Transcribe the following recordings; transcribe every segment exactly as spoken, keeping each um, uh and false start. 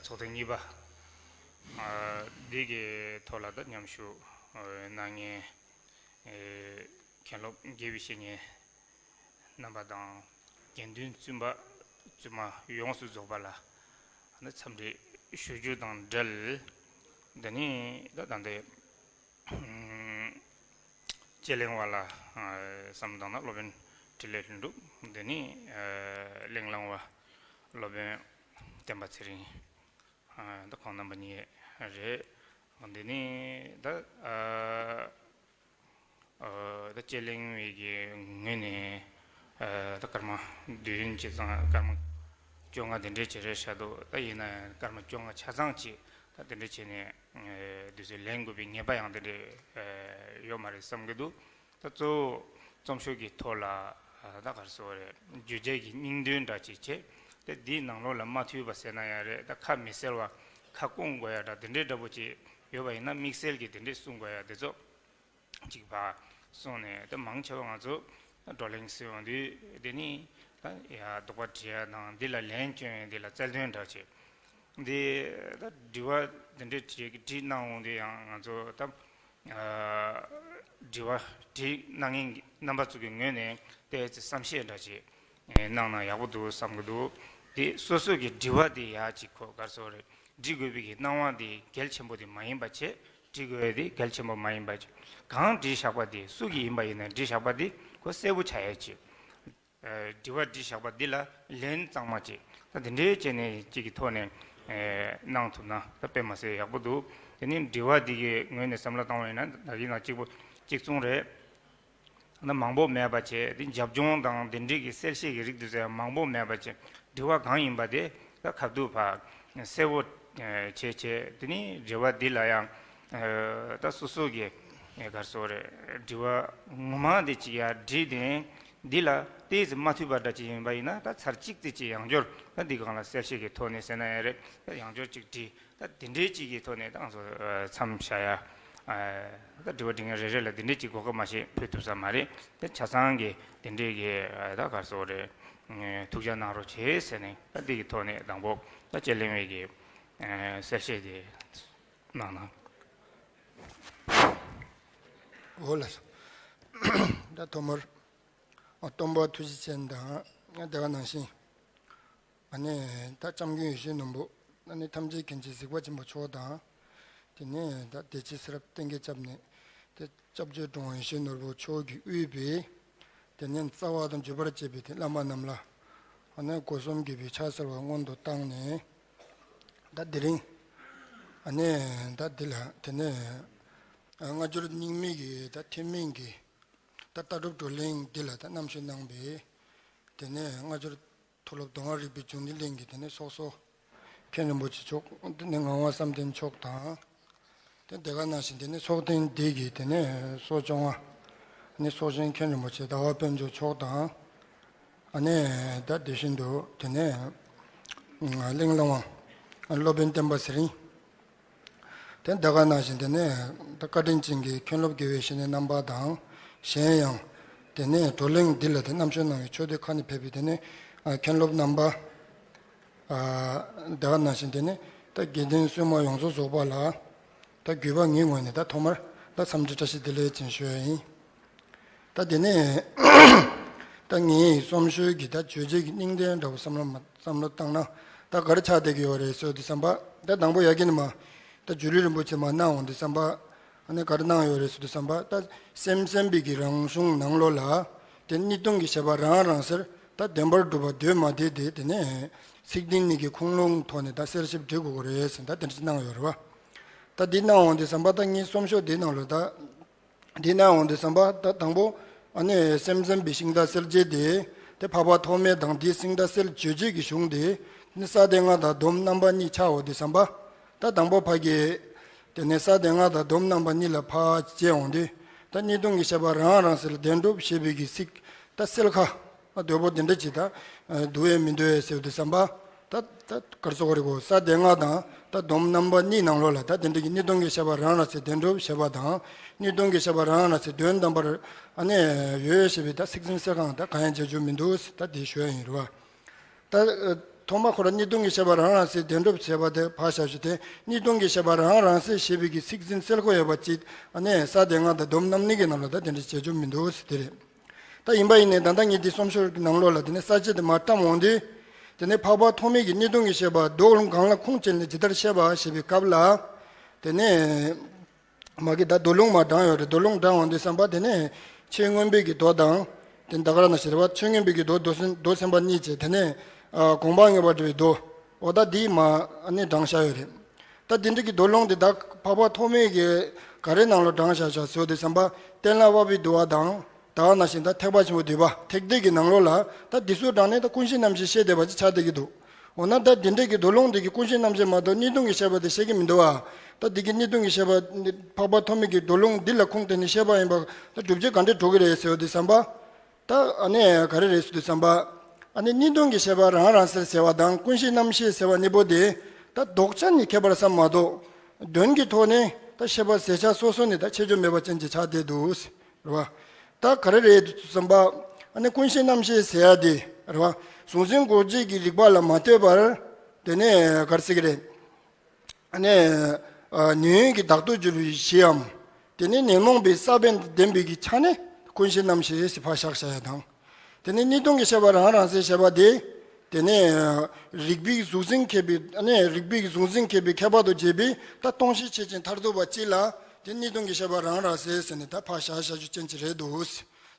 ཚོགས་ཐེངས་གཉིས་པ། ཨ། འདི་གི་ཐོག་ལ་ད་མཉམ་ཞུགས་གནང་མཁན་མཁན་སློབ་དགེ་བའི་བཤེས་གཉེན་རྣམ་པ་དང་། དགེ་འདུན་བཙུན་པ་བཙུན་མ་ཡོངས་སུ་རྫོགས་པ་ལ་འཚམས་འདྲི་ཞུ་རྒྱུ་དང་འབྲེལ། འདི་ནི་ད་ད་ལྟའི་དཔྱད་གླེང་བ་ལ་བསམ་བློ་བཏང་ན་སློབ་དཔོན་འཕྲིན་ལས་ལྷུན་གྲུབ། འདི་ནི་གླེང་བསླང་བ་སློབ་དཔོན་བསྟན་པ་ཚེ་རིང་། ད་ཁོང་རྣམ་པ་གཉིས་རེད། འདི་ནི་ད་ད་དཔྱད་གླེང་བའི་གི་ངོས་ནས་ད་སྐར་མ་བདུན་ཅིག་ཙམ། སྐར་མ་བཅོ་ལྔ་དེ་འདྲས་ཅིག་རེད་ཤག་འདུག་ད་ཡིན་ན་ཡང་སྐར་མ་བཅོ་ལྔ་ཆ་ཚང་ཅིག་ད་དེ་འདྲས་བྱས་ནས་དུས་ཚོད་ལེན་དགོས་པའི་ངེས་པ་ཡང་དེ་འདྲས་ཡོད་མ་རེད་བསམ་གྱི་འདུག་ད་གཙོ་བོ་རྩོམ་ཤོག་གི་ཐོག་ལ་ད་ག་རེ་ཟེར་དགོས་རེད། བརྗོད་བྱ་གི་སྙིང་དོན་འདྲ་ཅིག་བྱས་ཏེ་འདིའི་ནང་ལོགས་ལ་མ་ཐུག་པ་ཟེར་ན་ཡང་རེད། ད་ཁ་མི་གསལ་བ། ཁ་སྐོང་དགོས་ཡ་འདྲ་དེ་འདྲའི་འདྲ་པོ་ཅིག་ཡོད་པ་ཡིན་ན་དམིགས་བསལ་གྱི་དེ་འདྲས་གསུང་དགོས་ཡ་དེ་ཚོ་ཅིག་ཕར་གསུངས་ནས། ད་མང་ཆེ་བ་ང་ཚོ་བགྲོ་གླེང་ཟེར་ཡོང་དུས་དེ་ནི་ད་ཡ་དོགས་པ་དྲི་ཡ་དང་། འདི་ལ་ལན་སྐྱོན་ཡ། འདི་ལ་རྩལ་འདོན་འདྲ་བྱས། འདི་ད་དྲི་བ་འདི་འདྲའི་དྲི་དྲིས་གནང་འོང་དུས་ཡང་ང་ཚོ་ད་ཨ་དྲི་བ་དྲིས་གནང་མཁན་གྱི་རྣམ་པ་ཚོ་གི་ངོས་ནས་ཏོག་ཙམ་བསམ་ཤེས་འདྲ་ཅིག་གནང་ན་ཡག་པོ་འདུག་བསམ་གྱི་འདུག་དེ་སོ་སོ་གི་དྲི་བ་དེ་ཡ་ཅིག་ཁོ་ག་རེ་ཟེར་དགོས་རེད། འདྲི་དགོས་པའི་གི་སྣང་བ་དེ་གལ་ཆེན་པོ་དེ་མ་ཡིན་པ་བྱས། འདྲི་དགོས་ཡ་དེ་གལ་ཆེན་པོ་མ་ཡིན་པ་བྱས། གང་འདྲི་བཞག་པ་དེ། སུ་གིས་ཡིན་པ་ཡིན་ན་འདྲི་བཞག་པ་དེ་ཁོ་གསལ་པོ་ཆགས་ཡ་ཅིག་ཨ། དྲི་བ་དྲིས་བཞག་པ་འདི་ལ་ལན་གཙང་མ་ཅིག་ད་འདི་འདྲའི་བྱས་ནས་ཅིག་གི་ཐོག་ནས་ཨེ་གནང་ཐུབ་ན་ད་དཔེ་མ་སྲིད་ཡག་པོ་འདུག་དེ་ནི་དྲི་བ་འདི་གི་ངོས་ནས་བསམ་བློ་བཏང་བ་ཡིན་ན་ད་གིན་ནང་གཅིག་པོ་གཅིག་མཚུངས་རེད། ད་མང་པོ་མེད་པ་བྱས། དེ་རྒྱབ་ལྗོངས་དང་དེ་འདྲའི་གི་གསལ་བཤད་ཀྱི་རིགས་འདི་ཚོ་ཡང་མང་པོ་མེད་པ་བྱས། དྲི་བ་གང་ཡིན་པ་དེ་ད་ཁ་ཐུག་ཕར་གསལ་པོ་བྱས་བྱས། དེ་ནི་དྲི་བ་འདི་ལ་ཡང་ཨ་ད་སོ་སོ་གི་ཨེ་ག་རེ་ཟེར་དགོས་རེད། དྲི་བ་ངོ་མ་དེ་ཅིག་ཡར་དྲིས་ཏེ། འདི་ལ་ཏོག་ཙམ་མ་མཐུན་པ་འདྲ་ཅིག་ཡིན་པ་ཡིན་ན་ད་ཚར་གཅིག་ཙམ་ཅིག་ཡང་བསྐྱར་ད་འདི་སྒང་ལ་གསལ་བཤད་ཀྱི་ཐོག་ནས་ཟེར་ན་ཡང་རེད། ད་ཡང་བསྐྱར་ཅིག་དྲིས། ད་དེ་འདྲའི་ཅིག་གི་ཐོག་ནས་ད་ང་ཚོ་ཨ་མཚམས་བཞག་ཡ། ཨ་ད་དྲི་བ་དྲི་མཁན་རེ་རེ་ལ་དེ་འདྲའི་ཅིག་གོ་སྐབས་མ་ཞིག་ཕུལ་ཐུབ་ས་མ་རེད། ད་ཆ་ཚང་གི་དེ་འདྲའི་གི་ཨ་ད་ག་རེ་ཟེར་དགོས་རེད། ཨ་ཐུགས་ཅག་གནང་རོགས་བྱེད་ཟེར་ནས། ད་འདི་གི་ཐོག་ནས་དང་པོ་ད་དཔྱད་གླེང་བའི་གི་ཨ་གསལ་བཤད་དེ་གནང་ན། འོ་ལགས་སོ། ད་ཐོག་མར་ཨ་སྟོན་པ་ཐུགས་རྗེ་ཅན་དང་། ཨ་དེ་ག་ནང་བཞིན་ཨ་ནི་ད་སྐྱབས་མགོན་ཡིད་བཞིན་ནོར་བུ། ཨ་ནི་ཐམས་ཅད་མཁྱེན་ཅིང་གཟིགས་པ་ཆེན་པོ་མཆོག་དང་། དེ་ནས་ད་བདེ་ཆེན་ཚེ་རབས་གཏན་འཁེལ་སྐྱབས་གནས། དེ་སྐྱབས་རྗེ་འགྲོ་བ་ཡིད་བཞིན་ནོར་བུ་མཆོག་གིས་དབུས་པའི་དེ་ནས་རྩ་བ་དང་བརྒྱུད་པར་བཅས་པའི་དེ་བླ་མ་རྣམས་ལ་ཨ་ནི་སྒོ་གསུམ་གྱི་བའི་ཕྱག་འཚལ་བ་སྔོན་དུ་བཏང་ནས། ད་དེ་རིང་ཨ་ནི་ད་འདི་ལ་དེ་ནས་སྔ་འགྱུར་རྙིང་མའི་གི་ད་ཐེག་དམན་གྱི་ད་ལྟ་གྲུབ་བགྲོ་གླེང་འདི་ལ་ད་རྣམ་ཞུ་གནང་བའི་དེ་ནས་སྔ་འགྱུར་མཐོ་སློབ་མདོ་སྔགས་རིག་པའི་འབྱུང་གནས་གླིང་གི་དེ་ནས་ཚོགས་གཙོ་མཁན་རིན་པོ་ཆེ་མཆོག་དེ་ནས་ངག་དབང་བསམ་གཏན་མཆོག་དང་། དེ་དེ་ག་ནང་བཞིན་དེ་ནས་ཚོགས་ཐེངས་འདི་གི་དེ་ནས་ཚོགས་སྐྱོང་བ་ནི་ཚོགས་ཆེན་མཁན་རིན་པོ་ཆེ་ཟླ་བ་དཔལ་འབྱོར་མཆོག་དང་། ཨ་ནི་ད་དེ་བཞིན་དུ་དེ་ནས་གླེང་བསླང་བ་སློབ་དཔོན་བསྟན་པ་ཚེ་རིང་། དེ་དེ་ག་ནང་བཞིན་དེ་ནས་ད་བཀའ་དྲིན་ཅན་གྱི་མཁན་སློབ་དགེ་བའི་བཤེས་གཉེན་རྣམ་པ་དང་། གཞན་ཡང་དེ་ནས་བགྲོ་གླེང་འདི་ལ་དེ་རྣམ་ཞུ་གནང་བའི་ཆོས་སྡེ་ཁག་ནས་ཕེབས་པའི་དེ་ནས་ཨ་མཁན་སློབ་རྣམ་པ། ཨ་དེ་ག་ནང་བཞིན་དེ་ནས་ད་དགེ་ལྡན་སོ་མ་ཡོངས་སུ་རྫོགས་པ་ལ་ད་གུས་པ་ངའི་ངོས་ནས་ད་ཐོག་མར་ད་འཚམས་འདྲི་བཀྲ་ཤིས་བདེ་ལེགས་ཅན་ཞུ་ཡ་ཡིན། ད་དེ་ནས་ད་ངའི་རྩོམ་ཤོག་གི་ད་བརྗོད་བྱའི་གི་སྙིང་དོན་འདྲ་བོ་བསམ་བློ་མ་བསམ་བློ་བཏང་ན་ད་ག་རེ་ཆགས་བསྡད་ཀྱི་ཡོད་རེད་ཟེར་དུས་ཙམ་པ། ད་དང་པོ་ཡ་གི་ནི་མ་ད་སྒྱུ་ལུས་རིན་པོ་ཆེ་མར་གནང་འོང་དུས་ཙམ་པ། ཨ་ནི་ག་རེ་གནང་ཡོད་རེད་ཟེར་དུས་ཙམ་པ། ད་སེམས་ཙམ་པའི་གི་རང་གཞུང་ནང་ལོགས་ལ་དེ་གཉིས་སྟོང་གི་བཤད་པ་རང་རང་ཟེར། ད་བདེན་པར་གྲུབ་པ་འདོད་མ་བདེ་དེ་དེ་ནས་ཚིག་དོན་གཉིས་ཀྱི་ཁུངས་ལུང་ཐོག་ནས་ད་གསལ་བཤད་འབྲི་དགོས་ཀྱི་རེད་ཟེར། ད་དེ་འདྲ་ཅིག་གནང་ཡོད་རེད་བ། ད་འདི་གནང་འོང་དུས་ཙམ་པ་ད་ངའི་རྩོམ་ཤོག་འདི་ནང་ལ་ད། འདི་ནང་འོང་དུས་ཙམ་པ་ད་དང་པོ་ཨ་ནི་སེམས་ཙམ་པའི་ཤིང་རྟ་གསལ་བྱེད་དེ། དེ་འཕགས་པ་ཐོགས་མེད་དང་དེའི་ཤིང་རྟ་གསལ་བརྗོད་བྱེད་ཀྱི་གཞུང་དེ། ནི་ས་སྡེ་ལྔ་དང་སྡོམ་རྣམ་པ་གཉིས་ཆགས་འོང་དུས་ཙམ་པ། ད་དང་པོ་ཕ་གི་དེ་ནས་ས་སྡེ་ལྔ་དང་སྡོམ་རྣམ་པ་གཉིས་ལ་ཕར་བྱས་འོང་དུས། ད་གཉིས་སྟོང་གི་བཤད་པ་རང་རང་ཟེར་བདེན་གྲུབ་ཞེས་པའི་གི་ཚིག་ད་གསལ་ཁ། ཨ་འདོད་པོ་དེ་འདྲ་ཅིག་ད་འདུག་ཡས་མི་འདུག་ཡས་ཟེར་དུས་ཙམ་པ། ད་ད་ག་རེ་ཟེར་དགོས་རེད་གོ། ས་སྡེ་ལྔ་དང་ད་སྡོམ་རྣམ་པ་གཉིས་ནང་ལོགས་ལ་ད་དེ་འདྲ་གི་གཉིས་སྟོང་གི་བཤད་པ་རང་རང་ཟེར་བདེན་གྲུབ་བཤད་པ་དང་། གཉིས་སྟོང་གི་བཤད་པ་རང་རང་ཟེར་དོན་དམ་པར་ཨ་ནི་ཡོད་ཞེས་པའི་ད་ཚིག་ཟིན་གསལ་ཁ་ད་གང་ཡང་བྱ་རྒྱུ་མི་འདུག་ཟེར་ད་དེ་ཞུ་ཡ་ཡིན་རེད་བ། ད་ ཐོག་མ་ཁོ་རང་གཉིས་སྟོང་གི་ཤེས་པ་རང་རང་སེ་དོན་གྲུབ་བྱས་པ་དེ་ཕར་བཞག་ཞུ་དེ། གཉིས་སྟོང་གི་ཤེས་པ་རང་རང་སེ་ཞེས་པའི་གི་ཚིག་ཟིན་གསལ་ཁོ་ཡོད་པ་ཅིག་ཨ་ནི་ས་དེ་ང་དང་སྡོམ་རྣམ་གཉིས་ཀྱི་ནང་ལ་ད་དེ་འདྲ་བྱེད་རྒྱུ་མི་འདུག་ཟེར་དེ་རེད། ད་ཡིན་པ་ཡིན་ནའི་ད་ལྟ་ངས་འདི་གསུང་ཞོར་གྱི་ནང་ལོགས་ལ་དེ་ནས་ས་བཅད་དེ་མར་བཀྲམ་འོང་དུས། དེ་ནས་འཕགས་པ་ཐོགས་མེད་ཀྱིས་གཉིས་སྟོང་གི་ཤེས་པ་མདོ་ལུང་གང་ལ་ཁུངས་བཅོལ་ནས་ཇི་ལྟར་བཤད་པ་ཞེས་པའི་སྐབས་ལ། དེ་ནས་མ་གི་ད་མདོ་ལུང་མར་དྲངས་ཡོད་རེད། མདོ་ལུང་དྲངས་འོང་དུས་ཙམ་པ་དེ་ནས་ཆོས་མངོན་པའི་གི་མདོ་དང་། དེ་ད་ག་རང་ན་ཞེས་པ་ཆོས་མངོན་པའི་གི་མདོ་མདོ་སེམས་མདོ་སེམས་དཔའ་གཉིས་བྱས། དེ་ནས་ཨ་དགོངས་པ་དངོས་པོར་འགྲེལ་བའི་མདོ། འོ་ད་འདི་མར་ཨ་ནི་དྲངས་བཞག་ཡོད་རེད། ད་དེ་འདྲ་གི་མདོ་ལུང་དེ་ད་འཕགས་པ་ཐོགས་མེད་ཀྱིས་ག་རེ་ནང་ལོགས་དྲངས་བཞག་བཞག་ཟེར་དུས་ཙམ་པ་གཏན་ལ་དབབ་པའི་འདུལ་བ་དང་། ད་ག་ནང་བཞིན་ད་ཐེག་པ་ཆེན་པོའི་བསྡུས་པ་ཐེག་བསྡུས་ཀྱི་ནང་ལོགས་ལ་ད་འདི་ཚོ་དྲངས་ནས་ད་ཀུན་གཞི་རྣམ་ཤེས་བཤད་བསྡད་པ་ཅིག་ཆགས་བསྡད་ཀྱི་འདུག་འོ་ན་ད་དེ་འདྲ་གི་མདོ་ལུང་དེ་གི་ཀུན་གཞི་རྣམ་ཤེས་མ་གཏོགས་གཉིས་སྟོང་གི་ཤེས་པ་དེ་བཤད་ཀྱི་མི་འདུག་བ། ད་འདི་གི་གཉིས་སྟོང་གི་ཤེས་པ་འདི་འཕགས་པ་ཐོགས་མེད་ཀྱི་མདོ་ལུང་འདི་ལ་ཁུངས་བཏུན་ནས་བཤད་པ་ཡིན་པ་ད་སྒྲུབ་བྱེད་ག་འདྲ་འགྲོ་གི་རེད་ཟེར་བ་དུས་ཙམ་པ། ད་ཨ་ནི་ག་རེ་རེད་ཟེར་དུས་ཙམ་པ། ཨ་ནི་གཉིས་སྟོང་གི་ཤེས་པ་རང་རང་སེ་ཟེར་བ་དང་ཀུན་གཞི་རྣམ་ཤེས་ཟེར་བ་གཉིས་པོ་དེ་ད་ལྡོག་ཆ་ནས་ཁྱད་པར་བསམ་མ་གཏོགས། དོན་གྱི་ཐོག་ནས་ད་ཤེས་པ་ཟེར་ཆ་སོ་སོ་ནས་ད་ཁྱད་ཆོས་མེད་པ་ཅན་གྱི་ཆ་དེ་འདུག་རེད་བ། ད་ག་རེ་རེད་དུས་ཙམ་པ། ཨ་ནི་ཀུན་གཞི་རྣམ་ཤེས་ཟེར་ཡ་དེ་རེད་བ། གཟུང་འཛིན་འགོག་བྱེད་ཀྱི་རིགས་པ་ལ་མ་ལྟོས་པར། དེ་ནས་ག་རེ་ཟེར་གི་རེད། ཨ་ནི། ཨ་ཉོན་མོངས་ཀྱི་བདག་ཏུ་གྱུར་པའི་གཞིའམ། དེ་ནི་ཉོན་མོངས་པའི་ས་བོན་ལྡན་པའི་གི་ཆ་ནས་ཀུན་གཞི་རྣམ་ཤེས་ཟེར་ཕར་བཞག་བཞག་ཡ་དང་། དེ་ནི་གཉིས་སྟོང་གི་ཤེས་པ་རང་རང་སེ་བཤད་པ་དེ། དེ་ནི། རིག་པའི་གཟུགས་འཛིན་མཁས་པའི་ཨ་ནི་རིག་པའི་གཟུགས་འཛིན་མཁས་པའི་མཁས་པ་དང་བཅས་པའི་ད་སྟོང་བཤད་ཆོས་ཅན་མཐར་ཐུག་པ་གཅིག་ལ། དེ་གཉིས་སྟོང་གི་ཤེས་པ་རང་རང་སེ་ཟེར་ནས་ད་ཕར་བཞག་བཞག་རྒྱུ་ཅན་གྱི་རེད་འདུག་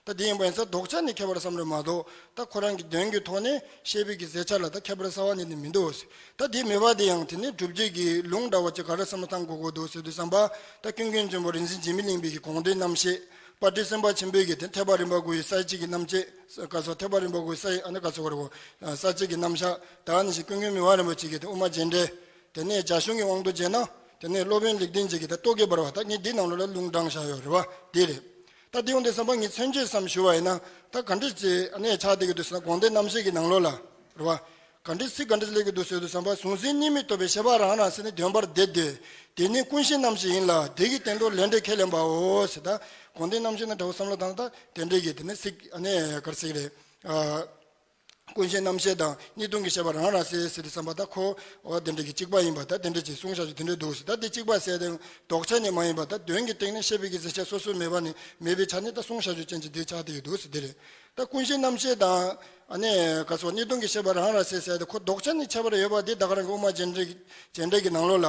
ད་དེ་ཡིན་པ་ཡིན་ཙང་ལྡོག་ཆ་ནས་ཁྱད་པར་བསམ་རེད་མ་གཏོགས་ད་ཁོ་རང་གི་དོན་གྱི་ཐོག་ནས་བཤད་པའི་གི་ཟེར་ཆ་ལ་ད་ཁྱད་པར་རྩ་བ་ནས་ནི་མི་འདུག་ད་དེ་མེད་པ་དེ་ཡང་དེ་ནི་སྒྲུབ་བྱེད་ཀྱི་ལུང་འདྲ་བ་ཅིག་ག་རེ་བསམ་བློ་བཏང་དགོས་དགོས་འདུག་ཟེར་དུས་ཙམ་པ། ད་ཀུན་མཁྱེན་ཆེན་པོ་རིག་འཛིན་འཇིགས་མེད་གླིང་པའི་གི་དགོངས་དོན་རྣམ་བཤད། དཔལ་སྤྲུལ་སེམས་དཔའ་ཆེན་པོའི་གི་དེ་ཐེག་པ་རིམ་པ་དགུ་ཡི་ས་བཅད་ཀྱི་རྣམ་བཤད། ག་སོགས་ཐེག་པ་རིམ་པ་དགུ་ཡི་ས་ཡི་ཨ་ནི་ག་སོགས་རེ་བོ། ས་བཅད་ཀྱི་རྣམ་གཞག་ད་ནི་ཞིག་ཀུན་མཁྱེན་མི་དབང་རིན་པོ་ཆེ་གི་དེ་དབུ་མ་རྒྱས་འགྲེལ། དེ་ནས་རྒྱ་གཞུང་གི་དབང་དུ་བྱས་ན། དེ་ནས་སློབ་དཔོན་ལེགས་ལྡན་འབྱེད་ཀྱི་ད་རྟོག་གེ་འབར་བ་ད་ངས་འདི་ནང་ལོགས་ལ་ལུང་དྲངས་བཞག་ཡོད་རེད་བ་དེ་རེད། ད་དེ་ཡོང་དུས་ཙམ་པ་ངས་མཚན་བརྗོད་ཙམ་ཞུ་བ་ཡིན་ན། ད་ག་འདྲ་ཅིག་ཨ་ནི་ཆགས་བསྡད་ཀྱི་འདུག་ཟེར་ན་དགོངས་དོན་རྣམ་བཤད་ཀྱི་ནང་ལོགས་ལ། རེད་བ། ག་འདྲ་ཚིག་ག་འདྲ་སླེབས་ཀྱི་འདུག་ཟེར་དུས་ཙམ་པ་གཟུང་འཛིན་གཉིས་མེད་རྟོགས་པའི་ཤེས་པ་རང་རང་སེ་ནི་དོན་པར་འདོད་དེ། དེ་ནི་ཀུན་གཞི་རྣམ་ཤེས་ཡིན་ལ་དེ་གི་སྟེང་དུ་ལས་འབྲས་ཁས་ལེན་པའོ་ཟེར་ད། དགོངས་དོན་རྣམ་བཤད་ན་འདྲ་བོ་བསམ་བློ་བཏང་ད་དེ་འདྲ་གི་དེ་ནི་ཚིག་ཨ་ནི་ག་རེ་ཟེར་གི་རེད། ཨ། ཀུན་གཞི་རྣམ་ཤེས་དང་གཉིས་སྟོང་གི་ཤེས་པ་རང་རང་སེ་ཟེར་དུས་ཙམ་པ་ད་ཁོ། འོ་དེ་འདྲ་གི་གཅིག་པ་ཡིན་པ་ད་དེ་འདྲ་ཅིག་གསུངས་བཞག་རྒྱུ་དེ་འདྲ་འདུག་ཟེར་ད་དེ་གཅིག་པ་ཟེར་དེ་ལྡོག་ཆ་ནས་མ་ཡིན་པ་ད་དོན་གྱི་སྟེང་ནས་བཤད་པའི་གི་ཟེར་ཆ་སོ་སོ་མེད་པ་ནི་མེད་པའི་ཆ་ནས་ད་གསུངས་བཞག་རྒྱུ་ཅན་གྱི་དེ་ཆགས་བསྡད་ཀྱི་འདུག་ཟེར་དེ་རེད། ད་ཀུན་གཞི་རྣམ་ཤེས་དང་། ཨ་ནི་ག་སོགས་གཉིས་སྟོང་གི་ཤེས་པ་རང་རང་སེ་ཟེར་དེ་ཁོ་ལྡོག་ཆ་ནས་ཁྱད་པར་ཡོད་པ་དེ་ད་ག་རང་གི་དབུ་མ་རྒྱས་འགྲེལ་རྒྱས་འགྲེལ་གྱི་ནང་ལོགས་ལ།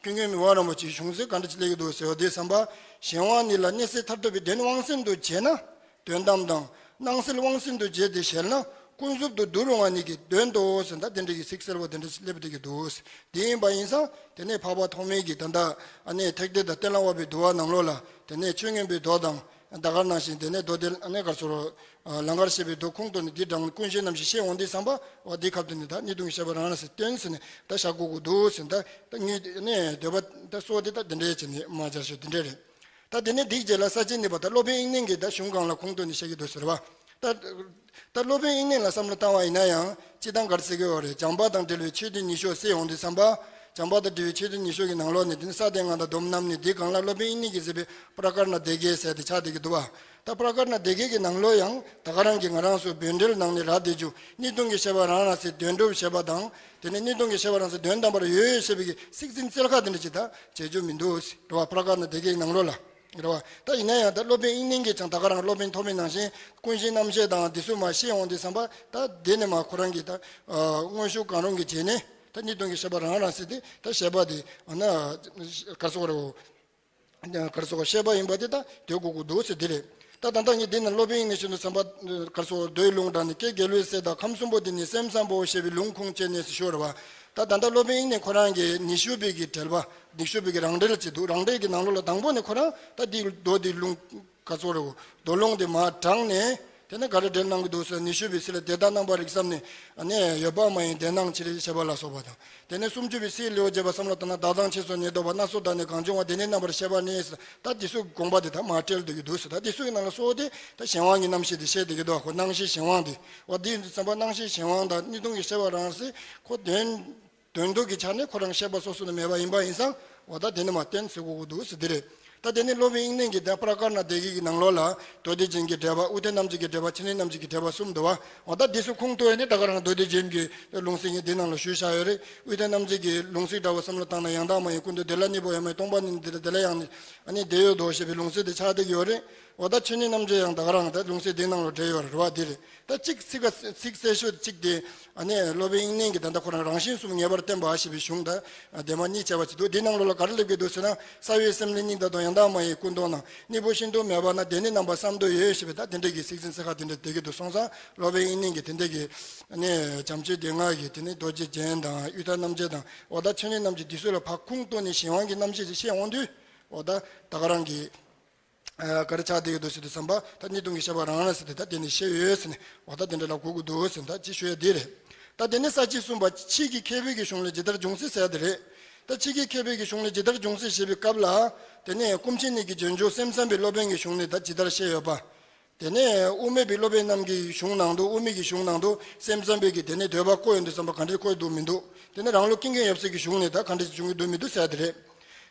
ཀུན་མཁྱེན་མི་དབང་རིན་པོ་ཆེའི་གཞུང་ཚིག་ག་འདྲ་ཅིག་སླེབས་ཀྱི་འདུག་ཟེར་བ་དེ་བསམ་པ། གཞན་དབང་ཉིད་ལ་གནས་ཚུལ་མཐར་ཐུག་པའི་དོན་དབང་བཙན་དུ་བྱས་ན། དོན་དམ་དང་། སྣང་གསལ་དབང་བཙན་དུ་བྱས་ཏེ་བཤད་ན། ཀུན་རྫོབ་ཏུ་རྡོལ་རུང་བ་ཉིད་ཀྱི་དོན་ཏོ་ཟེར་ད་དེ་འདྲ་གི་ཚིག་གསལ་པོ་དེ་འདྲ་ཞིག་སླེབས་བསྡད་ཀྱི་འདུག་དེ་ཡིན་པ་ཡིན་ཙང་དེ་ནས་འཕགས་པ་ཐོགས་མེད་ཀྱིས་ད་ལྟ་ཨ་ནི་ཐེག་བསྡུས་དང་གཏན་ལ་དབབ་པའི་འདུལ་བ་ནང་ལོགས་ལ་དེ་ནས་ཆོས་མངོན་པའི་མདོ་དང་ད་ག་ནང་བཞིན་དེ་ནས་མདོ་སྡེ་ཨ་ནི་ག་སོགས་ལང་ཀར་བཤད་པའི་མདོ་ཁུངས་གཏུགས་ནས་འདི་དྲངས་ཀུན་གཞི་རྣམ་ཤེས་བཤད་འོང་དུས་བསམ་པ་བ་འདི་ཁ་ཐུག་ནས་ད་གཉིས་སྟོང་གི་ཤེས་པ་རང་རང་སེ་བཏོན་ཟེར་ནས་ད་བཞག་དགོས་ཀྱི་འདུག་ཟེར་ད་ད་ངས་ཨ་ནི་འདོད་པ་ད་གསོལ་བ་དེ་ད་དེ་འདྲའི་བྱས་ནས་མ་སྦྱར་ཞོར་དེ་འདྲའི་རེད། ད་དེ་ནས་འདིའི་རྗེས་ལ་ས་བཅད་གཉིས་པ་ད་སློབ་དཔོན་དབྱིག་གཉེན་གྱིས་ད་གཞུང་གང་ལ་ཁུངས་གཏུགས་ནས་བཤད་ཀྱི་འདུག་ཟེར་བ། ད་ད་སློབ་དཔོན་དབྱིག་གཉེན་ལ་བསམ་བློ་བཏང་བ་ཡིན་ན་ཡང་སྤྱིར་བཏང་ག་རེ་ཟེར་གྱི་ཡོད་རེད། སྦྱངས་པ་དང་འབྲེལ་བའི་ཆོས་ཐུན་ཉི་ཤུ་ཟེར་འོང་དུས་བསམ་པ། སྦྱངས་པ་དང་འབྲེལ་བའི་ཆོས་ཐུན་ཉི་ཤུ་གི་ནང་ལོགས་ནས་དེ་ནི་ས་སྡེ་ལྔ་དང་སྡོམ་རྣམ་གཉིས་འདི་གང་ལ་སློབ་དཔོན་དབྱིག་གཉེན་གྱིས་གཟིགས་པའི་པྲ་ཀར་ཎ་སྡེ་བརྒྱད་ཟེར་ཏེ་ཆགས་བསྡད་ཀྱི་འདུག་བ། ད་པྲ་ཀར་ཎ་སྡེ་བརྒྱད་ཀྱི་ནང་ལོགས་ཡང་ད་ག་རང་གིས་ང་རང་ཚོ་བོད་འགྲེལ་ནང་ནས་རག་བསྡད་རྒྱུ་གཉིས་སྟོང་གི་ཤེས་པ་རང་རང་སེ་དོན་གྲུབ་བཤད་པ་དང་། དེ་ནས་གཉིས་སྟོང་གི་ཤེས་པ་རང་སེ་དོན་དམ་པར་ཡོད་ཡོད་བཤད་པའི་གི་ཚིག་ཟིན་རྩལ་ཁ་དེ་འདྲ་ཅིག་ད་བྱེད་རྒྱུ་མི་འདུག་རེད་བ། པྲ་ཀར་ཎ་སྡེ་བརྒྱད་ཀྱི་ནང་ལོགས་ལ་རེད་བ། ད་ཡིན་ན་ཡང་ད་སློབ་དཔོན་དབྱིག་གཉེན་གྱིས་ཀྱང་ད་ག་རང་སློབ་དཔོན་ཐོགས་མེད་ནང་བཞིན་ཀུན་གཞི་རྣམ་ཤེས་དང་འདི་ཚོ་མ་ཤེས་འོང་དུས་བསམ་པ་ད་དེ་ནས་མ་ཁོ་རང་གིས་ད་དངོས་ཤུགས་གང་རུང་གིས་བྱས་ནས་ད་གཉིས་སྟོང་གི་ཤེས་པ་རང་རང་སེ་དེ་ད་བཤད་པ་དེ་ཨ་ན་ག་རེ་ཟེར་དགོས་རེད། ག་རེ་ཟེར་དགོས་བཤད་པ་ཡིན་པ་དེ་ད་དེ་དགོས་ཀྱི་འདུག་ཟེར་དེ་རེད། ད་ད་ལྟ་ངས་འདི་ནས་སློབ་དཔོན་དབྱིག་གཉེན་ཞུ་དུས་བསམ་པ་ག་རེ་ཟེར་དགོས་མདོའི་ལུང་དྲངས་ནས་ཀྱེ་རྒྱལ་བའི་སྲས་དག་ཁམས་གསུམ་པོ་འདི་ནི་སེམས་ཙམ་པོ་ཞེས་པའི་ལུང་ཁུངས་བཅད་ནས་ཟེར་ཞུ་རེད་བ། ད་ད་ལྟ་སློབ་དཔོན་དབྱིག་གཉེན་ཁོ་རང་གིས་ཉི་ཤུ་པའི་གི་འགྲེལ་པ་ཉི་ཤུ་པའི་གི་རང་འགྲེལ་ཅིག་འདུག་རང་འགྲེལ་གྱི་ནང་ལོགས་ལ་དང་པོ་ནས་ཁོ་རང་ད་འདི་མདོ་འདི་ལུང་ག་རེ་ཟེར་དགོས་རེད། མདོ་ལུང་འདི་མར་དྲངས་ནས་དེ་ནས་ག་རེ་འགྲེལ་གནང་གི་འདུག་ཟེར་ན། ཉི་ཤུ་པའི་ཚིག་ལ་དེ་ལྟར་རྣམ་པར་རིག་བསམས་ནས་ཨ་ནི་ཡོད་པ་མ་ཡིན་དེ་སྣང་ཕྱིར་ཞེས་པ་ལ་སོགས་པ་དང་། དེ་ནས་སུམ་ཅུ་པའི་ཚིག་ལེའུ་བརྒྱད་པ་བསམ་བློ་བཏང་ན་བདག་དང་ཁྱེད་སོགས་ཉིད་རྟོགས་པ་སྣ་ཚོགས་དག་ནི་གང་བྱུང་བ་དེ་ནི་རྣམ་པར་ཤེས་པ་ནི་ཟེར་ད་འདི་ཚོའི་དགོངས་པ་དེ་ད་མར་བཀྲལ་སྡོད་ཀྱི་འདུག་ཟེར། ད་འདི་ཚོ་ཡི་ནང་ལ་གཙོ་བོ་དེ་ད་གཞན་དབང་གི་རྣམ་ཤེས་དེ་བཤད་བསྡད་ཀྱི་འདུག་ཁོ་སྣང་ཤེས་གཞན་དབང་དེ་འོ་དེ་ཡིན་དུས་ཙམ་པ་སྣང་ཤེས་གཞན་དབང་དང་གཉིས་སྟོང་གི་ཤེས་པ་རང་སེ་ཁོ་དོན་དོན་ལྡོག་གི་ཆ་ནས་ཁོ་རང་ཤེས་པ་སོ་སོ་ནས་མེད་པ་ཡིན་པ་ཡིན་ཙང་འོ་ད་དེ་ནི་མ་བསྟན་ཟེར་དགོས་ཀྱི་འདུག་ཟེར་དེ་རེད། ད་དེ་ནི་སློབ་དཔོན་དབྱིག་གནས་ཀྱི་ད་པྲ་ཀར་ཎ་སྡེ་དགེ་གི་ནང་ལོགས་ལ་མདོ་སྡེ་རྒྱན་གྱི་འགྲེལ་པ། ཨུ་ཏྲ་རྣམ་འབྱེད་ཀྱི་འགྲེལ་པ། ཕྱག་ན་རྣམ་འབྱེད་ཀྱི་འགྲེལ་པ་གསུམ་འདུག་བ། འོ་ད་འདི་ཚོ་ཁུངས་གཏུགས་ནས་ད་ག་རང་མདོ་སྡེ་རྒྱན་གྱི་ལུང་ཚིག་ངས་འདི་ནང་ལ་ཞུས་བཞག་ཡོད་རེད། ཨུ་ཏྲ་རྣམ་འབྱེད་ཀྱི་ལུང་ཚིག་འདྲ་བོ་བསམ་བློ་བཏང་ན། ཡང་དག་མ་ཡིན་ཀུན་རྟོག་དེ་ལ་གནས་པའོ། ཡང་མ་ཡིན་སྟོང་པ་ཉིད་དེ་ལ་དེ་ལ་ཡང་ནི་ཨ་ནི་དེ་ཡོད་དོ་ཞེས་པའི་ལུང་ཚིག་དེ་ཆགས་བསྡད་ཀྱི་ཡོད་རེད། འོ་ད་ཕྱག་ན་རྣམ་འབྱེད་ཡང་ད་ག་རང་ད་ལུང་ཚིག་འདི་ནང་ལ་འདྲེས་ཡོད་རེད་བ། འདི་རེད། ད་གཅིག་ཚིག་ཚིག་གསལ་ཤོས་གཅིག་དེ་ཨ་ནི་སློབ་དཔོན་དབྱིག་གནས་ཀྱི་ད་ལྟ་ཁོ་རང་རང་བཞིན་གསུམ་ངེས་པར་བསྟན་པ་ཞེས་པའི་གཞུང་ད་སྡེ་མ་གཉིས་བྱས་པ་ཅིག་འདུག་འདི་ནང་ལོགས་ལ་ག་རེ་སླེབས་ཀྱི་འདུག་ཟེར་ན། རྩ་བའི་སེམས་ལས་གཉིས་འདའ་དང་། ཡང་དག་མ་ཡིན་ཀུན་རྟོག་ན། གནས་པ་ཤིན་ཏུ་མེད་པ་ན། དེ་ནི་རྣམ་པ་བསམ་དུ་ཡོད། ཞེས་པའི་ད་དེ་འདྲ་གི་ཚིག་ཟིན་ཚིག་ཁ་དེ་འདྲ་བསྡད་ཀྱི་འདུག་སོང་ཙང་། སློབ་དཔོན་དབྱིག་གནས་ཀྱི་དེ་འདྲ་གི་ཨ་ནི་བྱམས་ཆོས་སྡེ་ལྔ་གི་དེ་ནི་མདོ་སྡེ་རྒྱན་དང་ཨུ་ཏྲ་རྣམ་འབྱེད་དང་། འོ་ད་ཕྱག་ན་རྣམ་འབྱེད་འདི་ཚོ་ལ་ཕར་ཁུངས་གཏུགས་ནས་གཞན་དབང་གི་རྣམ་བཤད་ཅིག་བཤད་འོང་དུས། འོ་ད་ད་ག་རང་གི་ཨ་ག་རེ་ཆགས་བསྡད་ཀྱི་འདུག་ཟེར་དུས་ཙམ་པ། ད་གཉིས་སྟོང་གི་བཤད་པ་རང་རང་ཟེར་ཏེ་ད་དེ་ནི་བཤད་ཡོད་ཟེར་ནས། འོ་ད་དེ་འདྲ་ལབ་དགོས་ཀྱི་འདུག་ཟེར་ད་ཅི་ཞུ་ཡ་དེ་རེད། ད་དེ་ནི་ས་བཅད་གསུམ་པ། ཕྱིས་ཀྱི་མཁས་པའི་གི་གཞུང་ལས་ཇི་ལྟར་འབྱུང་སྲིད་ཟེར་ཡ་དེ་རེད། ད་ཕྱིས་ཀྱི་མཁས་པའི་གི་གཞུང་ལས་ཇི་ལྟར་འབྱུང་སྲིད་ཞེས་པའི་སྐབས་ལ། དེ་ནས་ཀུན་མཁྱེན་ནས་ཀྱི་རྗེས་འཇུག་སེམས་ཙམ་པའི་སློབ་དཔོན་གྱི་གཞུང་ནས་ད་ཇི་ལྟར་བཤད་ཡོད་པ། དེ་ནས་དབུ་མའི་པའི་སློབ་དཔོན་རྣམས་ཀྱི་གཞུང་ནང་དུ། དབུ་མའི་གི་གཞུང་ནང་དུ་སེམས་ཙམ་པའི་གི་དེ་ནས་འདོད་པ་བཀོད་ཡོང་དུས་ཙམ་པ་ག་འདྲ་བཀོད་འདུག་མི་འདུག་དེ་ནས་རང་ལུགས་ཀུན་མཁྱེན་ཡབ་སྲས་ཀྱི་གཞུང་ནས་ད་ག་འདྲ་བྱུང་གི་འདུག་མི་འདུག་ཟེར་ཡ་དེ་རེད།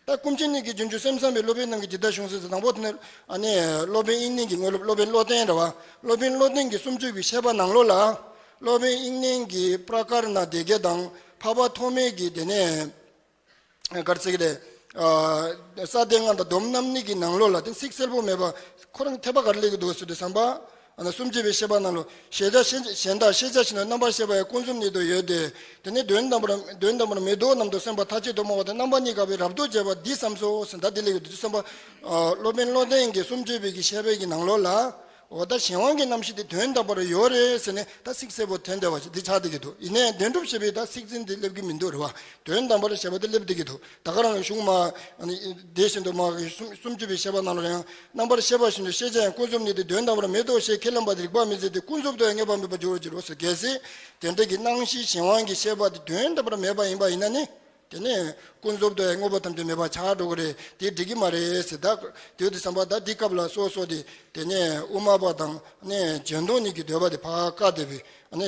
ད་ཀུན་མཁྱེན་ནས་ཀྱི་རྗེས་འཇུག་སེམས་ཙམ་པའི་སློབ་དཔོན་རྣམས་ཀྱིས་ཇི་ལྟར་བྱུང་སྲིད་ཟེར། དང་པོ་དེ་ནི་ཨ་ནི་སློབ་དཔོན་དབྱིག་གནས་ཀྱི་དངོས་སློབ། སློབ་དཔོན་བློ་ལྡན་རེད་བ། སློབ་དཔོན་བློ་ལྡན་གྱི་སུམ་ཅུ་པའི་བཤད་པ་ནང་ལོགས་ལ། སློབ་དཔོན་དབྱིག་གནས་ཀྱི་པྲ་ཀར་ཎ་སྡེ་བརྒྱད་དང་། འཕགས་པ་ཐོགས་མེད་ཀྱི་དེ་ནས་ག་རེ་ཟེར་གྱི་རེད། ས་སྡེ་ལྔ་དང་སྡོམ་རྣམ་གཉིས་ཀྱི་ནང་ལོགས་ལ་དེ་ཚིག་གསལ་པོ་མེད་པ། ཁོ་རང་འཐད་པ་ག་རེ་སླེབས་ཀྱི་འདུག་ཟེར་དུས་ཙམ་པ། ཨ་ནི་སུམ་ཅུ་པའི་བཤད་པ་ནང་ལ། ཤེས་བྱ་ཤེས་གཞན་དག་ཤེས་བྱ་ཕྱིར་ན། རྣམ་པར་ཤེས་པ་ཡང་ཀུན་རྫོབ་ཉིད་དུ་ཡོད་དེ། དེ་ནི་དོན་དམ་པར་དོན་དམ་པར་མི་ལྡོག་རྣམ་དུ་སེམས་པ་མཐའ་གཅིག་ཏུ་རྨོངས་པ་དང་། རྣམ་པ་གཉིས་འགལ་བའི་རབ་ཏུ་བྱེད་པ་འདི་བསམ་སོ་ཟེར། ད་འདི་ལས་ཀྱི་འདུག་བསམ་པ། སློབ་དཔོན་བློ་ལྡན་གྱི་སུམ་ཅུ་པའི་གི་བཤད་པའི་གི་ནང་ལོགས་ལ། འོ་ད་གཞན་དབང་གི་རྣམ་བཤད་དེ་དོན་དམ་པར་ཡོད་རེད་ཟེར་ནས་ད་ཚིག་གསལ་པོ་ཐོན་བསྡད་པ་ཞིག་འདི་ཆགས་བསྡད་ཀྱི་འདུག་ཡིན་ནའི་དོན་གྲུབ་བཤད་པའི་ད་ཚིག་ཟིན་འདི་སླེབས་ཀྱི་མི་འདུག་རེད་བ། དོན་དམ་པར་བཤད་པ་དེ་སླེབས་བསྡད་ཀྱི་འདུག་ད་ག་རང་གཞུང་མ། ཨ་ནི་དེ་བཞིན་དུ་མ་གི་སུམ་སུམ་ཅུ་པའི་བཤད་པ་ནང་ལ་ཡང་། རྣམ་པར་ཤེས་པ་བཞིན་དུ་ཤེས་བྱ་ཡང་ཀུན་རྫོབ་ཉིད་དེ། དོན་དམ་པར་མི་ལྡོག་ཞེས་ཁས་ལེན་པ་དེ། རིགས་པ་མི་འཛིན་ཏེ། ཀུན་རྫོབ་ཏུ་ཡང་ངེས་པ་མེད་པར་འགྱུར་བར་འགྱུར་རོ་ཟེར། གལ་སྲིད་དེ་འདྲ་གི་སྣང་བཞི་གཞན་དབང་གི་བཤད་པ་དེ་དོན་དམ་པར་མེད་པ་ཡིན་ན་ནི། དེ་ནས་ཀུན་རྫོབ་ཏུ་ཡང་དངོས་པོ་ཐམས་ཅད་མེད་པ་ཆགས་འགྲོ་གི་རེད། དེ་འགྲིག་གི་མ་རེད་ཟེར། ད་དེ་དུས་ཙམ་པ་ད་འདི་སྐབས་ལ་སོ་སོ་དེ། དེ་ནས་དབུ་མ་པ་དང་ནས་རྗེས་ཟློས་གཉིས་ཀྱི་འདོད་པ་དེ་ཕར་བཀག་བསྡད་པའི་ཨ་ནི་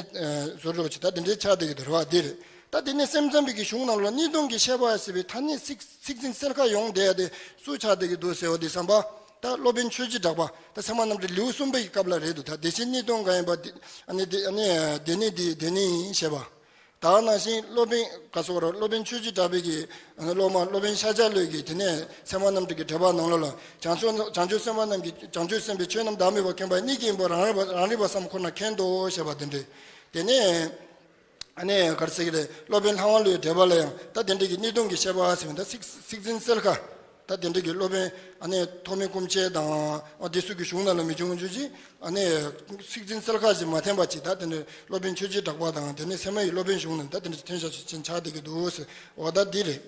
བཟོ་འདྲ་ཅིག་ད་དེ་འདྲའི་ཆགས་བསྡད་ཀྱི་འདུག་རེད་བ། འདི་རེད། ད་དེ་ནས་སེམས་ཙམ་པའི་གི་གཞུང་ནང་ལ་གཉིས་སྟོང་གི་བཤད་པ་ཟེར་བའི་ཐ་སྙད་ཚིག་ཚིག་ཟིན་གསལ་ཁ་ཡོང་བསྡད་ཡ་དེ་སུ་ཆགས་བསྡད་ཀྱི་འདུག་ཟེར་བ་དུས་ཙམ་པ། ད་སློབ་དཔོན་ཆོས་ཀྱི་གྲགས་པ། ད་ཚད་མ་རྣམ་འགྲེལ་ལེའུ་གསུམ་པའི་གི་སྐབས་ལ་རེད་འདུག་ད་དེ་བཞིན་གཉིས་སྟོང་གང་ཡིན་པ་དེ། ཨ་ནི་དེ་ཨ་ནི་དེ་ནི་འདི་དེ་ནི་ཡིན་ཞེས་པ། ད་ག་ནང་བཞིན་སློབ་དཔོན་ག་སོགས་རོ། སློབ་དཔོན་ཆོས་ཀྱི་གྲགས་པའི་གི་སློབ་མ་སློབ་དཔོན་ཤཱཀྱ་བློ་གིས་དེ་ནས་ཚད་མ་རྣམ་འགྲེལ་གྱི་འགྲེལ་པ་ནང་ལོགས་ལ། བྱང་ཆུབ་བྱང་ཆུབ་སེམས་དཔའ་རྣམས་ཀྱིས། བྱང་ཆུབ་སེམས་དཔའི་ཆོས་རྣམས་བདག་མེད་པར་མཁྱེན་པ་ཉིད་ཀྱི་ཡིན་པར་རང་རིག་པ་རང་རིག་པ་བསམ་ཁོ་ན་མཁྱེན་ཏོ་ཞེས་པ་དེ་འདྲས། དེ་ནས་ཨ་ནི་ག་རེ་ཟེར་གྱི་རེད། སློབ་དཔོན་ལྷ་དབང་བློའི་འགྲེལ་པ་ལ་ཡང་ད་དེ་འདྲས་ཀྱི་གཉིས་སྟོང་གི་བཤད་པ་ཟེར་བ་ད་ཚིག་ཚིག་ཟིན་གསལ་ཁ། ད་དེ་འདྲ་གི་སློབ་དཔོན་ཨ་ནི་ཐོགས་མེད་སྐུ་མཆེད་དང་། ཨ་དེ་ཚོ་གི་གཞུང་ནང་ལ་མི་འབྱུང་འབྱུང་ཅིག་ཨ་ནི་ཚིག་ཟིན་གསལ་ཁ་ཞིག་མ་ཐོན་པ་ཅིག་ད་དེ་འདྲ་སློབ་དཔོན་ཆོས་ཀྱི་གྲགས་པ་དང་། དེ་ནས་ཚད་མ་ཡི་སློབ་དཔོན་གཞུང་ནས་ད་དེ་འདྲ་ཐོན་བཞག་ཅིག་ཆགས་བསྡད་ཀྱི་འདུག་ཟེར་བ་ད་འདི་རེད།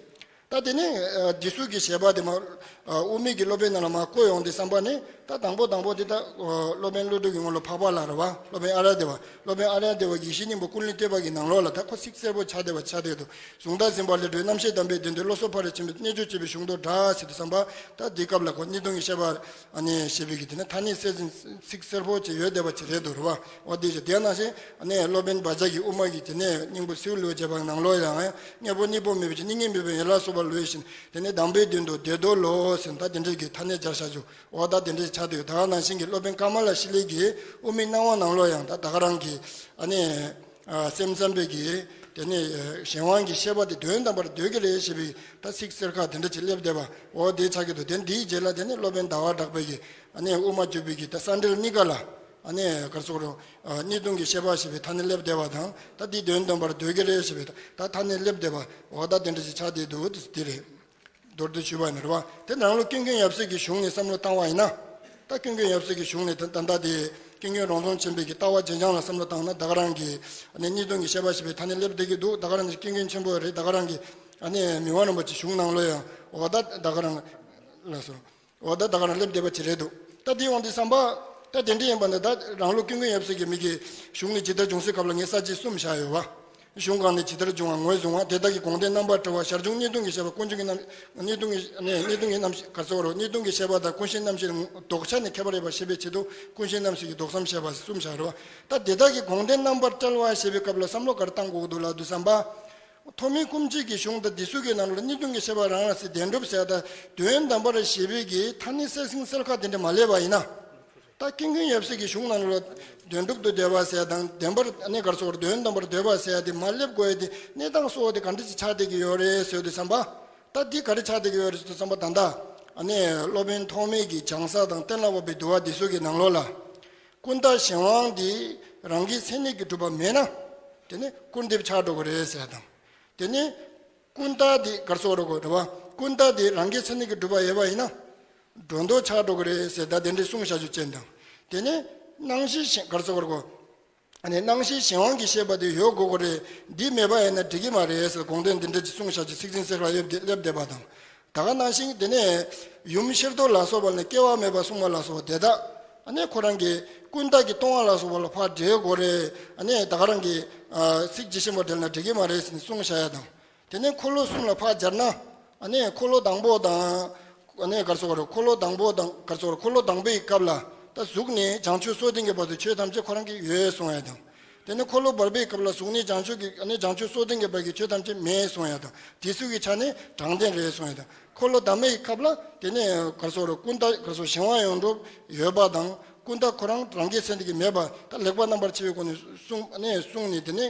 ད་དེ་ནས་ཨ་དེ་ཚོ་གི་བཤད་པ་དེ་མ་ཨ་དབུ་མའི་གི་སློབ་དཔོན་ནང་ལ་མ་བཀོད་ཡོང་དུས་ཙམ་པ་ནས། ད་དང་པོ་དང་པོ་དེ་ད་ཨ་སློབ་དཔོན་ཀླུ་སྒྲུབ་ཀྱི་ངོ་ལ་འཕགས་པ་ལྷ་རེད་བ། སློབ་དཔོན་ཨཱརྱ་དེ་བ། སློབ་དཔོན་ཨཱརྱ་དེ་བ་ཡེ་ཤེས་སྙིང་པོ་ཀུན་ལས་བཏུས་པ་གི་ནང་ལོགས་ལ་ད་ཁོ་ཚིག་གསལ་པོ་ཆགས་བསྡད་པ་ཆགས་བསྡད་འདུག་གཟུང་དང་འཛིན་པ་ལས་གྲོལ་རྣམ་ཤེས་དམ་པའི་དོན་དུ། བློ་གསལ་ཕ་རོལ་ཕྱིན་པའི་རྣལ་འབྱོར་སྤྱོད་པའི་གཞུང་དུ་གྲགས་ཟེར་དུས་ཙམ་པ། ད་འདི་སྐབས་ལ་ཁོ་གཉིས་སྟོང་གི་བཤད་པ་ཨ་ནི་ཞེས་པའི་གི་དེ་ནས་ཐ་སྙད་གསལ་ཟིན་ཚིག་གསལ་པོ་ཅིག་ཡོད་བསྡད་པ་ཅིག་རེད་འདུག་རེད་བ། འོ་དེ་ཞིག་དེ་ནང་བཞིན་ཨ་ནི་སློབ་དཔོན་བཛྲ་གི་དབུ་མ་གི་དེ་ནས་སྙིང་པོ་སེའུ་ལུ་བྱས་པ་ནང་ལོགས་ཡང་། དངོས་པོ་གཉིས་པོ་མེད་པའི་ཕྱིར། གཉིས་གཉིས་མེད་པའི་ཡུལ་ལ་སོགས་པ་ལུས་ཤིང་། དེ་ནས་དམ་པའི་དོན་དུ་བདེ་སྡུག་བློ་ཟེར་ད་དེ་འདྲ་གི་ཐ་སྙད་སྦྱར་བཞག་ཆོག་འོ་ད་དེ་འདྲ་ཆགས་འདུག་ད་ག་ནང་བཞིན་གྱི་སློབ་དཔོན་ཀ་མ་ལ་ཤཱི་ལའི་གི་དབུ་མའི་སྣང་བ་ནང་ལོགས་ཡང་ད་ད་ག་རང་གི་ཨ་ནི་ཨ་སེམས་ཙམ་པའི་གི་དེ་ནས་གཞན་དབང་གི་བཤད་པ་དེ་དོན་དམ་པར་འདོད་ཀྱི་རེད་ཞེས་པའི་ད་ཚིག་གསལ་ཁ་དེ་འདྲ་ཅིག་སླེབས་བསྡད་པ། འོ་དེ་ཆགས་ཀྱི་འདུག་དེ་འདིའི་རྗེས་ལ་དེ་ནས་སློབ་དཔོན་ཟླ་བ་གྲགས་པའི་གི་ཨ་ནི་དབུ་མ་འཇུག་པའི་གི་ད་ས་འབྲེལ་གཉིས་ཀ་ལ་ཨ་ནི་ག་རེ་ཟེར་དགོས་རེད། ཨ་གཉིས་སྟོང་གི་བཤད་པ་ཞེས་པའི་ཐ་སྙད་སླེབས་བསྡད་པ་དང་། ད་དེ་དོན་དམ་པར་འདོད་ཀྱི་རེད་ཞེས་པའི་ད་ཐ་སྙད་སླེབས་བསྡད་པ། འོ་ད་དེ་འདྲ་ཅིག་ཆགས་བསྡད་འདུག་དེ་རེད། མདོར་བསྡུས་ཞུས་པ་ཡིན་རེད་བ། དེ་རང་ལུགས་ཀུན་མཁྱེན་ཡབ་སྲས་ཀྱི་གཞུང་ནས་བསམ་བློ་བཏང་བ་ཡིན་ན། ད་ཀུན་མཁྱེན་ཡབ་སྲས་ཀྱི་གཞུང་ནས་ད་ད་ལྟ་དེ་ཀུན་མཁྱེན་རོང་ཟོམ་ཆེན་པོའི་གི་ལྟ་བ་རྗེས་འབྲང་ལ་བསམ་བློ་བཏང་ན། ད་ག་རང་གི་ཨ་ནི་གཉིས་སྟོང་གི་བཤད་པ་ཞེས་པའི་ཐ་སྙད་སླེབས་བསྡད་ཀྱི་འདུག་ད་ག་རང་གི་ཀུན་མཁྱེན་ཆེན་པོ་རེད། ད་ག་རང་གི་ཨ་ནི་མི་དབང་རིན་པོ་ཆེ་གཞུང་ནང་ལོ་ཡང་འོ་ད་ད་ག་རང་ལ་སོང་། འོ་ད་ད་ག་རང་སླེབས་བསྡད་པ་ཅིག་རེད་འདུག་ད་དེ་འོང་དུས་ཙམ་པ། ད་དེ་འདྲ་ཡིན་པ་ན་ད་རང་ལུགས་ཀུན་མཁྱེན་ཡབ་སྲས་ཀྱི་མི་གི་གཞུང་ནས་ཇི་ལྟར་འབྱུང་སྲིད་སྐབས་ལ་ངས་ས་བཅད་གསུམ་བཞག་ཡོད་བ། གཞུང་གང་ནས་ཇི་ལྟར་འབྱུང་བ། ངོས་བཟུང་བ། དེ་དག་གི་དགོངས་དོན་རྣམ་པར་བཀྲལ་བ། ཞར་བྱུང་གཉིས་སྟོང་གི་བཤད་པ། ཀུན་འབྱུང་གི་རྣམ། གཉིས་སྟོང་གི་ནས་གཉིས་སྟོང་གི་རྣམ་ག་རེ་ཟེར་དགོས་རེད། གཉིས་སྟོང་གི་བཤད་པ་དང་ཀུན་ཤེས་རྣམ་བཤད་ལྡོག་ཆ་ནས་ཁྱད་པར་ཡོད་པ་ཤེས་པའི་ཆེད་དུ་ཀུན་ཤེས་རྣམ་བཤད་ཀྱི་ལྡོག་ཙམ་བཤད་པ་གསུམ་བཞག་རེད་བ། ད་དེ་དག་གི་དགོངས་དོན་རྣམ་པར་བཀྲལ་བ་ཞེས་པའི་སྐབས་ལ་བསམ་བློ་ག་རེ་བཏང་དགོས་ཀྱི་འདུག་ལབ་དུས་ཙམ་པ། ཐོགས་མེད་སྐུ་མཆེད་ཀྱི་གཞུང་དང་འདི་ཚོ་གི་ནང་ལ་གནས་ལུགས་ཀྱི་ཤེས་པ་རང་རང་སེ་བདེན་གྲུབ་ཟེར་དང་དོན་དམ་པར་ཞེས་པའི་གི་ཐ་སྙད་གསལ་ཟིན་གསལ་ཁ་དེ་འདྲ་མ་སླེབས་པ་ཡིན་ན། ད་ཀུན་མཁྱེན་ཡབ་སྲས་ཀྱི་གཞུང་ནང་ལ་བདེན་གྲུབ་ཏུ་བདེ་བ་ཟེར་དང་བདེན་པར་ཨ་ནི་ག་རེ་ཟེར་དགོས་རེད། དོན་དམ་པར་འདོད་པ་ཟེར་དེ་མ་སླེབས་དགོས་ཡ་དེ་གནས་སྟངས་སོགས་དེ་ག་འདྲ་ཞིག་ཆགས་བསྡད་ཀྱི་ཡོད་རེད་ཟེར་དུས་ཙམ་པ། ད་འདི་ག་རེ་ཆགས་བསྡད་ཀྱི་ཡོད་རེད་ཟེར་དུས་ཙམ་པ། ད་ལྟ་ཨ་ནི་སློབ་དཔོན་ཐོགས་མེད་ཀྱི་བྱང་ས་དང་གཏན་ལ་དབབ་པའི་འདུལ་བ་འདི་ཚོ་གི་ནང་ལོགས་ལ། ཀུན་བརྟགས་གཞན་དབང་འདི་རང་གི་མཚན་ཉིད་ཀྱིས་གྲུབ་པ་མེད་ན། དེ་ནི་སྐུར་འདེབས་ཆགས་འགྲོ་གི་རེད་ཟེར་དང་། དེ་ནི་ཀུན་བརྟགས་འདི་ག་རེ་ཟེར་དགོས་རེད་བ། ཀུན་བརྟགས་འདི་རང་གི་མཚན་ཉིད་ཀྱིས་གྲུབ་པ་ཡོད་པ་ཡིན་ན། སྒྲོ་འདོགས་ཆགས་འགྲོ་གི་རེད་ཟེར་ད་དེ་འདྲའི་གསུངས་བཞག་རྒྱུ་ཅན་དང་། དེ་ནི་སྣང་ཤེས་གཞན་ག་རེ་ཟེར་དགོས་རེད་བ། ཨ་ནི་སྣང་ཤེས་གཞན་དབང་གི་ཤེས་པ་དེ་ཡོད་དགོས་ཀྱི་རེད། འདི་མེད་པ་ཡིན་ན་འགྲིག་གི་མ་རེད་ཟེར་དགོངས་དོན་འདི་འདྲ་ཅིག་གསུངས་བཞག་ཅིག་ཚིག་ཟིན་གསལ་ཁ་སླེབས་བསྡད་པ་དང་། ད་ག་ནང་བཞིན་དེ་ནས་ཡུམ་ཤེར་རྡོར་ལ་སོགས་པ་ནས་སྐྱེ་བ་མེད་པར་གསུངས་པ་ལ་སོགས་པ་དེ་དག་ཨ་ནི་ཁོ་རང་གི་ཀུན་བརྟགས་ཀྱིས་སྟོང་པ་ལ་སོགས་པ་ལ་ཕར་འགྲེལ་དགོས་རེད། ཨ་ནི་ད་ག་རང་གི་ཚིག་ཇི་བཞིན་པར་འགྲེལ་ན་འགྲིག་གི་མ་རེད་ཟེར་ནས་གསུངས་བཞག་ཡ་དང་། དེ་ནས་འཁོར་ལོ་གསུམ་ལ་ཕར་སྦྱར་ན། ཨ་ནི་འཁོར་ལོ་དང་པོ་དང་། ཨ་ནི་ག་རེ་ཟེར་དགོས་རེད། འཁོར་ལོ་དང་པོ་དང་ག་རེ་ཟེར་དགོས་རེད། འཁོར་ལོ་དང་པོའི་སྐབས་ལ་ད་གཟུགས་ནས་བྱང་ཆུབ་སོ་བདུན་གྱི་བར་དུ་ཆོས་ཐམས་ཅད་ཁོ་རང་གི་ཡོད་གསུང་ཡ་དང་། དེ་ནས་འཁོར་ལོ་བར་པའི་སྐབས་ལ་གཟུགས་ནས་བྱང་ཆུབ་ཀྱི་ཨ་ནི་བྱང་ཆུབ་སོ་བདུན་གྱི་བར་གྱི་ཆོས་ཐམས་ཅད་མེད་གསུང་ཡ་དང་། དེ་ཚོ་གི་ཆ་ནས་དྲང་བདེན་རེད་གསུང་ཡ་དང་། འཁོར་ལོ་དང་པོའི་སྐབས་ལ་དེ་ནས་ག་རེ་ཟེར་དགོས་རེད། ཀུན་བརྟགས་ག་རེ་ཟེར་གཞན་དབང་ཡོངས་གྲུབ་ཡོད་པ་དང་། ཀུན་བརྟགས་ཁོ་རང་རང་གི་མཚན་ཉིད་ཀྱིས་མེད་པ་ད་ལེགས་པར་རྣམ་པར་ཕྱེ་བའི་སྒོ་ནས་གསུངས་ནས་གསུངས་ནས། དེ་ནས་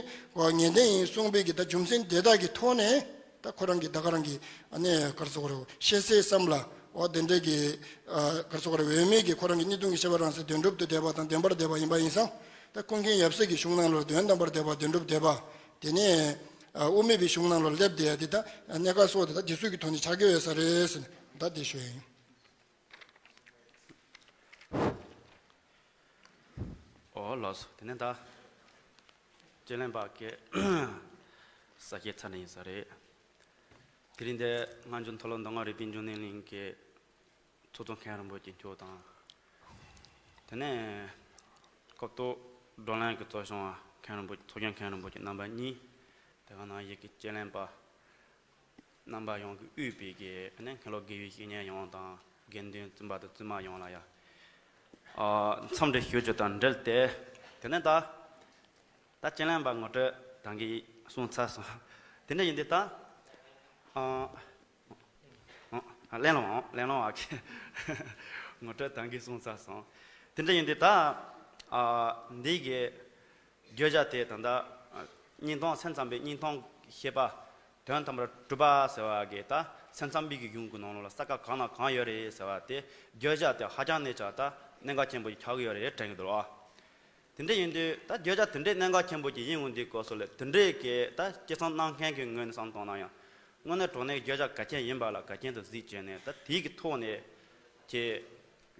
ངེས་གཏན་ཡིན་གསུངས་པའི་གི་ད་རྒྱུ་མཚན་དེ་དག་གི་ཐོག་ནས་ད་ཁོ་རང་གི་ད་ག་རང་གི་ཨ་ནི་ག་རེ་ཟེར་དགོས་རེད། བཤད་སྲོལ་ཙམ་ལ་འོ་དེ་འདྲའི་གི་ག་རེ་ཟེར་དགོས་རེད། འོས་མེད་ཀྱི་ཁོ་རང་གི་གནས་ལུགས་ཀྱི་ཤེས་པ་རང་སེ་བདེན་གྲུབ་ཏུ་བསྡད་པ་དང་བདེན་པར་བསྡད་པ་ཡིན་པ་ཡིན་ཙང་། ད་ཀུན་མཁྱེན་ཡབ་སྲས་ཀྱི་གཞུང་ནང་ལ་དོན་དམ་པར་བསྡད་པ་བདེན་གྲུབ་བསྡད་པ། དེ་ནས་དབུ་མེད་པའི་གཞུང་ནང་ལ་སླེབས་བསྡད་ཡ་དེ་ད་གནད་འགག་སོགས་དེ་ད་དེ་ཚོ་གི་ཐོག་ནས་ཆགས་ཀྱི་ཡོད་ས་རེད་ཟེར་ནས་ད་དེ་ཞུ་ཡ་ཡིན། ཨོ་ལགས་སོ། དེ་ནས་ད་དཔྱད་གླེང་པ་གི་ས་བཤད་ཚར་ནས་ཡིན་ས་རེད། དེ་རིང་འདི་སྔ་འགྱུར་མཐོ་སློབ་མདོ་སྔགས་རིག་པའི་འབྱུང་གནས་གླིང་གི་ཚོགས་གཙོ་མཁན་རིན་པོ་ཆེ་མཆོག་དང་། དེ་ནས་སྐབས་ཐོག་བགྲོ་གླེང་གི་གཙོ་སྐྱོང་བ་མཁན་རིན་པོ་ཆེ་ཚོགས་གཙོ་མཁན་རིན་པོ་ཆེ་རྣམ་པ་གཉིས། དེ་ག་ནང་བཞིན་གྱི་དཔྱད་གླེང་པ་རྣམ་པ་ཡོངས་ཀྱིས་དབུས་པའི་གི་ཨ་ནི་མཁན་སློབ་དགེ་བའི་བཤེས་གཉེན་ཡོངས་དང་། དགེ་འདུན་བཙུན་པ་དང་བཙུན་མ་ཡོངས་ལ་ཡང་འཚམས་འདྲི་ཞུ་རྒྱུ་དང་འབྲེལ་ཏེ། དེ་ནས་ད་ད་དཔྱད་གླེང་པ་ངོ་སྤྲོད་ད་གིན་གསུངས་ཚར་སོང་། དེ་འདྲ་ཡིན་དུས་ད་ཨ་ཨ་གླེང་སློང་ཨ་གླེང་སློང་ཨ་ངོ་སྤྲོད་ད་གིན་གསུངས་ཚར་སོང་། དེ་འདྲ་ཡིན་དུས་ད་ཨ་འདི་གི་བརྗོད་བྱ་དེ་ད་ལྟ་སྙིང་སྟོང་། སེམས་ཙམ་པའི་སྙིང་སྟོང་ཤེས་པ་དོན་དམ་པར་གྲུབ་པ་ཟེར་བ་གི་ད་སེམས་ཙམ་པའི་གི་གཞུང་གི་ནང་ལོགས་ལ་ས་ཀ་གང་ན་གང་ཡོད་རེད་ཟེར་བ་དེ་བརྗོད་བྱ་དེ་ཧ་ཅང་ནས་ཀྱང་ད་གནད་འགག་ཆེན་པོ་ཞིག་ཆགས་ཀྱི་ཡོད་རེད་དྲན་གྱི་འདུག་ཨ། དེ་འདྲ་ཡིན་དུས་ད་བརྗོད་བྱ་དེ་འདྲའི་གནད་འགག་ཆེན་པོ་ཞིག་ཡིན་འོང་དུས་སྐབས་སུ་ལ་དེ་འདྲའི་གི་ད་དཔྱད་རྩོམ་གནང་མཁན་གྱི་ངོས་ནས་བསམ་བཏང་ན་ཡང་དངོས་གནས་དྲང་གནས་བརྗོད་བྱ་གལ་ཆེན་ཡིན་པ་ལ་གལ་ཆེན་དུ་གཟིགས་བྱས་ནས། ད་དེའི་གི་ཐོག་ནས་ཁྱེད་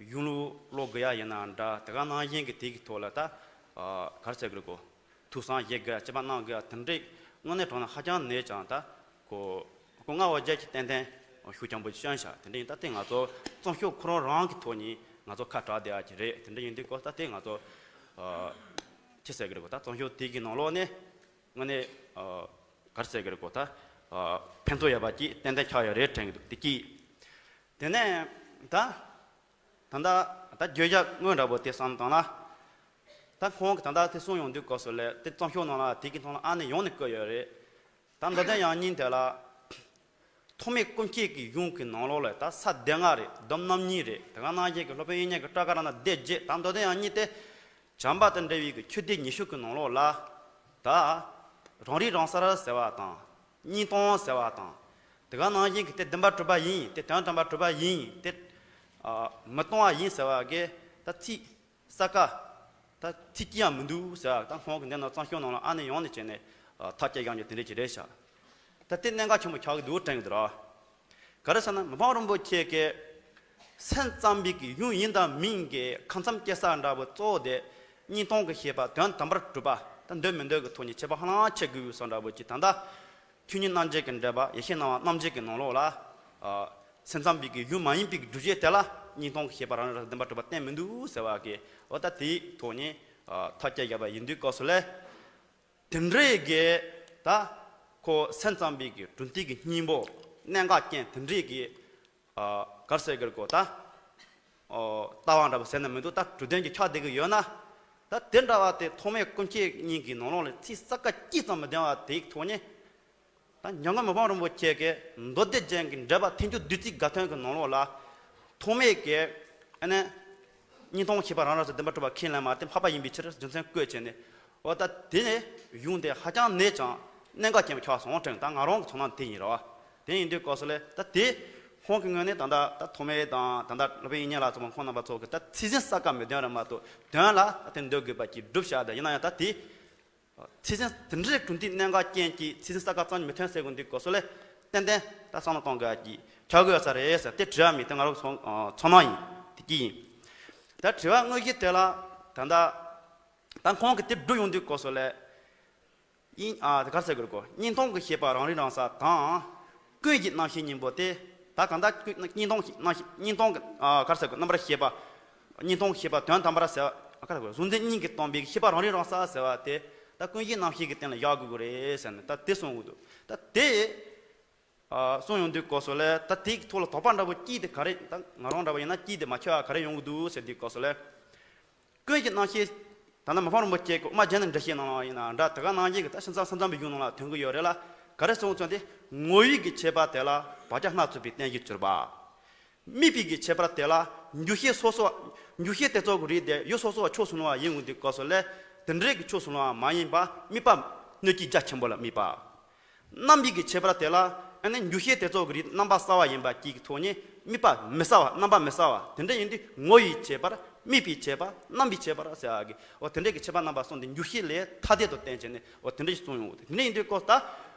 གཞུང་ལུགས་ཀློག་དགོས་ཡ་ཡིན་ན་འདྲ། དེ་ག་ནང་བཞིན་གྱི་དེའི་གི་ཐོག་ལ་ད་ག་རེ་ཟེར་དགོས་རེད་གོ། ཐུགས་བསམ་བཞེས་དགོས་ཡ། དཔྱད་པ་གནང་དགོས་ཡ་དེ་འདྲའི་དངོས་གནས་དྲང་གནས་ཧ་ཅང་ནས་ཀྱང་ད་གོ་གོ་ལྔ་བ་བརྒྱད་ཀྱི་ཏན་ཏན་ཤུགས་ཆེན་པོ་ཞིག་བྱུང་ཤག་དེ་འདྲ་ཡིན་ད་དེ་ང་ཚོ་རྩོམ་ཤོག་ཁོ་རང་རང་གི་ཐོག་ནས་ང་ཚོ་ཁ་གྲག་བསྡད་ཡ་ཅིག་རེད། དེ་འདྲ་ཡིན་དུས་གོ་ད་དེ་ང་ཚོ་ཅི་ཟེར་དགོས་རེད་གོ། ད་རྩོམ་ཤོག་དེ་གི་ནང་ལོགས་ནས་དངོས་གནས་ག་རེ་ཟེར་དགོས་རེད་གོ། ད་ཕན་ཐོགས་ཡོད་པ་ཅིག་ཏན་ཏན་ཆགས་ཡོད་རེད་དྲན་གྱི་འདུག་དེ་གཅིག་དེ་ནས་ད་ད་ལྟ་ད་བརྗོད་བྱ་དངོས་འདྲ་པོ་དེ་བསམ་བཏང་ན། ད་ཁོང་གིས་ད་ལྟ་དེ་གསུངས་ཡོང་དུས་སྐབས་སུ་ལ་དེ་རྩོམ་ཤོག་ནང་ལ་དེ་གི་ཐོག་ལ་ཨ་ནེ་ཡོང་ནས་བཀོད་ཡོད་རེད། ད་མདོ་དོན་ཡང་སྙིང་དེ་ལ་ཐོགས་མེད་སྐུ་མཆེད་ཀྱི་གཞུང་གི་ནང་ལོགས་ལ་ད་ས་སྡེ་ལྔ་རེད། སྡོམ་རྣམ་གཉིས་རེད། དེ་ག་ནང་བཞིན་གྱི་སློབ་དཔོན་དབྱིག་གཉེན་གྱི་ཊཱ་ཀ་ར་ཎ་སྡེ་བརྒྱད། ད་མདོ་དོན་ཡང་སྙིང་དེ་བྱམས་པ་དང་འབྲེལ་བའི་གི་ཆོས་སྡེ་ཉི་ཤུ་གི་ནང་ལོགས་ལ་ད་རང་རིག་རང་གསལ་ཟེར་བ་དང་། སྙིང་སྟོང་ཟེར་བ་དང་། དེ་ག་ནང་བཞིན་གྱི་དེ་བདེན་པར་གྲུབ་པ་ཡིན། དེ་དོན་དམ་པར་གྲུབ་པ་ཡིན། དེ་མི་སྟོང་བ་ཡིན་ཟེར་བ་གི་ད་ཚིག་ས་ཀ་ད་ཚིག་གཅིག་ཡང་མི་འདུག་ཟེར་བ། ད་ཁོང་གི་འདི་ན་རྩོམ་ཤོག་ནང་ལ་ཨ་ནེ་ཡོང་ནས་བྱས་ནས་ཐག་བཅད་ཡང་རྒྱུ་དེ་འདྲ་ཅིག་རེད་ཤག་ད་དེ་གནད་འགག་ཆེན་པོ་ཆགས་ཀྱི་འདུག་དྲན་གྱི་འདུག་ར། ག་རེ་ཟེར་ན་མི་ཕམ་རིན་པོ་ཆེ་གིས་སེམས་ཙམ་པའི་གི་གཞུང་ཡིན་དང་མིན་གྱི་ཁ་མཚམས་བཅད་ས་འདྲ་པོ་གཙོ་བོ་དེ་སྙིང་སྟོང་གི་ཤེས་པ་དོན་དམ་པར་གྲུབ་པ་ད་འདོད་མི་འདོད་ཀྱི་ཐོག་ནས་ཁྱད་པར་ཧ་ལམ་ཕྱེ་དགོས་ཡོད་ས་འདྲ་པོ་ཅིག་ད་ལྟ་ཆོས་ཉིད་རྣམ་འབྱེད་ཀྱི་འགྲེལ་པ་ཡེ་ཤེས་སྣང་བ་རྣམ་འབྱེད་ཀྱི་ནང་ལོགས་ལ། ཨ། སེམས་ཙམ་པའི་གི་གཞུང་མ་ཡིན་པའི་གི་སྒྲུབ་བྱེད་དེ་ལ་སྙིང་སྟོང་གི་ཤེས་པ་རང་རང་བདེན་པར་གྲུབ་པ་བསྟན་མི་འདུག་ཟེར་བ་གི་འོ་ད་དེའི་ཐོག་ནས་ཐག་བཅད་བཞག་པ་ཡིན་དུས་སྐབས་སུ་ལས། དེ་འདྲའི་གི་ད་ཁོ་སེམས་ཙམ་པའི་གི་གྲུབ་མཐའི་གི་སྙིང་པོ་གནད་འགག་ཅན་དེ་འདྲའི་གི་ཨ། ག་རེ་ཟེར་དགོས་རེད་གོ། ད་ཨོ་ལྟ་བ་འདྲ་པོ་ཟེར་ན་མི་འདུག་ད་གྲུབ་དོན་གྱི་ཆ་དེ་གི་ཡོད་ན། ད་དེ་འདྲ་བ་དེ་ཐོགས་མེད་སྐུ་མཆེད་གཉིས་ཀྱི་ནང་ལོགས་ལ་ཚིག་ས་ཀ་གཅིག་ཙམ་མི་ལྡན་པ་དེའི་ཐོག་ནས་ ད་ཉང་ག་མི་ཕམ་རིན་པོ་ཆེ་གི་མདོ་སྡེ་རྒྱན་གྱི་འགྲེལ་པ་ཐེག་མཆོག་བདུད་རྩིའི་དགའ་སྟོན་གྱི་ནང་ལོགས་ལ། ཐོགས་མེད་ཀྱི་ཨ་ནི་སྙིང་སྟོབས་ཤེས་པ་རང་རང་སོ་བདེན་པར་གྲུབ་པ་ཁས་ལེན་མ་དེ་འཕགས་པ་ཡིན་པའི་ཕྱིར་རྒྱུ་མཚན་བཀོད་བྱས་ནས། འོ་ད་དེ་ནས་ཡོང་དེ་ཧ་ཅང་ནས་ཀྱང་གནད་འགག་ཆེན་པོ་ཆགས་སོང་དྲན། ད་ང་རང་གི་ཚོར་སྣང་དེ་ཡིན་རོ། དེ་ཡིན་དུས་སྐབས་སུ་ལས་ད་དེ་ཁོང་གི་ངོས་ནས་ད་ད་ད་ཐོགས་མེད་དང་ད་ད་སློབ་དཔོན་དབྱིག་གཉེན་ལགས་ཚོ་མ་ཁོང་རྣམ་པ་ཚོ་གི་ད་ཚིག་ཟིན་ས་ཀ་མི་འདོན་ར་མ་གཏོགས་དོན་ལ་ད་དེ་འདོད་དགོས་པ་ཅིག་སྒྲུབ་བྱ། ད་ཡིན་ན་ཡང་ད་དེ། ཚིག་ཟིན་དེ་འདྲའི་གྲུབ་མཐའི་གནད་འགག་ཅན་གྱི་ཚིག་ཟིན་ས་ཀ་རྩ་མི་ཐོན་ཟེར་དགོས་འདུག་སྐབས་སུ་ལས་ཏན་ཏན་ད་བསམ་བློ་གཏོང་དགོས་ཀྱི་ཆགས་དགོས་ས་རེད་ཟེར། དེ་དྲི་བ་མེད། དེ་ང་རང་ཚོ་ཚོར་སྣང་ཡིན། དེ་གཅིག་ཡིན། ད་དྲི་བ་དངོས་གཞི་དེ་ལ་ད་ད་ད་ཁོང་གིས་དེ་སྒྲུབ་ཡོང་དུས་སྐབས་སུ་ལས། ཨིན། ཨ། དེ་ག་རེ་ཟེར་དགོས་རེད་གོ། སྙིང་སྟོབས་ཀྱི་ཤེས་པ་རང་རིག་རང་གསལ་དང་། ཀུན་གཞི་རྣམ་ཤེས་གཉིས་པོ་དེ། ད་གང་ལྟར་ཀུན་སྙིང་སྟོབས་ཀྱི་རྣམ་ཤེས། སྙིང་སྟོབས་ཀྱི། ཨ། ག་རེ་ཟེར་དགོས། རྣམ་པར་ཤེས་པ། སྙིང་སྟོབས་ཀྱི་ཤེས་པ་དོན་དམ་པར་ཟེར་བ། ག་རེ་ཟེར་དགོས། གཟུང་འཛིན་གཉིས་ཀྱིས་སྟོང་པའི་ཤེས་པ་རང་རིག་རང་གསལ་ཟེར་བ་དེ། ད་ཀུན་གཞི་རྣམ་ཤེས་ཀྱི་སྟེང་ལ་བཞག་དགོས་ཀྱི་རེད་ཟེར་ནས་ད་དེ་གསུང་གི་འདུག། ད་དེ། ཨ། གསུང་ཡོང་དུས་སྐབས་སུ་ལས་ད་དེའི་ཐོག་ལ་དོགས་པ་འདྲ་པོ་སྐྱེས་ཏེ་ག་རེ། ད་ང་རང་འདྲ་པོ་ཡིན་ན་སྐྱེས་ཏེ་མ་ཆོད་པ་ག་རེ་ཡོང་གི་འདུག་ཟེར་དུས་སྐབས་སུ་ལས། ཀུན་གཞི་རྣམ་ཤེས། ད་ནི་མི་ཕམ་རིན་པོ་ཆེ་གི་དབུ་མ་རྒྱན་ནས་འགྲེལ་བཤད་གནང་བ་ཡིན་ན་འདྲ། དེ་ག་ནང་བཞིན་གྱི་ད་ཕྱི་མཚམས་ས་མཚམས་པའི་གཞུང་ནང་ལ་ཐོན་གྱི་ཡོད་རེད་ལ། ག་རེ་གསུངས་ཚུལ་དེ། ངོ་བོའི་གི་ཆད་པ་དེ་ལ་བག་ཆགས་སྣ་ཚོགས་པའི་རྟེན་གཞིར་གྱུར་པ། དམིགས་པའི་གི་ཁྱད་པར་དེ་ལ་འགྱུ་ཤེས་སོ་སོ། འགྱུ་ཤེས་དེ་ཚོ་གི་རིགས་དེ་ཡུལ་སོ་སོ་བ་ཕྱོགས་སུ་ལྷུང་བ་ཡིན་དགོས་དུས་སྐབས་སུ་ལས། དེ་འདྲའི་གི་ཕྱོགས་སུ་ལྷུང་བ་མ་ཡིན་པ་དམིགས་པ་སྣོད་ཀྱི་རྒྱ་ཆེན་པོ་ལ་དམིགས་པ། རྣམ་པའི་གི་ཁྱད་པར་དེ་ལ་ཨ་ནི་འགྱུ་ཤེས་དེ་ཚོ་གི་རིགས་རྣམ་པ་གསར་བ་ཡིན་པ་གཅིག་གི་ཐོག་ནས་དམིགས་པ་མི་གསར་བ། རྣམ་པ་མི་གསར་བ་དེ་འདྲ་ཡིན་དུས་ངོ་བོའི་ཁྱད་པར། དམིགས་པའི་ཁྱད་པར། རྣམ་པའི་ཁྱད་པར་ཟེར་བ་གི། འོ་དེ་འདྲའི་གི་ཁྱད་པར་རྣམ་པ་གསུམ་དེ་འགྱུ་ཤེས་ལས་ཐ་དད་དུ་བསྟན་བྱས་ནས་འོ་དེ་འདྲ་ཞིག་གསུངས་ཡོང་གི། དེ་འདྲ་ཡིན་དུས་སྐབས་ད།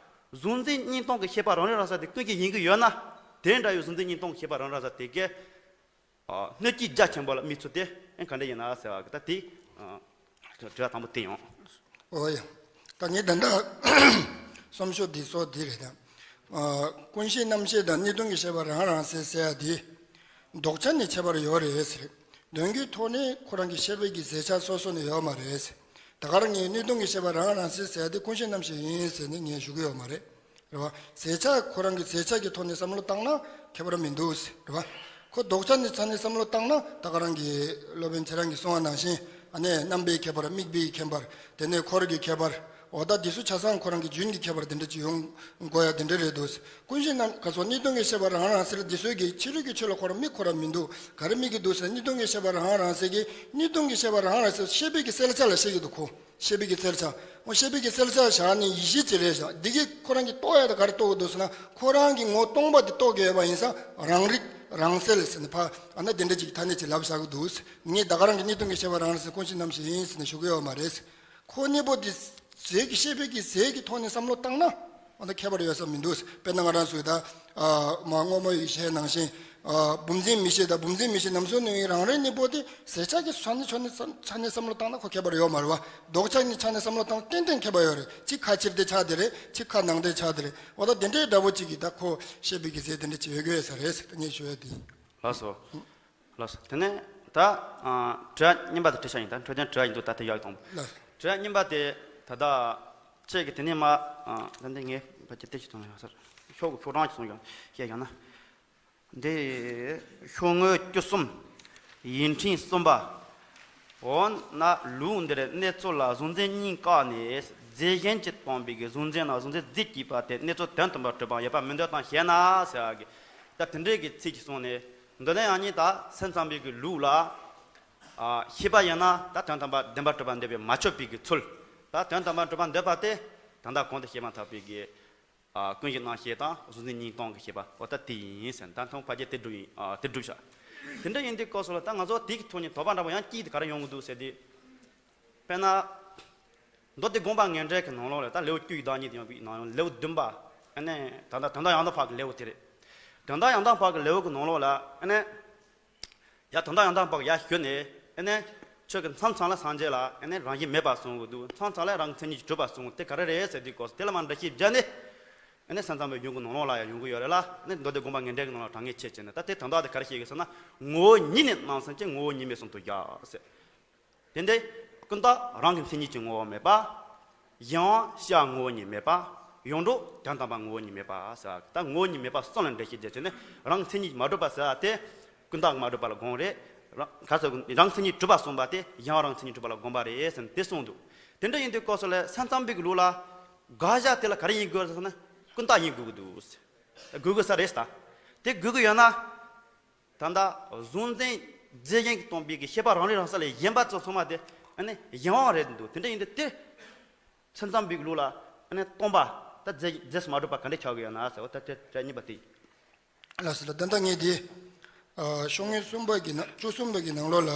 གཟུང་འཛིན་གཉིས་སྟོང་གི་ཤེས་པ་རང་རིག་རང་གསལ་དེ་ཀུན་གྱིས་ཡིན་གྱི་ཡོད་ན། དེ་འདྲ་བའི་གཟུང་འཛིན་གཉིས་སྟོང་གི་ཤེས་པ་རང་རིག་རང་གསལ་དེ་གས། ཨ། སྣོད་ཀྱི་རྒྱ་ཆེན་པོ་ལ་དམིགས་ཚུལ་དེ་ཨེ་ག་འདྲ་ཡིན་ན་ཟེར་བ་གི་ད་དེ། ཨ། དྲི་བ་དང་པོ་དེ་ཡིན། ཨོ་ཡ། ད་ངས་ད་ལྟ་གསུམ་ཤོག་འདི་སོགས་འདི་རེད་ད། ཨ། ཀུན་གཞི་རྣམ་ཤེས་དང་གཉིས་སྟོང་གི་ཤེས་པ་རང་རང་གསལ་ཟེར་ཡ་འདི། ལྡོག་ཆ་ནས་ཁྱད་པར་ཡོད་རེད་ཟེར། དོན་གྱི་ཐོག་ནས་ཁོ་རང་གི་ཤེས་པའི་གི་གཟེར་ཆ་སོ་སོ་ནས་ཡོད་མ་རེད་ཟེར། ད་ག་རང་ངས་གཉིས་སྟོང་གི་ཤེས་པ་རང་རང་གསལ་ཟེར་ཡ་དེ་ཀུན་གཞི་རྣམ་ཤེས་ཡིན་ཟེར་ནས་ངས་ཞུ་གི་ཡོད་མ་རེད། རེད་བ། གཟེར་ཆ་ཁོ་རང་གི་གཟེར་ཆ་གི་ཐོག་ནས་བསམ་བློ་བཏང་ན་ཁྱད་པར་མི་འདུག་ཟེར། རེད་བ། ཁོ་ལྡོག་ཆ་ནས་ཆ་ནས་བསམ་བློ་བཏང་ན་ད་ག་རང་གི་སློབ་དཔོན་ཁྱེད་རང་གིས་གསུངས་པ་ནང་བཞིན་ཨ་ནི་རྣམ་པའི་ཁྱད་པར། དམིགས་པའི་ཁྱད་པར། དེ་ནས་འཁོར་གྱི་ཁྱད་པར། འོ་ད་འདི་ཚོ་ཆ་ཚང་ཁོ་རང་གི་རྒྱུན་གྱི་ཁྱད་པར་དེ་འདྲ་ཅིག་ཡོང་དགོས་ཡ་དེ་འདྲ་རེད་འདུག། ཀུན་གཞི་རྣམ། ག་སོ། གཉིས་སྟོང་གི་ཤེས་པ་རང་རང་གསལ་འདི་ཚོའི་གི་ཕྱི་རོལ་གྱི་ཆོས་ལ་ཁོ་རང་དམིགས་ཁོ་རང་མི་འདུག། ག་རེ་དམིགས་ཀྱི་འདུག་ཟེར་ན་གཉིས་སྟོང་གི་ཤེས་པ་རང་རང་གསལ་གྱི། གཉིས་སྟོང་གི་ཤེས་པ་རང་རང་གསལ་ཤེས་པའི་གི་གསལ་ཆ་ལ་བཤད་ཀྱི་འདུག་ཁོ། ཤེས་པའི་གི་གསལ་ཆ། འོ་ཤེས་པའི་གི་གསལ་ཆ་བཞག་ནས་ཡིད་ཤེས་ཅིག་རེད་བཞག། འདི་གི་ཁོ་རང་གི་རྟོགས་ཡ་དེ་ག་རེ་རྟོགས་ཀྱི་འདུག་ཟེར་ན་ཁོ་རང་གི་ངོ་སྟོང་པ་དེ་རྟོགས་དགོས་པ་ཡིན་ཙང་རང་རིག་རང་གསལ་ཟེར་ནས་ཕ་ཨ་ན་དེ་འདྲ་ཅིག་ཐ་སྙད་ཅིག་ལབ་བཞག་གི་འདུག། ངས་ད་ག་རང་གི་གཉིས་སྟོང་གི་ཤེས་པ་རང་རང་གསལ། ཀུན་གཞི་རྣམ་ཤེས་ཡིན་ཟེར་ནས་ཞུ་གི་ཡོད་མ་རེད། ཁོ་གཉིས་པོ་འདི་གཟེར་གྱི། ཤེས་པའི་གི་གཟེར་གྱི་ཐོག་ནས་བསམ་བློ་བཏང་ན་འོ་ན་ཁྱད་པར་ཡོད་ས་མི་འདུག། དཔེར་ན་ང་རང་ཚོའི་ད་ཨ་མ་སྔོན་མ་ཡིག་ཆའི་ནང་བཞིན་ཨ་བུམ་འཛིན་མིག་ཤེས་དང་བུམ་འཛིན་མིག་ཤེས་རྣམ་གསུམ་གཉིས་རང་རིག་གཉིས་པོ་དེ་གཟེར་ཆ་གི་ཆ་ནས་ཆ་ནས་ཆ་ནས་བསམ་བློ་བཏང་ན་ཁོ་ཁྱད་པར་ཡོད་མ་རེད་བ། ལྡོག་ཆ་གི་ཆ་ནས་བསམ་བློ་བཏང་ན་ཏན་ཏན་ཁྱད་པར་ཡོད་རེད། གཅིག་ཁ་ཕྱིར་དེ་ཆགས་དེ་རེད། གཅིག་ཁ་ནང་དེ་ཆགས་དེ་རེད། འོ་ད་དེ་འདྲའི་འདྲ་པོ་གཅིག་གིས་ད་ཁོ་ཤེས་པའི་གི་གཟེར་དེ་འདྲ་ཅིག་ཡོད་དགོས་ས་རེད་ཟེར་ད་ངས་ཞུ་ཡ་དེ་ཡིན། ལགས་སོ། ལགས་སོ། དེ་ནས་ད་ཨ་དྲི་བ་གཉིས་པ་དེ་དྲི་བྱ་ཡིན། ད་འཕྲོད་བསྟེན་དྲི་བ་ཡིན་འདུག། ད་དེ་ཡག་གཏོང་། ལགས། དྲི་བ་གཉིས་པ་དེ་ད་ལྟ་ཁྱེད་ཀྱིས་དེ་ནས་མ་ཨ་ད་འདི་ངས་ཕལ་ཆེར་དེ་ཞིག་གཏོང་ཡོད་ས་རེད། ཤོག་གུ་ཤོག་གྲངས་ཤིག་གསུངས་ཡོད། བཤད་ཡོང་ན། འདི་ཤོག་ངོས་བཅུ་གསུམ། ཡིག་ཕྲེང་གསུམ་པ། འོ་ན་ལུགས་འདིར་གནོད་འཚེ་ལ་གཟུང་འཛིན་གཉིས་བཀག་ནས་རྫས་གཞན་གྱིས་སྟོང་པའི་གི་གཟུང་འཛིན་ལ་གཟུང་འཛིན་རྫས་གཅིག་པ་དེ་གནོད་འཚེ་དོན་དམ་པར་གྲུབ་པའང་ཡོད་པར་མི་འདོད་དམ་ཞེ་ན་ཟེར་བ་གི། ད་དེ་འདྲའི་གི་ཚིག་ཅིག་གསུངས་ནས། མདོར་ན་ཡང་ནི་ད་སེམས་ཙམ་པའི་གི་ལུགས་ལ། ཨ་ཤེས་པ་ཡིན་ན་ད་དོན་དམ་པར་བདེན་པར་གྲུབ་པ་འདོད་པས་མ་ཆོག་པའི་གི་ཚུལ། ད་དོན་དམ་པར་གྲུབ་པ་འདོད་པ་དེ་ད་ལྟ་གོང་དུ་བཤད་མ་ཐག་པའི་གི། ཨ་ཀུན་གཞི་རྣམ་ཤེས་དང་གཟུང་འཛིན་གཉིས་སྟོང་གི་ཤེས་པ་འོ་ད་དེ་ཡིན་ཟེར། ད་མཐོང་ཕལ་ཆེར་དེ་སྒྲུབ་ཡིན། ཨ་དེ་སྒྲུབ་བྱ། དེ་འདྲ་ཡིན་དུས་སྐབས་སུ་ལ་ད་ང་ཚོ་དེ་གི་ཐོག་ནས་དོགས་པ་འདྲ་པོ་ཡང་སྐྱེས་ཏེ་ག་རེ་ཡོང་གི་འདུག་ཟེར་དུས། དཔེར་ན། མདོ་སྡེ་དགོངས་པ་ངེས་འགྲེལ་གྱི་ནང་ལོགས་ལ་ད་ལེའུ་བཅུ་ཡི་བདག་ཉིད་ཡོང་བའི་ནང་ལེའུ་བདུན་པ། ཨ་ནི་ད་ལྟ་དོན་དམ་ཡང་དག་པ་གི་ལེའུ་དེ་རེད། དོན་དམ་ཡང་དག་པ་གི་ལེའུ་གི་ནང་ལོགས་ལ་ཨ་ནི། ཡ་དོན་དམ་ཡང་དག་པ་གི་ཡ་ཞུས་ནས་ཨ་ནི། ཁྱོད་ཀྱིས་མཚམས་མཚམས་ལ་སངས་རྒྱས་ལ་ཨ་ནི་རང་བཞིན་མེད་པར་གསུང་གི་འདུག། མཚམས་མཚམས་ལ་རང་མཚན་ཉིད་ཀྱིས་གྲུབ་པར་གསུང་གི། དེ་ག་རེ་རེད་ཟེར་དུས་སྐབས་སུ་དེ་ལ་མར་འགྲེལ་བཤད་བརྒྱབ་ནས། ཨ་ནི་སེམས་ཙམ་པའི་གཞུང་གི་ནང་ལོགས་ལ་ཡང་ཡོང་གི་ཡོད་རེད་ལ། ཨ་ནི་མདོ་སྡེ་དགོངས་པ་ངེས་འགྲེལ་གྱི་ནང་ལ་དྲང་ངེས་ཆེ་བྱས་ནས་ད་དེ་དོན་དག་དེ་ག་རེ་བཤད་ཀྱི་ཟེར་ན། ངོ་བོ་ཉིད་ནི་སྣང་སེམས་ཀྱི་ངོ་བོ་ཉིད་མེད་གསུམ་དུ་བཞག་ཟེར། དེ་འདྲའི་ཀུན་བརྟགས་རང་གི་མཚན་ཉིད་ཀྱི་ངོ་བོ་མེད་པ། གཞན་དབང་ཤེས་པ་ངོ་བོ་ཉིད་མེད་པ། ཡོངས་གྲུབ་དོན་དམ་པ་ངོ་བོ་ཉིད་མེད་པ་ཟེར་བ། ད་ངོ་བོ་ཉིད་མེད་པ་གསུམ་ལ་འགྲེལ་བཤད་བརྒྱབ་བྱས་ནས་རང་མཚན་ཉིད་མ་གྲུབ་པ་ཟེར་བ་དེ། ཀུན་བརྟགས་མ་གྲུབ་པ་ལ་དགོངས་རེད། རང་ག་ཚོད་རང་མཚན་ཉིད་གྲུབ་པ་གསུངས་པ་དེ་གཞན་དབང་རང་མཚན་ཉིད་གྲུབ་པ་ལ་དགོངས་པ་རེད་ཟེར་ནས་དེ་གསུངས་འདུག། དེ་འདྲ་ཡིན་དུས་སྐབས་སུ་ལ་སེམས་ཙམ་པའི་གི་ལུགས་ལ་དགག་བྱ་དེ་ལ་ག་རེ་ཡིན་དགོས་ཟེར་ན། ཀུན་བཏགས་ཡིན་དགོས་ཀྱི་འདུག་དགོས་ཀྱི་ས་རེད་ད། དེ་དགོས་ཀྱི་ཡོད་ན། ད་ལྟ་གཟུང་འཛིན་རྫས་གཞན་གྱིས་སྟོང་པའི་གི་ཤེས་པ་རང་རིག་རང་གསལ་ལ་ཡིན་པ་ཚོ་ཚང་མ་དེ་ཨ་ནི་གཞན་དབང་རེད་འདུག་དེ་འདྲ་ཡིན་དུས་དེ་སེམས་ཙམ་པའི་ལུགས་ལ་ཨ་ནི་སྟོང་པ་ད་རྫས་རྫས་སུ་མ་གྲུབ་པ་ག་འདྲ་ཆགས་ཀྱི་ཡོད་ན་ཟེར་བ་ད་དེ་གཉིས་པ་དེ། ལགས་སོ་ལགས། ད་ལྟ་ངས་དེ་ཤོག་ངོས་གསུམ་པ་གི་ནང་བཅུ་གསུམ་པ་གི་ནང་ལོགས་ལ་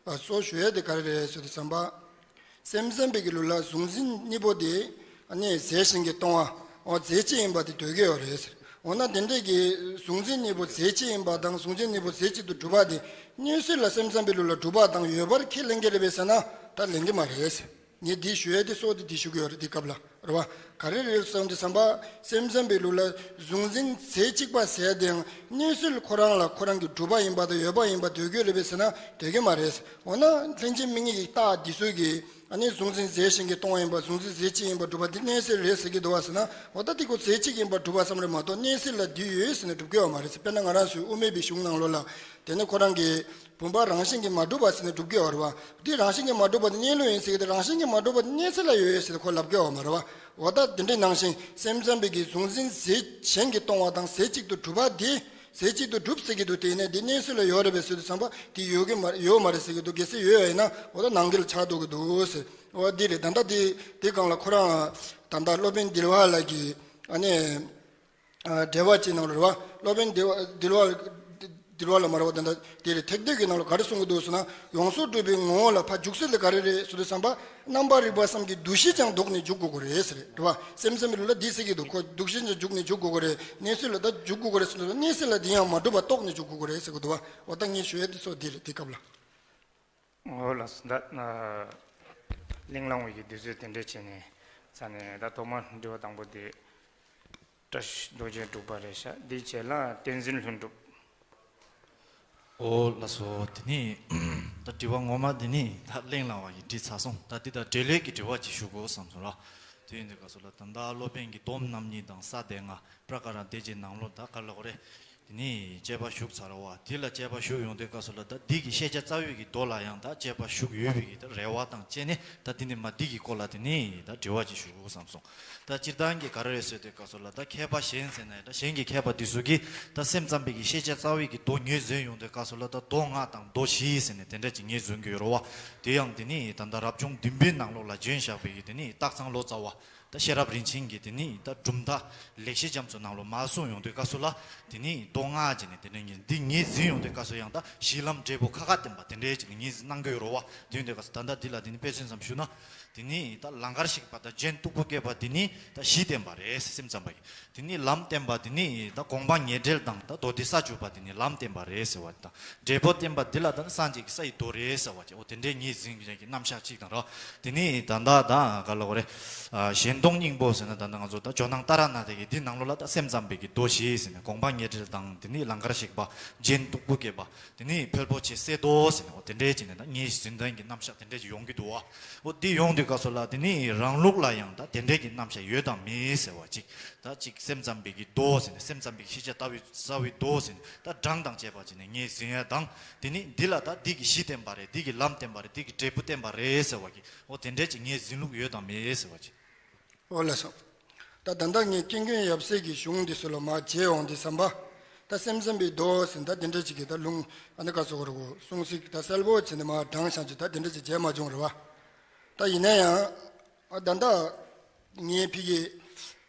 གཙོ་བོ་ཞུ་ཡ་དེ་ག་རེ་རེད་ཟེར་དུས་ཙམ་པ། སེམས་ཙམ་པའི་གི་ལུགས་ལ་གཟུང་འཛིན་གཉིས་པོ་དེ་ཨ་ནི་རྫས་གཞན་གྱིས་སྟོང་བ་འོ་རྫས་གཅིག་ཡིན་པ་དེ་འདོད་ཀྱི་ཡོད་རེད་ཟེར། འོ་ན་དེ་འདྲས་ཀྱི་གཟུང་འཛིན་གཉིས་པོ་རྫས་གཅིག་ཡིན་པ་དང་གཟུང་འཛིན་གཉིས་པོ་རྫས་གཅིག་ཏུ་གྲུབ་པ་དེ་གནས་ཚུལ་ལ་སེམས་ཙམ་པའི་ལུགས་ལ་གྲུབ་པ་དང་ཡོད་པར་ཁས་ལེན་གྱི་རེད་པས་ཟེར་ན་ད་ལེན་གྱི་མ་རེད་ཟེར། ངས་འདི་ཞུ་ཡ་དེ་སོགས་དེ་འདི་ཞུ་གི་ཡོད་རེད་དེ་སྐབས་ལ་རེད་བ། ག་རེ་རེད་བསམ་དུས་ཙམ་པ་སེམས་ཙམ་པའི་ལུགས་ལ་གཟུང་འཛིན་རྫས་གཅིག་པ་ཟེར་དེའང་གནས་ཚུལ་ཁོ་རང་ལ་ཁོ་རང་གི་གྲུབ་པ་ཡིན་པ་དང་ཡོད་པ་ཡིན་པ་འདོད་ཀྱི་རེད་པས་ཟེར་ན་འདོད་ཀྱི་མ་རེད། འོ་ན་ལྷན་ཅིག་དམིགས་ངེས་ཀྱི་རྟགས་འདི་ཚོ་གིས་ཨ་ནི་གཟུང་འཛིན་རྫས་གཞན་གྱིས་སྟོང་བ་ཡིན་པ་གཟུང་འཛིན་རྫས་གཅིག་ཡིན་པ་གྲུབ་པ་འདི་གནས་ཚུལ་རེད་ཟེར་གྱི་འདུག་བ་ཟེར་ན་འོ་ད་འདི་ཁོ་རྫས་གཅིག་ཡིན་པ་གྲུབ་པ་ཙམ་རེད་མ་གཏོགས་གནས་ཚུལ་ལ་འདི་ཡོད་ཟེར་ནས་གྲུབ་ཀྱི་ཡོད་མ་རེད་ཟེར། དཔེར་ན་ང་རང་ཚོའི་དབུ་མའི་པའི་གཞུང་ནང་ལོགས་ལ་དེ་ནི་ཁོ་རང་གི་བུམ་པ་རང་བཞིན་གྱིས་མ་གྲུབ་པ་ཟེར་ནས་སྒྲུབ་ཀྱི་ཡོད་རེད་བ། འདི་རང་བཞིན་གྱིས་མ་གྲུབ་པ་དེ་གནས་ལུགས་ཡིན་ཟེར་གྱི་དེ་རང་བཞིན་གྱིས་མ་གྲུབ་པ་དེ་གནས་ཚུལ་ལ་ཡོད་ཡོད་ཟེར་ཁོ་ལབ་ཀྱི་ཡོད་མ་རེད་བ། འོ་ད་དེ་འདྲའི་ནང་བཞིན་སེམས་ཙམ་པའི་གི་གཟུང་འཛིན་རྫས་གཞན་གྱིས་སྟོང་བ་དང་རྫས་གཅིག་ཏུ་གྲུབ་པ་དེ་རྫས་གཅིག་ཏུ་གྲུབ་ཟེར་གྱི་འདུག་དེ་ནས་དེ་གནས་ཚུལ་ལ་ཡོད་རེད་པས་ཟེར་དུས་ཙམ་པ་དེ་ཡོད་ཀྱི་མ་ཡོད་མ་རེད་ཟེར་གྱི་འདུག་གལ་སྲིད་ཡོད་ཡོད་ཡིན་ན་འོ་ད་ནང་འགལ་ཆགས་འདུག་གི་འདུག་ཟེར། འོ་འདི་རེད། ད་ལྟ་དེ་དེ་སྒང་ལ་ཁོ་རང་ད་ལྟ་སློབ་དཔོན་དིལ་བ་ལགས་ཀྱིས་ཨ་ནི། འགྲེལ་པ་ཅིག་ནང་ལ་རེད་བ། སློབ་དཔོན་འདི་བ་འདི་བ་འདི་བ་ལ་མ་རེད་བ། དེ་འདྲ་དེ་རེད། ཐེག་བསྡུས་ཀྱི་ནང་ལ་ག་རེ་གསུང་གི་འདུག་ཟེར་ན། ཡོངས་སུ་གྲུབ་པའི་ངོ་བོ་ལ་ཕར་འཇུག་ཚུལ་དེ་ག་རེ་རེད་ཟེར་དུས་ཙམ་པ། རྣམ་པར་རིག་པ་གསུམ་གྱི་འདུ་ཤེས་ཀྱང་བཟློག་ནས་འཇུག་དགོས་ཀྱི་རེད་ཟེར་རེད་བ། སེམས་ཙམ་པའི་ལུགས་ལ་འདི་ཟེར་གྱི་འདུག་ཁོ་འདུ་ཤེས་ཀྱང་བཟློག་ནས་འཇུག་དགོས་ཀྱི་རེད། གནས་ཚུལ་ལ་ད་འཇུག་དགོས་ཀྱི་རེད་ཟེར་དུས་གནས་ཚུལ་ལ་འདི་ཡང་མ་གྲུབ་པ་རྟོགས་ནས་འཇུག་དགོས་ཀྱི་རེད་ཟེར་གྱི་འདུག་བ། འོ་ད་ངས་ཞུ་ཡ་དེ་ཚོ་འདི་རེད་དེ་སྐབས་ལ། འོ་ལགས་སོ། ད་གླེང་བསླང་བའི་གི་དུས་ཚོད་དེ་འདྲས་བྱས་ནས་ཚར་ནས་ད་ཐོག་མར་དྲི་བ་དང་པོ་དེ་བཀྲ་ཤིས་རྡོ་རྗེ་འབྲུག་པ་རེད་ཤག་འདིའི་རྗེས་ལ་བསྟན་འཛིན་ལྷུན་གྲུབ། འོ་ལགས་སོ། དེ་ནི་ད་དྲི་བ་ངོ་མ་དེ་ནི་ད་གླེང་བསླང་བ་ཡིས་དྲིས་ཚར་སོང་། ད་འདི་དང་འབྲེལ་ལས་ཀྱི་དྲི་བ་ཅིག་ཞུ་དགོས་བསམ་སོང་ར། དེ་ཡིན་དུས་སྐབས་སུ་ལ་ད་ལྟ་སློབ་དཔོན་གྱི་སྡོམ་རྣམ་གཉིས་དང་ས་སྡེ་ལྔ་པྲ་ཀ་ར་དེ་རྗེས་ནང་ལོགས་ད་ག་ལ་གོ་རེད། དེ་ནས་དཔྱད་པ་ཞུགས་ཚར་བ། དེ་ལ་དཔྱད་པ་ཞུགས་ཡོང་དུས་སྐབས་སུ་ལ་ད་འདི་གི་ཤེས་བྱ་རྩ་བའི་གི་མདོ་ལ་ཡང་ད་དཔྱད་པ་ཞུགས་ཡོད་པའི་གི་ད་རེ་བ་དང་བཅས་ནས་ད་དེ་ནས་མ་འདི་གི་སྐོར་ལ་དེ་ནས་ད་དྲི་བ་ཅིག་ཞུ་དགོས་བསམ་སོང་། ད་སྤྱིར་བཏང་གི་ག་རེ་རེད་ཟེར་དུས་སྐབས་སུ་ལ་ད་མཁས་པ་གཞན་ཟེར་ན་ད་གཞན་གྱི་མཁས་པ་དེ་ཚོ་གིས་ད་སེམས་ཙམ་པའི་གི་ཤེས་བྱ་རྩ་བའི་གི་མདོ་ངོས་འཛིན་ཡོང་དུས་སྐབས་སུ་ལ་ད་མདོ་ལྔ་དང་མདོ་བཞི་ཟེར་ནས་དེ་འདྲ་ཅིག་ངོས་འཛིན་གྱི་ཡོད་རེད་བ། དེ་ཡང་དེ་ནས་ད་ད་རབ་བྱུང་བདུན་པའི་ནང་ལོགས་ལ་བྱོན་བཞག་པའི་གི་དེ་ནས་སྟག་ཚང་ལོ་ཙཱ་བ། ད་ཤེས་རབ་རིན་ཆེན་གྱིས་དེ་ནི་ད་གྲུབ་མཐའ་ལེགས་བཤད་རྒྱ་མཚོ་ནང་ལོ་མ་གསུངས་ཡོང་དུས་སྐབས་སུ་ལ། དེ་ནི་མདོ་སྔགས་ཀྱི་ནི་དེ་ནི་འདི་ངོས་འཛིན་ཡོང་དུས་སྐབས་སུ་ཡང་ད་གཞི་ལམ་འབྲས་བུ་ཁ་ཁ་བསྟན་པ་དེ་འདྲའི་ཅིག་ནི་ངོས་འཛིན་གནང་གི་ཡོད་རེད་བ། དེ་ཡིན་དུས་སྐབས་སུ་ད་ལྟ་འདི་ལ་དེ་ནི་དཔེ་མཚོན་ཙམ་ཞུ་ན། དེ་ནི་ད་ལང་ཀར་གཤེགས་པ་དང་རྒྱན་སྟུག་པོ་བཀོད་པ་དེ་ནི་ད་གཞི་བསྟན་པ་རེད་སེམས་ཙམ་པ་ཡིས། དེ་ནི་ལམ་བསྟན་པ་དེ་ནི་ད་དགོངས་པ་ཉེར་འབྲེལ་དང་ད་མདོ་སྡེ་ས་བཅུ་པ་དེ་ནི་ལམ་བསྟན་པ་རེད་ཟེར་བ་དང་། འབྲས་བུ་བསྟན་པ་འདི་ལ་ད་ནི་སངས་རྒྱས་ཀྱི་ས་ཡི་མདོ་རེད་ཟེར་བ་ཅིག་འོ་དེ་འདྲའི་ངོས་འཛིན་གྱི་རྣམ་གཞག་ཅིག་དང་རོ། དེ་ནི་ད་ལྟ་ད་ག་ལ་གོ་རེ། ཨ་གཞན་སྟོང་སྙིང་པོ་ཟེར་ན་ད་ལྟ་ང་ཚོ་ད་ཇོ་ནང་ཏཱ་ར་ནཱ་ཐ་གི་འདི་ནང་ལོགས་ལ་ད་སེམས་ཙམ་པའི་གི་མདོ་བཞི་ཟེར་ནས་དགོངས་པ་ཉེར་འབྲེལ་དང་དེ་ནི་ལང་ཀར་གཤེགས་པ་རྒྱན་སྟུག་པོ་བཀོད་པ། དེ་ནི་ཕལ་པོ་ཆེ་གསེར་མདོ་ཟེར་ནས་འོ་དེ་འདྲའི་ཅིག་ནས་ད་ངོས་འཛིན་སྟངས་ཀྱི་རྣམ་གཞག་དེ་འདྲའི་ཅིག་ཡོང་གི་འདུག་བ། འོ་འདི་ཡོང་དུས་སྐབས་སུ་ལ་དེ་ནི་རང་ལུགས་ལ་ཡང་ད་དེ་འདྲའི་གི་རྣམ་གཞག་ཡོད་དམ་མེད་ཟེར་བ་ཅིག་ད་ཅིག་སེམས་ཙམ་པའི་གི་མདོ་ཟེར་ནས་སེམས་ཙམ་པའི་གི་ཤེས་བྱ་ལྟ་བའི་རྩ་བའི་མདོ་ཟེར་ནས་ད་གྲངས་དང་བཅས་པ་ཅིག་ནས་ངོས་འཛིན་ཡ་དང་། དེ་ནི་འདི་ལ་ད་འདི་གི་གཞི་བསྟན་པ་རེད། འདི་གི་ལམ་བསྟན་པ་རེད། འདི་གི་འབྲས་བུ་བསྟན་པ་རེད་ཟེར་བ་གི་འོ་དེ་འདྲའི་ཅིག་ངོས་འཛིན་ལུགས་ཡོད་དམ་མེད་ཟེར་བ་ཅིག་འོ་ལགས་སོ། ད་ད་ལྟ་ངས་ཀུན་མཁྱེན་ཡབ་སྲས་ཀྱི་གཞུང་འདི་ཚོ་ལ་མར་མཇལ་འོང་དུས་ཙམ་པ། ད་སེམས་ཙམ་པའི་མདོ་ཟེར་ད་དེ་འདྲ་ཅིག་གི་ད་ལུང་ཨ་ནི་ག་ཚོད་གོ་རེ་གོ་གསུང་ཚིག་ད་གསལ་པོ་བྱས་ནས་མར་དྲངས་བཞག་ཅིག་ད་དེ་འདྲ་ཅིག་མཇལ་མ་བྱུང་རེད་བ། ད་ཡིན་ན་ཡང་ཨ་ད་ལྟ་ངས་ཕ་གི་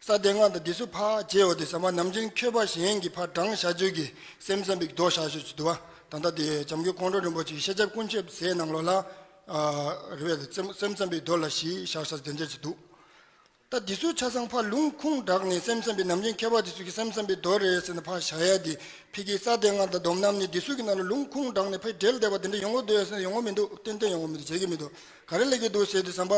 ས་སྡེ་ལྔ་དང་འདི་ཚོ་ཕར་མཇལ་འོང་དུས་ཙམ་པ་ནམ་རྒྱུན་མཁས་པ་གཞན་གྱིས་ཕར་དྲངས་བཞག་ཅིག་གི་སེམས་ཙམ་པའི་མདོ་བཞག་ཅིག་འདུག་བ། ད་ལྟ་དེ་བྱམས་མགོན་ཁོང་ཁྲོ་རིན་པོ་ཆེའི་ཤེས་རྒྱ་ཀུན་ཁྱབ་ཟེར་ནང་ལོགས་ལ་ཨ་རེད་བས། སེམས་ཙམ་པའི་མདོ་ལ་གཞི་བཞག་བཞག་དེ་འདྲ་ཅིག་འདུག་ད་འདི་ཚོ་ཆ་ཚང་ཕར་ལུང་ཁུངས་དྲངས་ནས་སེམས་ཙམ་པའི་ནམ་རྒྱུན་མཁས་པ་འདི་ཚོ་གིས་སེམས་ཙམ་པའི་མདོ་རེད་ཟེར་ནས་ཕར་བཞག་ཡ་དེ་ཕ་གི་ས་སྡེ་ལྔ་དང་སྡོམ་རྣམ་གཉིས་འདི་ཚོ་གི་ནང་ལ་ལུང་ཁུངས་དྲངས་ནས་ཕར་འབྲེལ་བསྡད་པ་དེ་འདྲ་ཡོང་གི་འདུག་ཟེར་ན་ཡོང་གི་མི་འདུག་ཏན་ཏན་ཡོང་གི་མི་འདུག་མཇལ་གྱི་མི་འདུག་ག་རེ་སླེབས་ཀྱི་འདུག་ཟེར་དུས་ཙམ་པ།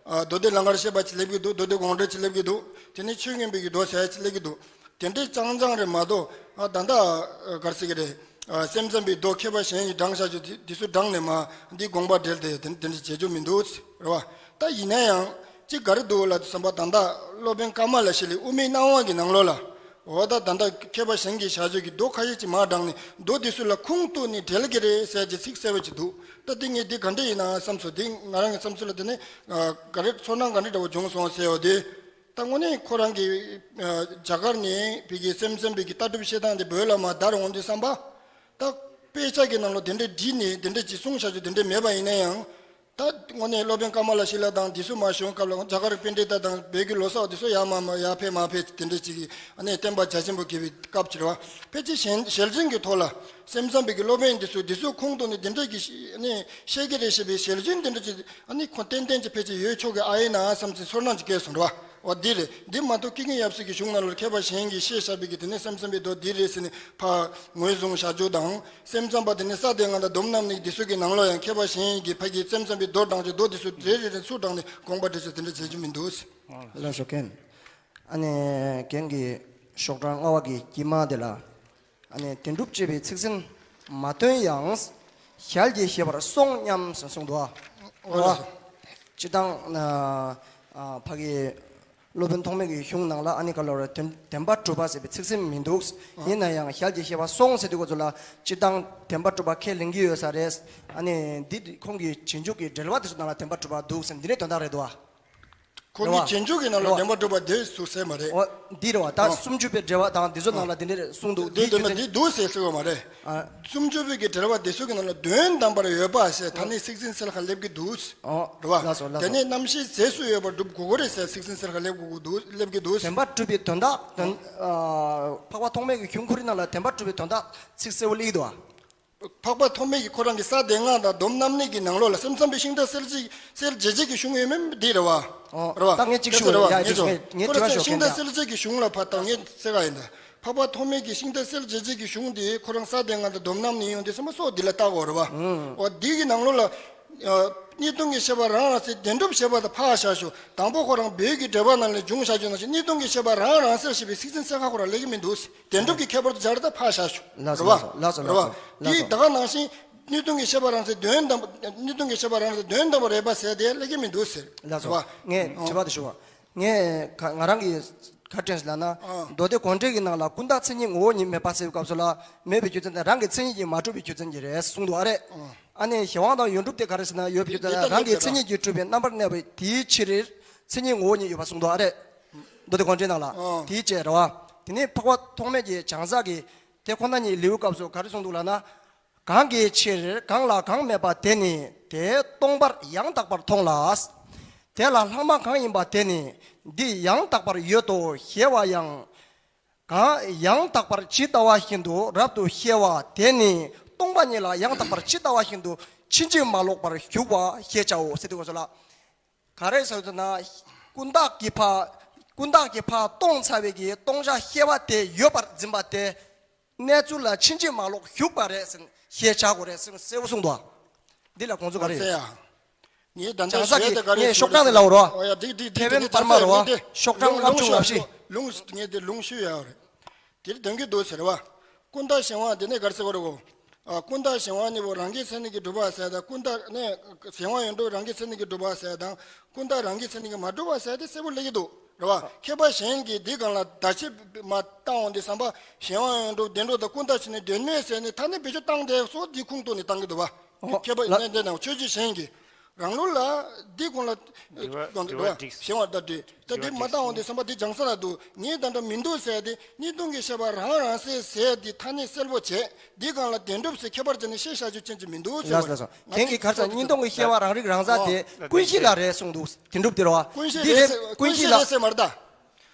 ཨ་མདོ་སྡེ་ལང་ཀར་གཤེགས་པ་ཅིག་སླེབས་ཀྱི་འདུག་མདོ་སྡེ་དགོངས་འགྲེལ་ཅིག་སླེབས་ཀྱི་འདུག་དེ་ནས་ཆོས་མངོན་པའི་གི་མདོ་ཟེར་ཡ་ཅིག་སླེབས་ཀྱི་འདུག་དེ་འདྲའི་རྐྱང་རྐྱང་རེད་མ་གཏོགས་ཨ་ད་ལྟ་ཨ་ག་རེ་ཟེར་གྱི་རེད། ཨ་སེམས་ཙམ་པའི་མདོ་མཁས་པ་གཞན་གྱིས་དྲངས་བཞག་ཅིག་དེ་དེ་ཚོ་དྲངས་ནས་མར་འདི་དགོངས་པ་འགྲེལ་ཏེ་དེ་དེ་འདྲ་བྱེད་རྒྱུ་མི་འདུག་རེད་བ། ད་ཡིན་ན་ཡང་ཅིག་ག་རེ་འདུག་ལབ་དུས་ཙམ་པ་ད་ལྟ་སློབ་དཔོན་ཀ་མ་ལ་ཤཱི་ལའི་དབུ་མའི་སྣང་བ་གི་ནང་ལོགས་ལ། འོ་ད་ད་ལྟ་མཁས་པ་གཞན་གྱིས་བཞག་ཅིག་གི་མདོ་ཁ་ཤས་ཅིག་མར་དྲངས་ནས་མདོ་འདི་ཚོ་ལ་ཁུངས་གཏུགས་ནས་འགྲེལ་གྱི་རེད་ཟེར་གྱི་ཚིག་གསལ་པོ་ཅིག་འདུག་ད་འདི་ངས་འདི་ག་འདྲ་ཡིན་ན་བསམ་སོང་། འདི་ང་རང་གི་བསམ་ཚུལ་ལ་དེ་ནས་ག་རེ་ཚོར་སྣང་ག་འདྲ་འདྲ་བོ་བྱུང་སོང་ཟེར་བ་དེ། ད་དངོས་གནས་ཁོ་རང་གི་ཨ་རྒྱ་གར་ནས་བོད་ཀྱི་སེམས་ཙམ་པའི་གི་ལྟ་གྲུབ་བཤད་སྟངས་དེ་བོད་ལ་མར་དར་འོང་དུས་ཙམ་པ། ད་དཔེ་ཆ་གི་ནང་ལ་དེ་འདྲ་བྲིས་ནས་དེ་འདྲ་ཅིག་གསུངས་བཞག་རྒྱུ་དེ་འདྲ་མེད་པ་ཡིན་ན་ཡང་། ད་དངོས་གནས་སློབ་དཔོན་ཀ་མ་ལ་ཤཱི་ལ་དང་དེ་ཚོ་མར་བྱུང་སྐབས་ལ་རྒྱ་གར་པཎྜི་ཏ་དང་བོད་ཀྱི་ལོ་ཙཱ་བ་དེ་ཚོ་ཡར་མར་མར་ཡར་ཕེབས་མར་ཕེབས་དེ་འདྲ་ཅིག་གི་ཨ་ནི་བསྟན་པ་རྒྱ་ཆེན་པོ་དགེ་བའི་སྐབས་ཀྱི་རེད་བ། ཕལ་ཆེར་ཞལ་ཞལ་འཛིན་གྱི་ཐོག་ལ་སེམས་ཙམ་པའི་གི་སློབ་དཔོན་འདི་ཚོ་འདི་ཚོའི་ཁོངས་གཏོགས་ནས་འདི་འདྲ་གི་ཨ་ནི་བཤད་ཀྱི་རེད་ཞེས་པའི་ཞལ་འཛིན་འདི་འདྲ་ཅིག་ཨ་ནི་ཁོ་ཏན་ཏན་གྱི་ཕལ་ཆེར་ཡོད་ཆོག་གི་ཨ་ཡིན་ན་བསམ་ཚེ་ཚོར་སྣང་ཅིག་སྐྱེས་སོང་རེད་བ། འོ་འདི་རེད། འདི་མ་གཏོགས་ཀུན་མཁྱེན་ཡབ་སྲས་ཀྱི་གཞུང་ནང་ལ་མཁས་པ་གཞན་གྱིས་བཤད་བཞག་པའི་གི་དེ་ནས་སེམས་ཙམ་པའི་མདོ་འདི་རེད་ཟེར་ནས་ཕར་ངོས་བཟུང་བཞག་རྒྱུ་དང་། སེམས་ཙམ་པ་དེ་ནས་ས་སྡེ་ལྔ་དང་སྡོམ་རྣམ་གཉིས་འདི་ཚོ་གི་ནང་ལོགས་ཡང་མཁས་པ་གཞན་གྱིས་ཕ་གི་སེམས་ཙམ་པའི་མདོ་དྲངས་ཀྱི་མདོ་འདི་ཚོ་རེ་རེ་རེ་ཚུར་དྲངས་ནས་དགོངས་པ་འགྲེལ་བཤད་དེ་འདྲ་བྱེད་རྒྱུ་མི་འདུག། ལགས་སོ་རྒན། ཨ་ནི་རྒན་གྱི་ཤོག་གྲངས་ལྔ་པ་གི་དཀྱིལ་མ་དེ་ལ་ཨ་ནི་བདེན་གྲུབ་ཅེས་པའི་ཚིག་ཟིན་མ་བཏོན་ཡང་ཞལ་གྱིས་བཞེས་པར་སོང་སྙམ་ཟེར་གསུངས་འདུག་ཨ། འོ་ལགས་སོ། སྤྱིར་བཏང་ཨ་ཕ་གི་སློབ་དཔོན་ཐོགས་མེད་ཀྱི་གཞུང་ནང་ལ་ཨ་ནི་ག་ལ་བར་བདེན་བདེན་པར་གྲུབ་པ་ཟེར་བའི་ཚིག་ཟིན་མི་འདུག། ཡིན་ན་ཡང་ཞལ་གྱིས་བཞེས་པ་སོང་ཟེར་དུས་སྐབས་སུ་ལ་སྤྱིར་བཏང་བདེན་པར་གྲུབ་པ་ཁས་ལེན་གྱི་ཡོད་ས་རེད། ཨ་ནི་འདི་ཁོང་གི་རྗེས་འཇུག་གི་འགྲེལ་པ་དེ་ཚོ་ནང་ལ་བདེན་པར་གྲུབ་པ་འདུག་ཟེར་འདི་འདྲའི་དོན་དག་རེད་འདུག་ཨ། ཁོང་གི་རེད་བ། རྗེས་འཇུག་གི་ནང་ལ་རེད་བ། བདེན་པར་གྲུབ་པ་དེ་ཟུར་ཟེར་མ་རེད། འོ་འདི་རེད་བ། ད་ཨ། སུམ་ཅུ་པའི་འགྲེལ་པ་དང་འདི་ཚོ་ནང་ལ་འདི་འདྲའི་གསུངས་འདུག། འདི་འདི་དོན་དག་འདི་འདུག་ཟེར་ཟེར་བ་མ་རེད། ཨ། སུམ་ཅུ་པའི་གི་འགྲེལ་པ་འདི་ཚོ་གི་ནང་ལ་དོན་དམ་པར་ཡོད་པ་ཟེར་ཐ་སྙད་ཚིག་ཟིན་གསལ་ཁ་སླེབས་ཀྱི་འདུག། ཨོ། རེད་བ། ལགས་སོ་ལགས་སོ། དེ་ནས་རྣམ་བཤད་རྫས་སུ་ཡོད་པར་སྒྲུབ་དགོས་ཀྱི་རེད་ཟེར་ཚིག་ཟིན་གསལ་ཁ་སླེབས་དགོས་ཀྱི་འདུག། སླེབས་ཀྱི་འདུག། བདེན་པར་གྲུབ་པའི་དོན་དག་དོན་ཨ། འཕགས་པ་ཐོགས་མེད་ཀྱི་གཞུང་ཁོ་རའི་ནང་ལ་བདེན་པར་གྲུབ་པའི་དོན་དག་ཚིག་གསལ་པོ་སླེབས་ཀྱི་འདུག་ཨ། འཕགས་པ་ཐོགས་མེད་ཀྱིས་ཁོ་རང་གི་ས་སྡེ་ལྔ་དང་སྡོམ་རྣམ་གཉིས་ཀྱི་ནང་ལོགས་ལ་སེམས་ཙམ་པའི་ཤིང་རྟ་གསལ་བྱེད་གསལ་བྱེད་བྱེད་ཀྱི་གཞུང་ཡོད་མིན་འདི་རེད་བ། ཨོ། རེད་བ། ད་ངས་གཅིག་ཞུ་ཡ་ངས་གཅིག་ཞུ་ངས་ངས་ཁོ་རང་དྲི་བ་ཤིང་རྟ་གསལ་བྱེད་ཀྱི་གཞུང་ལ་ཕར་ལྟ་ངས་གསལ་ཁ་ཡིན་ད། འཕགས་པ་ཐོགས་མེད་ཀྱི་ཤིང་རྟ་གསལ་བྱེད་ཀྱི་གཞུང་འདི་ཁོ་རང་ས་སྡེ་ལྔ་དང་སྡོམ་རྣམ་གཉིས་ཡོང་དུས་ཙམ་པ་སོགས་འདི་ལ་ལྟ་དགོས་རེད་བ། ཨོ་འདི་གི་ནང་ལོགས་ལ། གཉིས་སྟོང་གི་བཤད་པ་རང་རང་ཚེ་བདེན་གྲུབ་བཤད་པ་དང་ཕར་བཞག་ཞུ། དང་པོ་ཁོ་རང་བོད་ཀྱི་འགྲེལ་པ་ནང་ལས་འབྱུང་བཞག་རྒྱུ་ནང་བཞིན་གཉིས་སྟོང་གི་བཤད་པ་རང་རང་ཚེ་ཞེས་པའི་ཚིག་ཟིན་གསལ་ཁ་ཁོ་རང་སླེབས་ཀྱི་མི་འདུག། བདེན་གྲུབ་ཀྱི་ཁྱད་པར་དུ་སྦྱར་ད་ཕར་བཞག་ཞུ། ལགས་སོ་རེད་བ། ལགས་སོ་ལགས་སོ་རེད་བ། ལགས་སོ། དེ་ད་ག་ནང་བཞིན་གཉིས་སྟོང་གི་བཤད་པ་རང་ཚེ་དོན་དམ་གཉིས་སྟོང་གི་བཤད་པ་རང་ཚེ་དོན་དམ་པར་རེད་པ་ཟེར་དེ་སླེབས་ཀྱི་མི་འདུག་ཟེར། ལགས་སོ། རེད་བ། ངས་ཨང་། དྲི་བ་དེ་ཞུ་བ། ངས་ཁ་ང་རང་གིས་ཁ་དྲན་ཞིག་ལབ་ན། ཨང་། མདོ་སྡེ་དགོངས་འགྲེལ་གྱི་ནང་ལ་ཀུན་བརྟགས་མཚན་ཉིད་ངོ་བོ་ཉིད་མེད་པ་ཟེར་བའི་སྐབས་སུ་ལ་མེད་པའི་རྒྱུ་མཚན་དེ་རང་གི་མཚན་ཉིད་ཀྱིས་མ་གྲུབ་པའི་རྒྱུ་མཚན་གྱིས་རེད་གསུངས་འདུག་ཨ་རེད། ཨང་། ཨ་ནི་གཞན་དབང་དང་ཡོངས་གྲུབ་དེ་ག་རེ་ཟེར་ན་ཡོད་པའི་རྒྱུ་མཚན་ལ་རང་གི་མཚན་ཉིད་ཀྱིས་གྲུབ་པའི་རྣམ་པར་གནས་པའི་དེའི་ཕྱིར་མཚན་ཉིད་ངོ་བོ་ཉིད་ཡོད་པ་གསུངས་འདུག་ཨ་རེད། མདོ་སྡེ་དགོངས་འགྲེལ་ནང་ལ། ཨང་། དེའི་ཕྱིར་རེད་བ། དེ་ནས་འཕགས་པ་ཐོགས་མེད་ཀྱི་བྱང་ས་གི་དེ་ཁོ་ན་ཉིད་ལེའུ་སྐབས་སུ་ག་རེ་གསུངས་འདུག་ལབ་ན། གང་གི་ཕྱིར་གང་ལ་གང་མེད་པ་དེ་ནི་དེ་སྟོང་པར་ཡང་དག་པར་མཐོང་ལ། དེ་ལ་ལྷག་མ་གང་ཡིན་པ་དེ་ནི་འདི་ཡང་དག་པར་ཡོད་དོ་ཞེས་པ་ཡང་། གང་ཡང་དག་པར་ཇི་ལྟ་བ་བཞིན་དུ་རབ་ཏུ་ཤེས་པ་དེ་ནི་སྟོང་པ་ཉིད་ལ་ཡང་དག་པར་ཇི་ལྟ་བ་བཞིན་དུ་ཕྱིན་ཅི་མ་ལོག་པར་ཞུགས་པ་ཞེས་བྱའོ་ཟེར་དུས་སྐབས་སུ་ལ། ག་རེ་ཟེར་ན། ཀུན་བརྟགས་ཀྱི་ཕར། ཀུན་བརྟགས་ཀྱི་ཕར་སྟོང་ཚར་བའི་གི་སྟོང་ཆ་ཤེས་པ་དེ་ཡོད་པར་འཛིན་པ་དེ། གནས་ཚུལ་ལ་ཕྱིན་ཅི་མ་ལོག་ཞུགས་པ་རེད་ཟེར་ཞེས་བྱ་དགོས་རེད་ཟེར་གསལ་པོ་གསུངས་འདུག། འདི་ལ་དགོངས་ཚུལ་ག་རེ་ཡོད། ངས་ད་ལྟ་བྱང་ས་གི་ཞུས་ཏེ་ག་རེ་ངས་ཤོག་གྲངས་ནས་ལབ་རོགས། ཨོ་ཡ་འགྲིག་འགྲིག་འགྲིག་ཐེ་ཝན་པར་མ་རོ། ཤོག་གྲངས་ལྔ་བཅུ་ང་བཞི། ལུང་ངས་དེ་ལུང་ཞུས་ཡ་རེད། དེར་དོན་གྱི་འདུག་ཟེར་བ། ཀུན་བརྟགས་གཞན་དབང་དེ་ནས་ག་རེ་ཟེར་བ་རེད་གོ། ཨ། ཀུན་བརྟགས་གཞན་དབང་གཉིས་པོ་རང་གི་མཚན་ཉིད་ཀྱིས་གྲུབ་པ་ཟེར་དང་ཀུན་བརྟགས་ནས་གཞན་དབང་ཡོངས་གྲུབ་རང་གི་མཚན་ཉིད་ཀྱིས་གྲུབ་པ་ཟེར་དང་ཀུན་བརྟགས་རང་གི་མཚན་ཉིད་ཀྱིས་མ་གྲུབ་པ་ཟེར་དེ་གསལ་པོ་སླེབས་ཀྱི་འདུག་རེད་བ། མཁས་པ་གཞན་གྱིས་འདི་སྒང་ལ་བརྡ་ཆད་མ་བཏང་འོང་དུས་ཙམ་པ་གཞན་དབང་ཡོངས་གྲུབ་བདེན་གྲུབ་དང་ཀུན་བརྟགས་ཕྱི་ནས་དོན་མེད་ཟེར་ནས་ཐ་སྙད་བེད་སྤྱོད་བཏང་དེ་སོགས་འདི་ཁུངས་གཏུགས་ནས་བཏང་གི་འདུག་བ། ཨོ། མཁས་པ་ལ་ནས་འདི་ནང་ཆོས་བརྒྱུད་གཞན་གྱིས། རང་ལུགས་ལ་འདི་གོང་ལ་དགོངས་འདུག་བ། གཞན་དབང་ལྟར་དུ་ད་འདི་མ་བཏང་འོང་དུས་ཙམ་པ་འདི་སྦྱང་ས་ལ་འདུག། ངས་ད་ལྟ་མི་འདུག་ཟེར་ཏེ་གཉིས་སྟོང་གི་བཤད་པ་རང་རང་ཟེར་ཟེར་ཏེ་ཐ་སྙད་གསལ་པོ་བྱས་འདི་སྒང་ལ་བདེན་གྲུབ་ཟེར་ཁྱད་པར་བྱས་ནས་བཤད་བཞག་རྒྱུ་ཅན་ཅིག་མི་འདུག་ཟེར་བ། ལགས་སོ་ལགས་སོ། ཁྱེད་ཀྱིས་ག་རེ་ཟེར་གཉིས་སྟོང་གི་བཤད་པ་རང་རིག་རང་གསལ་དེ་ཀུན་གཞི་ལ་རེད་གསུངས་འདུག། བདེན་གྲུབ་དེ་རེད་བ། ཀུན་གཞི་འདི་རེད་ཟེར་ཀུན་གཞི་ལ་རེད་ཟེར་མ་རེད་ད།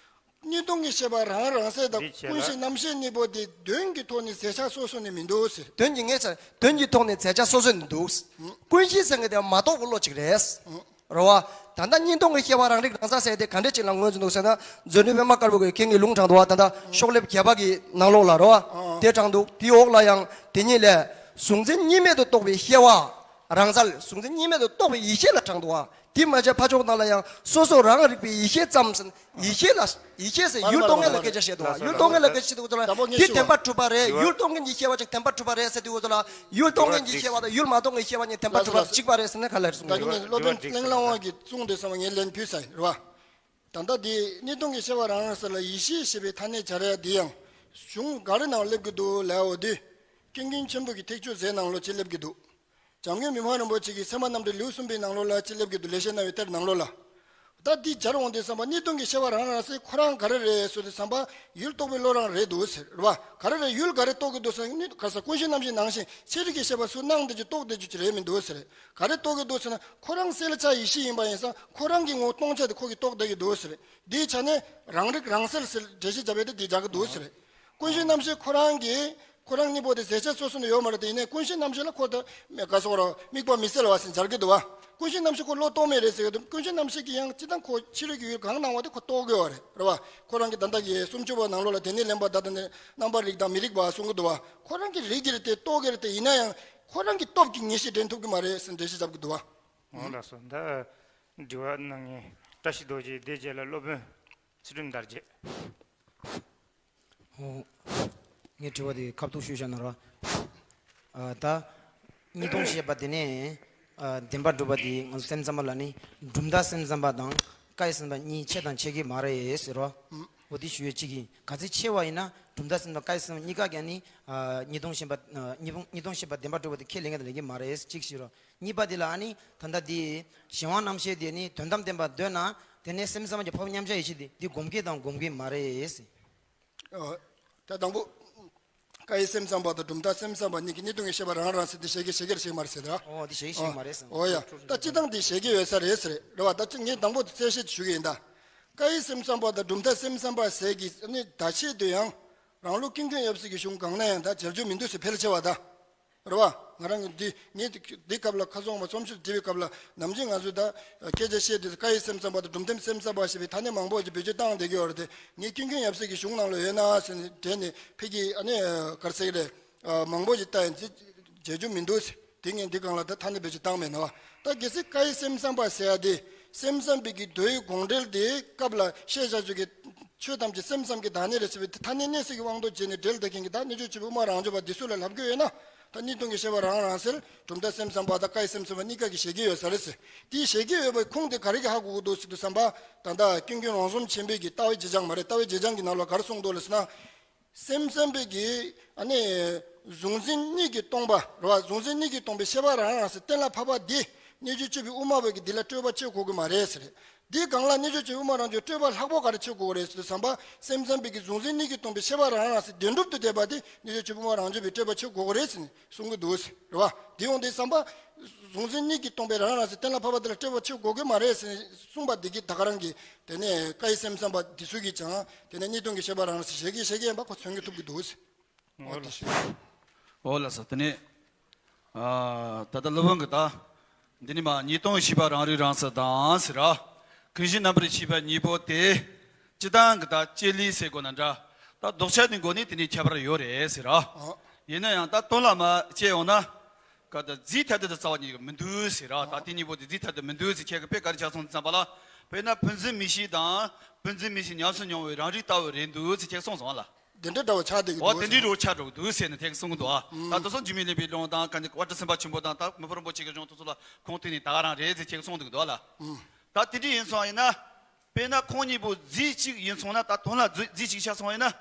གཉིས་སྟོང་གི་བཤད་པ་རང་རང་ཟེར་དང་འདི་བྱས་ན། ཀུན་གཞི་རྣམ་བཤད་གཉིས་པོ་དེ་དོན་གྱི་ཐོག་ནས་མཛད་བྱ་སོ་སོ་ནས་མི་འདུག་ཟེར། དོན་གྱི་ངེས་ཚ་དོན་གྱི་ཐོག་ནས་མཛད་བྱ་སོ་སོ་ནས་འདུག། ཀུན་གཞི་ཟེར་མཁན་དེ་མ་རྟོགས་པའི་བློ་གཅིག་རེད། རེད་བ། ད་ལྟ་གཉིས་སྟོང་གི་བཤད་པ་རང་རིག་རང་གསལ་ཟེར་དེ་ག་འདྲས་ཅིག་ལ་ངོས་འཛིན་འདུག་ཟེར་ན་མཛོད་བྲིས་པད་མ་དཀར་པོ་གིས་ཁྱེད་ཀྱི་ལུང་དྲངས་འདུག་བ། ད་ལྟ་ཤོག་ལེབ་བརྒྱད་པ་གི་ནང་ལོགས་ལ་རེད་བ། དེ་དྲངས་འདུག། དེའི་འོག་ལ་ཡང་དེ་ཉིད་ལས་གཟུང་འཛིན་གཉིས་མེད་དུ་རྟོགས་པའི་ཤེས་པ་རང་གསལ། གཟུང་འཛིན་གཉིས་མེད་དུ་རྟོགས་པའི་ཡེ་ཤེས་ལ་དྲངས་འདུག་བ། དེ་མ་བྱས་ཕར་ཕྱོགས་ནང་ལ་ཡང་སོ་སོ་རང་རིག་པའི་ཡེ་ཤེས་ཙམ་ཟེར། ཡེ་ཤེས་ལ་ཡེ་ཤེས་ཟེར་ཡུལ་རྟོག་མཁན་ལ་སྐད་ཆ་བཤད་འདུག་བ། ཡུལ་རྟོག་མཁན་ལ་སྐད་ཆ་བཤད་འདུག་ཚོ་ལ་དེ་བདེན་པར་གྲུབ་པ་རེད། ཡུལ་རྟོག་མཁན་གྱི་ཤེས་པ་ཅིག་བདེན་པར་གྲུབ་པ་རེད་ཟེར་དུས་ཚོ་ལ་ཡུལ་རྟོག་མཁན་གྱི་ཤེས་པ་དང་ཡུལ་མ་རྟོགས་མཁན་གྱི་ཤེས་པ་གཉིས་བདེན་པར་གྲུབ་པ་གཅིག་པ་རེད་ཟེར་ན་ག་ལ་རེད་གསུངས། ད་གིན་ནི་སློབ་དཔོན་གླེང་བླང་དབང་གིས་གསུངས་དེ་ཚང་མ་ངས་ལན་ཕུལ་ཚར་ཡིན་རེད་བ། ད་ལྟ་དེ་གཉིས་སྟོང་གི་བཤད་པ་རང་རང་ཟེར་ལ་ཡེ་ཤེས་ཞེས་པའི་ཐ་སྙད་སྦྱར་ཡ་དེ་ཡང་གཞུང་ག་རེ་ནང་སླེབས་ཀྱི་འདུག་ལབ་འོ་དེ། ཀུན་མཁྱེན་ཆེན་པོ་གི་ཐེག་མཆོག་རྫས་ནང་ལོགས་ཅིག་སླེབས་ཀྱི་འདུག། འཇམ་མགོན་མི་ཕམ་རིན་པོ་ཆེ་གིས་ཚད་མ་རྣམ་འགྲེལ་ལེའུ་གསུམ་པའི་ནང་ལོགས་ལ་ཅིག་སླེབས་ཀྱི་འདུག། ལེགས་བཤད་སྣང་བའི་གཏེར་ནང་ལོགས་ལ། ད་འདི་སྦྱར་འོང་དུས་ཙམ་པ་གཉིས་སྟོང་གི་ཤེས་པ་རང་རང་སེ་ཁོ་རང་ག་རེ་རེད་ཟེར་དུས་ཙམ་པ་ཡུལ་རྟོགས་པའི་བློ་རང་རེད་འདུག་ཟེར་རེད་བ། ག་རེ་རེད། ཡུལ་ག་རེ་རྟོགས་ཀྱི་འདུག་ཟེར་ན་ག་ས་ཀུན་གཞི་རྣམ་ཤེས་ནང་བཞིན་ཕྱི་རིག་གི་ཤེས་པ་ཚུར་སྣང་བསྡད་རྒྱུ་རྟོགས་བསྡད་རྒྱུ་ཅིག་རེད་མི་འདུག་ཟེར། ག་རེ་རྟོགས་ཀྱི་འདུག་ཟེར་ན་ཁོ་རང་གསལ་ཆ་ཡེ་ཤེས་ཡིན་པ་ཡིན་ཙང་ཁོ་རང་གི་ངོ་སྟོང་ཆ་དེ་ཁོ་གིས་རྟོགས་བསྡད་ཀྱི་འདུག་ཟེར། འདིའི་ཆ་ནས་རང་རིག་རང་གསལ་ཟེར་འགྲེལ་བཤད་བརྒྱབ་པ་དེ་འདི་རྒྱག་གི་འདུག་ཟེར། ཀུན་གཞི་རྣམ་ཤེས་ཁོ་རང་གིས་ཁོ་རང་གཉིས་པོ་དེ་ཟད་ཆ་སོ་སོ་ནས་ཡོད་མ་རེད་དེ། ཡིན་ནའི་ཀུན་གཞི་རྣམ་ཤེས་ལ་ཁོ་ད་ག་སོགས་ར་དམིགས་པ་མི་གསལ་བ་ཟེར་སྦྱར་གྱི་འདུག་བ། ཀུན་གཞི་རྣམ་ཤེས་ཁོ་བློ་གཏོང་མེད་རེད་ཟེར་གྱི་འདུག་ཀུན་གཞི་རྣམ་ཤེས་ཀྱིས་ཡང་སྤྱི་བཏང་ཁོ་ཕྱི་རོལ་གྱི་ཡུལ་གང་སྣང་བ་དེ་ཁོ་རྟོགས་དགོས་བ་རེད། རེད་བ། ཁོ་རང་གི་ད་ལྟ་གི་སུམ་ཅུ་པ་ནང་ལོགས་ལ་དེ་ནས་ལེན་པ་ད་ལྟ་ནས་རྣམ་པར་རིག་དང་མི་རིག་པ་གསུང་གི་འདུག་བ། ཁོ་རང་གིས་རིག་གི་རེད་དེ་རྟོགས་ཀྱི་རེད་དེ། ཡིན་ན་ཡང་ཁོ་རང་གི་སྟོབས་ཀྱིས་ངེས་ཤེས་འདྲེན་ཐུབ་ཀྱི་མ་རེད་ཟེར་འགྲེལ་བཤད་བརྒྱབ་ཀྱི་འདུག་བ། འོ་ལགས་སོ། ད་དྲི་བ་གནང་མཁན་བཀྲ་ཤིས་རྡོ་རྗེ་བདེ་རྒྱལ་ལ་སློབ་དཔོན་ཚུལ་ཁྲིམས་དར་རྒྱས། ཨོ། ངའི་དྲི་བ་དེ་ཁ་ཐུག་ཞུས་བཞག་ན་རོ། ཨ། ད་གཉིས་སྟོང་ཤེས་པ་དེ་ནས་ཨ་བདེན་པར་གྲུབ་པ་དེ་ང་ཚོ་སེམས་ཙམ་པ་ལ་ནི་གྲུབ་མཐའ་སེམས་ཙམ་པ་དང་སྐབས་སེམས་ཙམ་པ་གཉིས་ཕྱེ་དང་ཕྱེ་གི་མ་རེད་ཟེར་རོ། ཨོ། དེ་ཞུ་ཡས་གཅིག་ཡིན། ག་ཚོད་ཕྱེ་བ་ཡིན་ན་གྲུབ་མཐའ་སེམས་ཙམ་པ་སྐབས་སེམས་ཙམ་པ་གཉིས་ཀ་ཀྱང་ནི་ཨ་གཉིས་སྟོང་ཤེས་པ་ཨ་གཉིས་སྟོང་གཉིས་སྟོང་ཤེས་པ་བདེན་པར་གྲུབ་པ་དེ་ཁས་ལེན་གྱི་དང་ལེན་གྱི་མ་རེད་གཅིག་ཞུ་རོ། གཉིས་པ་དེ་ལ་ཨ་ནི་ད་ལྟ་དེ་གཞན་དབང་རྣམ་ཤེས་དེ་ནི་དོན་དམ་བདེན་པ་འདོད་ན་དེ་ནས་སེམས་ཙམ་པ་གྱི་འཕགས་པ་མཉམ་གཞག་ཡེ་ཤེས་དེ་དེ་སྒོམ་གྱི་དང་སྒོམ་གྱི་མ་རེད། ཨོ། ད་དང་པོ། སྐབས་སེམས་ཙམ་པ་དང་གྲུབ་མཐའ་སེམས་ཙམ་པ་གཉིས་ཀྱི་གཉིས་སྟོང་གི་ཤེས་པ་རང་རང་ཟེར་དེ་བཞག་གི་བཞག་གི་རེད་བཞག་མ་རེད་ཟེར་ད། ཨོ། དེ་བཞག་གི་བཞག་མ་རེད་ཟེར། ཨོ་ཡ། ད་སྤྱིར་བཏང་དེ་བཞག་གི་ཡོད་ས་རེད་ཟེར་རེད་བ། ད་ཅི་ངས་དང་པོ་དེ་གསལ་བཤད་ཞུ་གི་ཡིན་ད། སྐབས་སེམས་ཙམ་པ་དང་གྲུབ་མཐའ་སེམས་ཙམ་པ་ཟེར་གྱི་ནི་ད་ཆེད་དུ་ཡང་རང་ལུགས་ཀུན་མཁྱེན་ཡབ་སྲས་ཀྱི་གཞུང་གང་ན་ཡང་ད་སྦྱར་རྒྱུ་མི་འདུག་ཟེར་ཕལ་ཆེ་བ་ད། རེད་བ། ང་རང་གི་འདི་ངས་འདི་སྐབས་ལ་ཁ་སང་བ་རྩོམ་ཞིབ་བྲིས་པའི་སྐབས་ལ་ནམ་རྒྱུན་ང་ཚོས་ད་སྐད་ཆ་བཤད་དུས་སྐབས་སེམས་ཙམ་པ་དང་གྲུབ་མཐའ་སེམས་ཙམ་པ་ཞེས་པའི་ཐ་སྙད་མང་པོ་ཞིག་བེད་སྤྱོད་བཏང་བསྡད་ཀྱི་ཡོད་རེད་དེ། ངས་ཀུན་མཁྱེན་ཡབ་སྲས་ཀྱི་གཞུང་ནང་ལ་ཡོད་ན་ཟེར་ནས་དྲན་ནས་ཕ་གི་ཨ་ནི་ག་རེ་ཟེར་གི་རེད། མང་པོ་ཞིག་བལྟས་ཡིན་ཚེ་བྱེད་རྒྱུ་མི་འདུག་ཟེར། དེ་ངས་འདི་སྒང་ལ་ད་ཐ་སྙད་བེད་སྤྱོད་བཏང་མེད་ན་བ། ད་གལ་སྲིད་སྐབས་སེམས་ཙམ་པ་ཟེར་ཡ་དེ་སེམས་ཙམ་པའི་གི་མདོའི་དགོངས་འགྲེལ་དེ་སྐབས་ལ་བཤད་བྱ་རྒྱུ་གི་ཆོས་ཐམས་ཅད་སེམས་ཙམ་གྱི་བདག་ཉིད་རེད་ཟེར་བའི་ཐ་སྙད་གནས་ཚུལ་གྱི་དབང་དུ་བྱས་ནས་འགྲེལ་བསྡད་མཁན་གྱི་ད་རྣལ་འབྱོར་སྤྱི་བོ་དབུ་མ་རང་རྒྱུད་པ་འདི་ཚོ་ལ་ལབ་ཀྱི་ཡོད་ན། ད་གཉིས་སྟོང་གི་ཤེས་པ་རང་རང་ཟེར་གྲུབ་མཐའ་སེམས་ཙམ་པ་དང་སྐབས་སེམས་ཙམ་པ་གཉིས་ཀ་གིས་བཞག་གི་ཡོད་ས་རེད་ཟེར། དེ་བཞག་གི་ཡོད་པའི་ཁུངས་དེ་ག་རེ་གིས་ཧ་གོ་གི་འདུག་ཟེར་དུས་ཙམ་པ། ད་ལྟ་ཀུན་མཁྱེན་རོང་ཟོམ་ཆེན་པོའི་གི་ལྟ་བའི་རྗེས་འབྲང་མ་རེད། ལྟ་བའི་རྗེས་འབྲང་གི་ནང་ལ་ག་རེ་གསུངས་འདུག་ལབ་ཟེར་ན། སེམས་ཙམ་པའི་གི་ཨ་ནི་གཟུང་འཛིན་གཉིས་ཀྱིས་སྟོང་པ་རེད་བ། གཟུང་འཛིན་གཉིས་ཀྱིས་སྟོང་པའི་ཤེས་པ་རང་རང་ཟེར་གཏན་ལ་ཕབ་པ་འདི་རྣལ་འབྱོར་སྤྱི་བོའི་དབུ་མ་པ་གིས་འདི་ལ་སྤྲོས་པ་བྱེད་དགོས་ཀྱི་མ་རེད་ཟེར། འདི་སྒང་ལ་རྣལ་འབྱོར་སྤྱི་བོའི་དབུ་མ་རང་རྒྱུད་སྤྲོས་པ་ལྷག་པོ་ག་རེ་བྱེད་དགོས་ཀྱི་རེད་ཟེར་དུས་ཙམ་པ། སེམས་ཙམ་པའི་གི་གཟུང་འཛིན་གཉིས་ཀྱིས་སྟོང་པའི་ཤེས་པ་རང་རང་ཟེར་བདེན་གྲུབ་ཏུ་བསྡད་པ་དེ་རྣལ་འབྱོར་སྤྱི་བོའི་དབུ་མ་རང་རྒྱུད་པས་སྤྲོས་པ་བྱེད་དགོས་ཀྱི་རེད་ཟེར་ནས་གསུང་གི་འདུག་ཟེར་རེད་བ། དེ་ཡོང་དུས་ཙམ་པ། གཟུང་འཛིན་གཉིས་ཀྱིས་སྟོང་པའི་རང་རང་ཟེར་གཏན་ལ་ཕབ་པ་དེ་ལ་སྤྲོས་པ་བྱེད་དགོས་ཀྱི་མ་རེད་ཟེར་ནས་གསུངས་པ་འདི་གིས་ད་ག་རང་གི་དེ་ནས་སྐབས་སེམས་ཙམ་པ་འདི་ཚོ་གིས་ཀྱང་དེ་ནས་གཉིས་སྟོང་གི་ཤེས་པ་རང་རང་ཟེར་བཞག་གི་བཞག་གི་ཡིན་པ་ཁོ་མཚོན་གྱི་ཐུབ་ཀྱི་འདུག་ཟེར། འོ་ལགས་སོ། འོ་ལགས་སོ། དེ་ནས་ཨ་ད་ལྟ་སློབ་དཔོན་གྱིས་ད་འདི་ནི་མ་གཉིས་སྟོང་ཤེས་པ་རང་རིག་རང་གསལ་དང་ཟེར་ར། ཀུན་གཞི་རྣམ་པར་ཤེས་པ་གཉིས་པོ་དེ། སྤྱིར་བཏང་གི་ད་དཔྱད་ལུགས་ཟེར་དགོས་ན་འདྲ། ད་ལྡོག་ཆ་དེ་འགོ་ནས་དེ་ནས་ཁྱད་པར་ཡོད་རེད་ཟེར་ར། ཨ། ཡིན་ན་ཡང་ད་དོན་ལ་མ་དཔྱད་ཡོང་ན། ག་ད་རྫས་ཐ་དད་དུ་རྩ་བ་ཉིད་མི་འདུག་ཟེར་ར། ད་དེ་གཉིས་པོ་དེ་རྫས་ཐ་དད་མི་འདུག་ཟེར་ཁྱེད་ཀྱིས་དཔེ་ག་རེ་ཆ་སོང་ཙམ་པ་ལ། དཔེར་ན་འཕོ་འཛིན་མིག་ཤེས་དང་འཕོ་འཛིན་མིག་ཤེས་ཉམས་སུ་མྱོང་བའི་རང་རིག་ལྟ་བུ་རེད་འདུག་ཟེར་ཁྱེད་གསུངས་སོང་ལ། དེ་འདྲ་འདྲ་བོ་ཆགས་བསྡད་ཀྱི་འོ་འདུག་དེ་འདྲའི་ཟེར། རོ་ཆགས་འགྲོ་གི་འདུག་ཟེར་ནས་ཁྱེད་གསུང་གི་འདུག་ཨ། ད་དེང་སང་འཇིགས་མེད་གླིང་པའི་ལུང་དང་ག་ནི་དབལ་སྒྲ་སེམས་དཔའ་ཆེན་པོ་དང་ད་མི་ཕམ་རིན་པོ་ཆེ་གི་གཞུང་དེ་ཚོ་ལ་ཁུངས་བཏུན་ནས་ད་ག་རང་རེད་ཟེར་ཁྱེད་གསུང་འདུག་འདུག་ལ། ད་དེ་འདྲ་ཡིན་སོང་ཡིན་ན། དཔེར་ན་ཁོང་གཉིས་པོ་རྫས་གཅིག་ཡིན་སོང་ན། ད་དོན་ལ་རྫས་རྫས་གཅིག་ཆགས་སོང་ཡིན་ན།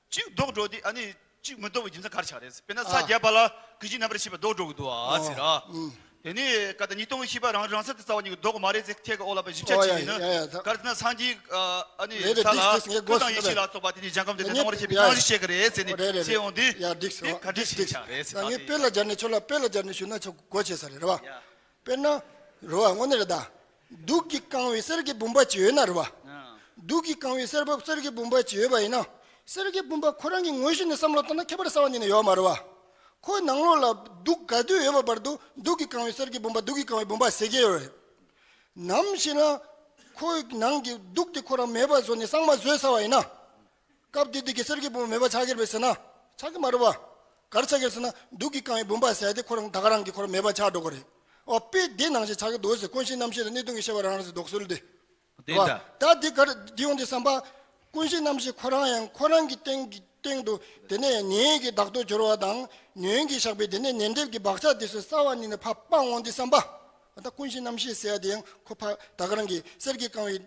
གཅིག་ལྡོག་འགྲོ་དུས་ཨ་ནི་གཅིག་མི་ལྡོག་པའི་རྒྱུ་མཚན་ག་རེ་ཆགས་རེད། དཔེར་ན་ས་ཨ། བརྒྱད་པ་ལ་ཀུན་གཞི་རྣམ་པར་ཤེས་པ་ལྡོག་འགྲོ་གི་འདུག་ཨ་ཟེར་ཨ། ཨ། ཨུ། དེ་ནས་ག་ད་གཉིས་སྟོང་ཤེས་པ་རང་རང་གསལ་དེ་རྩ་བ་ཉིད་ཀྱིས་ལྡོག་གི་མ་རེད་ཟེར་ཐད་ཀྱི་འོག་ལ་བཞི་ཆ་ཨོ་གཅིག་ཡ་ཡིན་ན། ཡ་ཡ་ད། ག་རེ་ཟེར་ན་སངས་རྒྱས་ཨ་ཨ་ནི་རེད་རེད་ས་ལ་དེ་དེ་ཀུན་དང་ཡེ་ཤེས་ལ་སོགས་པ་དེ་ནི་སྦྱང་ཁམས་དེ་ནི་སྣང་བར་བྱེད་པའི་རྣམ་གཞག་བཤད་ཀྱི་རེད་ཟེར་ནས་རེད་རེད་བཤད་ཡོང་དུས། ཡ་འགྲིག་སོང་། དེ་ག་འདྲ་ཞིག་ཆགས་རེད་ཟེར། ད་ངས་དཔེ་ལ་སྦྱར་ནས་ཁྱོད་ལ་དཔེ་ལ་སྦྱར་ནས་ཞུས་ན་ཁྱོད་གོ་ཆོད་ས་རེད་རེད་བ། ཡ། དཔེར་ན། རེད་བ། དངོས་གནས་རེད་ད། དུག་གིས་བཀང་བའི་གསེར་གྱི་བུམ་པ་ཅིག་ཡོད་ན་རེད་བ། ཨ། དུག་གིས་བཀང་བའི་གསེར་བུམ་གསེར་གྱི་བུམ་པ་ཅིག་ཡོད་པ་ཡིན་ན། གསེར་གྱི་བུམ་པ་ཁོ་རང་གི་ངོས་བཞིན་ནས་བསམ་བློ་བཏང་ན་ཁྱད་པར་རྩ་བ་ཉིད་ནས་ཡོད་མ་རེད་བ། ཁོའི་ནང་ལོགས་ལ་དུག་ག་དུས་ཡོད་པ་བར་དུ་དུག་གིས་བཀང་བའི་གསེར་གྱི་བུམ་པ་དུག་གིས་བཀང་བའི་བུམ་པ་ཟེར་གྱི་ཡོད་རེད། ནམ་ཞིག་ན། ཁོའི་ནང་གི་དུག་དེ་ཁོ་རང་མེད་པ་བཟོས་ནས་གཙང་མ་བཟོས་ཚར་བ་ཡིན་ན། སྐབས་དེ་དུས་ཀྱི་གསེར་གྱི་བུམ་པ་མེད་པ་ཆགས་ཀྱི་རེད་པས་ཟེར་ན། ཆགས་ཀྱི་མ་རེད་བ། ག་རེ་ཆགས་ཀྱི་རེད་ཟེར་ན་དུག་གིས་བཀང་བའི་བུམ་པ་ཟེར་དེ་ཁོ་རང་ད་ག་རང་གིས་ཁོ་རང་མེད་པ་ཆགས་འགྲོ་གི་རེད། ཨོ་དཔེ་དེ་ནང་བཞིན་ཆགས་ཀྱི་འདུག་ཟེར། ཀུན་གཞི་རྣམ་ཤེས་དང་གཉིས་སྟོང་གི་ཤེས་པ་རང་རང་ཟེར་ལྡོག་སོལ་དེ། དེ་བ། ད། ད་དེ་ག་རེ་དེ་ཡོང་དུས་ཙམ་པ། ཀུན་གཞི་རྣམ་ཤེས་ཁོ་རང་ཡང་ཁོ་རང་གི་སྟེང་གི་སྟེང་དུ་དེ་ནས་ཉོན་གྱི་བདག་ཏུ་གྱུར་པ་དང་ཉོན་གྱིས་བཞག་པའི་དེ་ནས་ཉོན་སྒྲིབ་ཀྱི་བག་ཆགས་དེ་ཚོ་རྩ་བ་ཉིད་ནས་ཕར་སྤངས་འོང་དུས་ཙམ་པ། ད་ཀུན་གཞི་རྣམ་ཤེས་ཟེར་ཡ་དེ་ཡང་ཁོ་ཕར་ད་ག་རང་གི་གསེར་གྱིས་བཀང་བའི།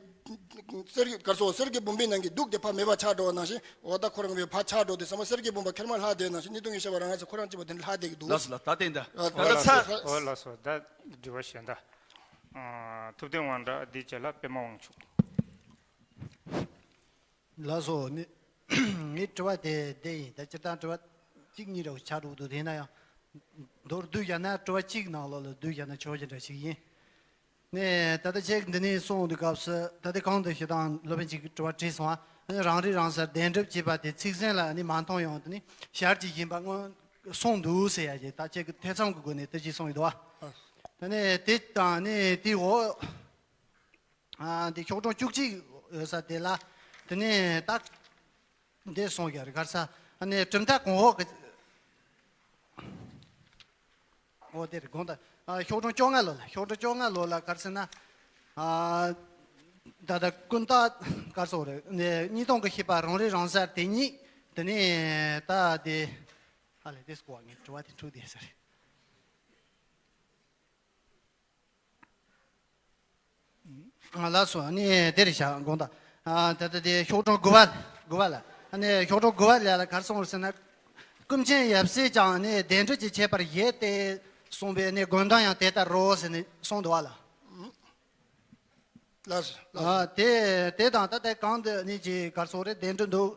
གསེར་གྱི་གར་སོགས་གསེར་གྱི་བུམ་པའི་ནང་གི་དུག་དེ་ཕར་མེད་པ་ཆགས་འགྲོ་བ་ནང་བཞིན། འོ་ད་ཁོ་རང་གི་ཕར་ཆགས་འགྲོ་དུས་ཙམ་པ་གསེར་གྱི་བུམ་པ་ཁེར་མ་ལྷག་བསྡད་ནང་བཞིན་གཉིས་སྟོང་གི་ཤེས་པ་རང་རང་ཚོ་ཁོ་རང་གཅིག་པ་དེ་ལྷག་བསྡད་ཀྱི་འདུག་ལགས་སོ་ལགས། ད་བསྟན་ད། ཨ། ད་ད་ཚ། འོ་ལགས་སོ། ད་དྲི་བ་གཞན་དག་ཨ། ཐུབ་བསྟན་དབང་གྲགས། དེའི་རྗེས་ལ་པད་མ་དབང་ཕྱུག། ལགས་སོ། ནི་ངའི་དྲི་བ་དེ་འདི་ཡིན། ད་སྤྱིར་བཏང་དྲི་བ་གཅིག་གཉིས་རེ་ཆགས་འགྲོ་གི་འདུག་དེ་ཡིན་ན་ཡང་མདོར་བསྡུས་བཞག་ན་དྲི་བ་གཅིག་ནང་ལོགས་ལ་བསྡུས་བཞག་ན་ཆོག་གི་འདྲ་ཞིག་ཡིན། ནས་ད་ལྟ་ཁྱེད་འདི་ནས་གསུངས་དུས་སྐབས་སུ། ད་ལྟ་གོང་དུ་ཞུ་དང་སློབ་དཔོན་གཅིག་གིས་དྲི་བ་དྲིས་སོང་བ། ཨ་ནི་རང་རིག་རང་གསལ་བདེན་གྲུབ་ཅེས་པ་དེ་ཚིག་ཟིན་ལ་ཨ་ནི་མ་མཐོང་ཡང་དེ་ནི་ཞར་གྱིས་བཞིན་པ་མངོན་གསུངས་འདུག་ཟེར་ཡ་ཅིག་ད་ཁྱེད་ཀྱི་ཐེ་ཚོམ་གྱི་སྒོ་ནས་དེ་ཅིག་གསུངས་ཡོད་དོ། ཨ། ད་ནི་དེ་དང་ནི་དེའི་འོག་ཨ། འདི་ཤོག་གྲངས་བཅུ་གཅིག་ཡོད་ས་དེ་ལ། དེ་ནས་ད་འདི་གསུངས་ཡོད་རེད། ག་རེ་ཟེར། ཨ་ནི་གྲུབ་མཐའ་གོང་འོག་གི། འོ་དེ་རེད། དགོངས་དག་ཨ། ཤོག་གྲངས་བཅོ་ལྔ་ལོ་ལ། ཤོག་གྲངས་བཅོ་ལྔ་ལོ་ལ་ག་རེ་ཟེར་ན། ཨ། ད་ལྟ་ཀུན་བརྟགས་ག་རེ་ཟེར་རེད། ནས་གཉིས་སྟོང་གི་ཤེས་པ་རང་རིག་རང་གསལ་དེ་ཉིད། དེ་ནས་ད་དེ། ཧ་ལས་དེ་སྐོར་ངས་དྲི་བ་དེ་འཁྲུག་བསྡད་ས་རེད། ལགས་སོ། ཨ་ནི་དེ་རེད་བཞག་དགོངས་དག་ཨ། ད་ལྟ་དེ་ཤོག་གྲངས་དགུ་པ། དགུ་པ་ལ། ཨ་ནི་ཤོག་གྲངས་དགུ་པ་ལ་ལ་ག་རེ་གསུངས་རེད་ཟེར་ན། ཀུན་མཁྱེན་ཡབ་སྲས་ཀྱང་ནི་བདེན་གྲུབ་ཀྱི་ཁྱད་པར་བཞེད་དེ་གསུངས་པས་ནི་དགོངས་དོན་ཡང་དེ་ལྟར་རོ་ཟེར་ནས་གསུངས་འདུག་བ་ལ། ལགས་སོ། ལགས་སོ། ཨ། དེ་དེ་དང་ད་ལྟ་གོང་དུ་ནི་ཅིག་ག་རེ་ཟེར་རེད། བདེན་གྲུབ་འདུག་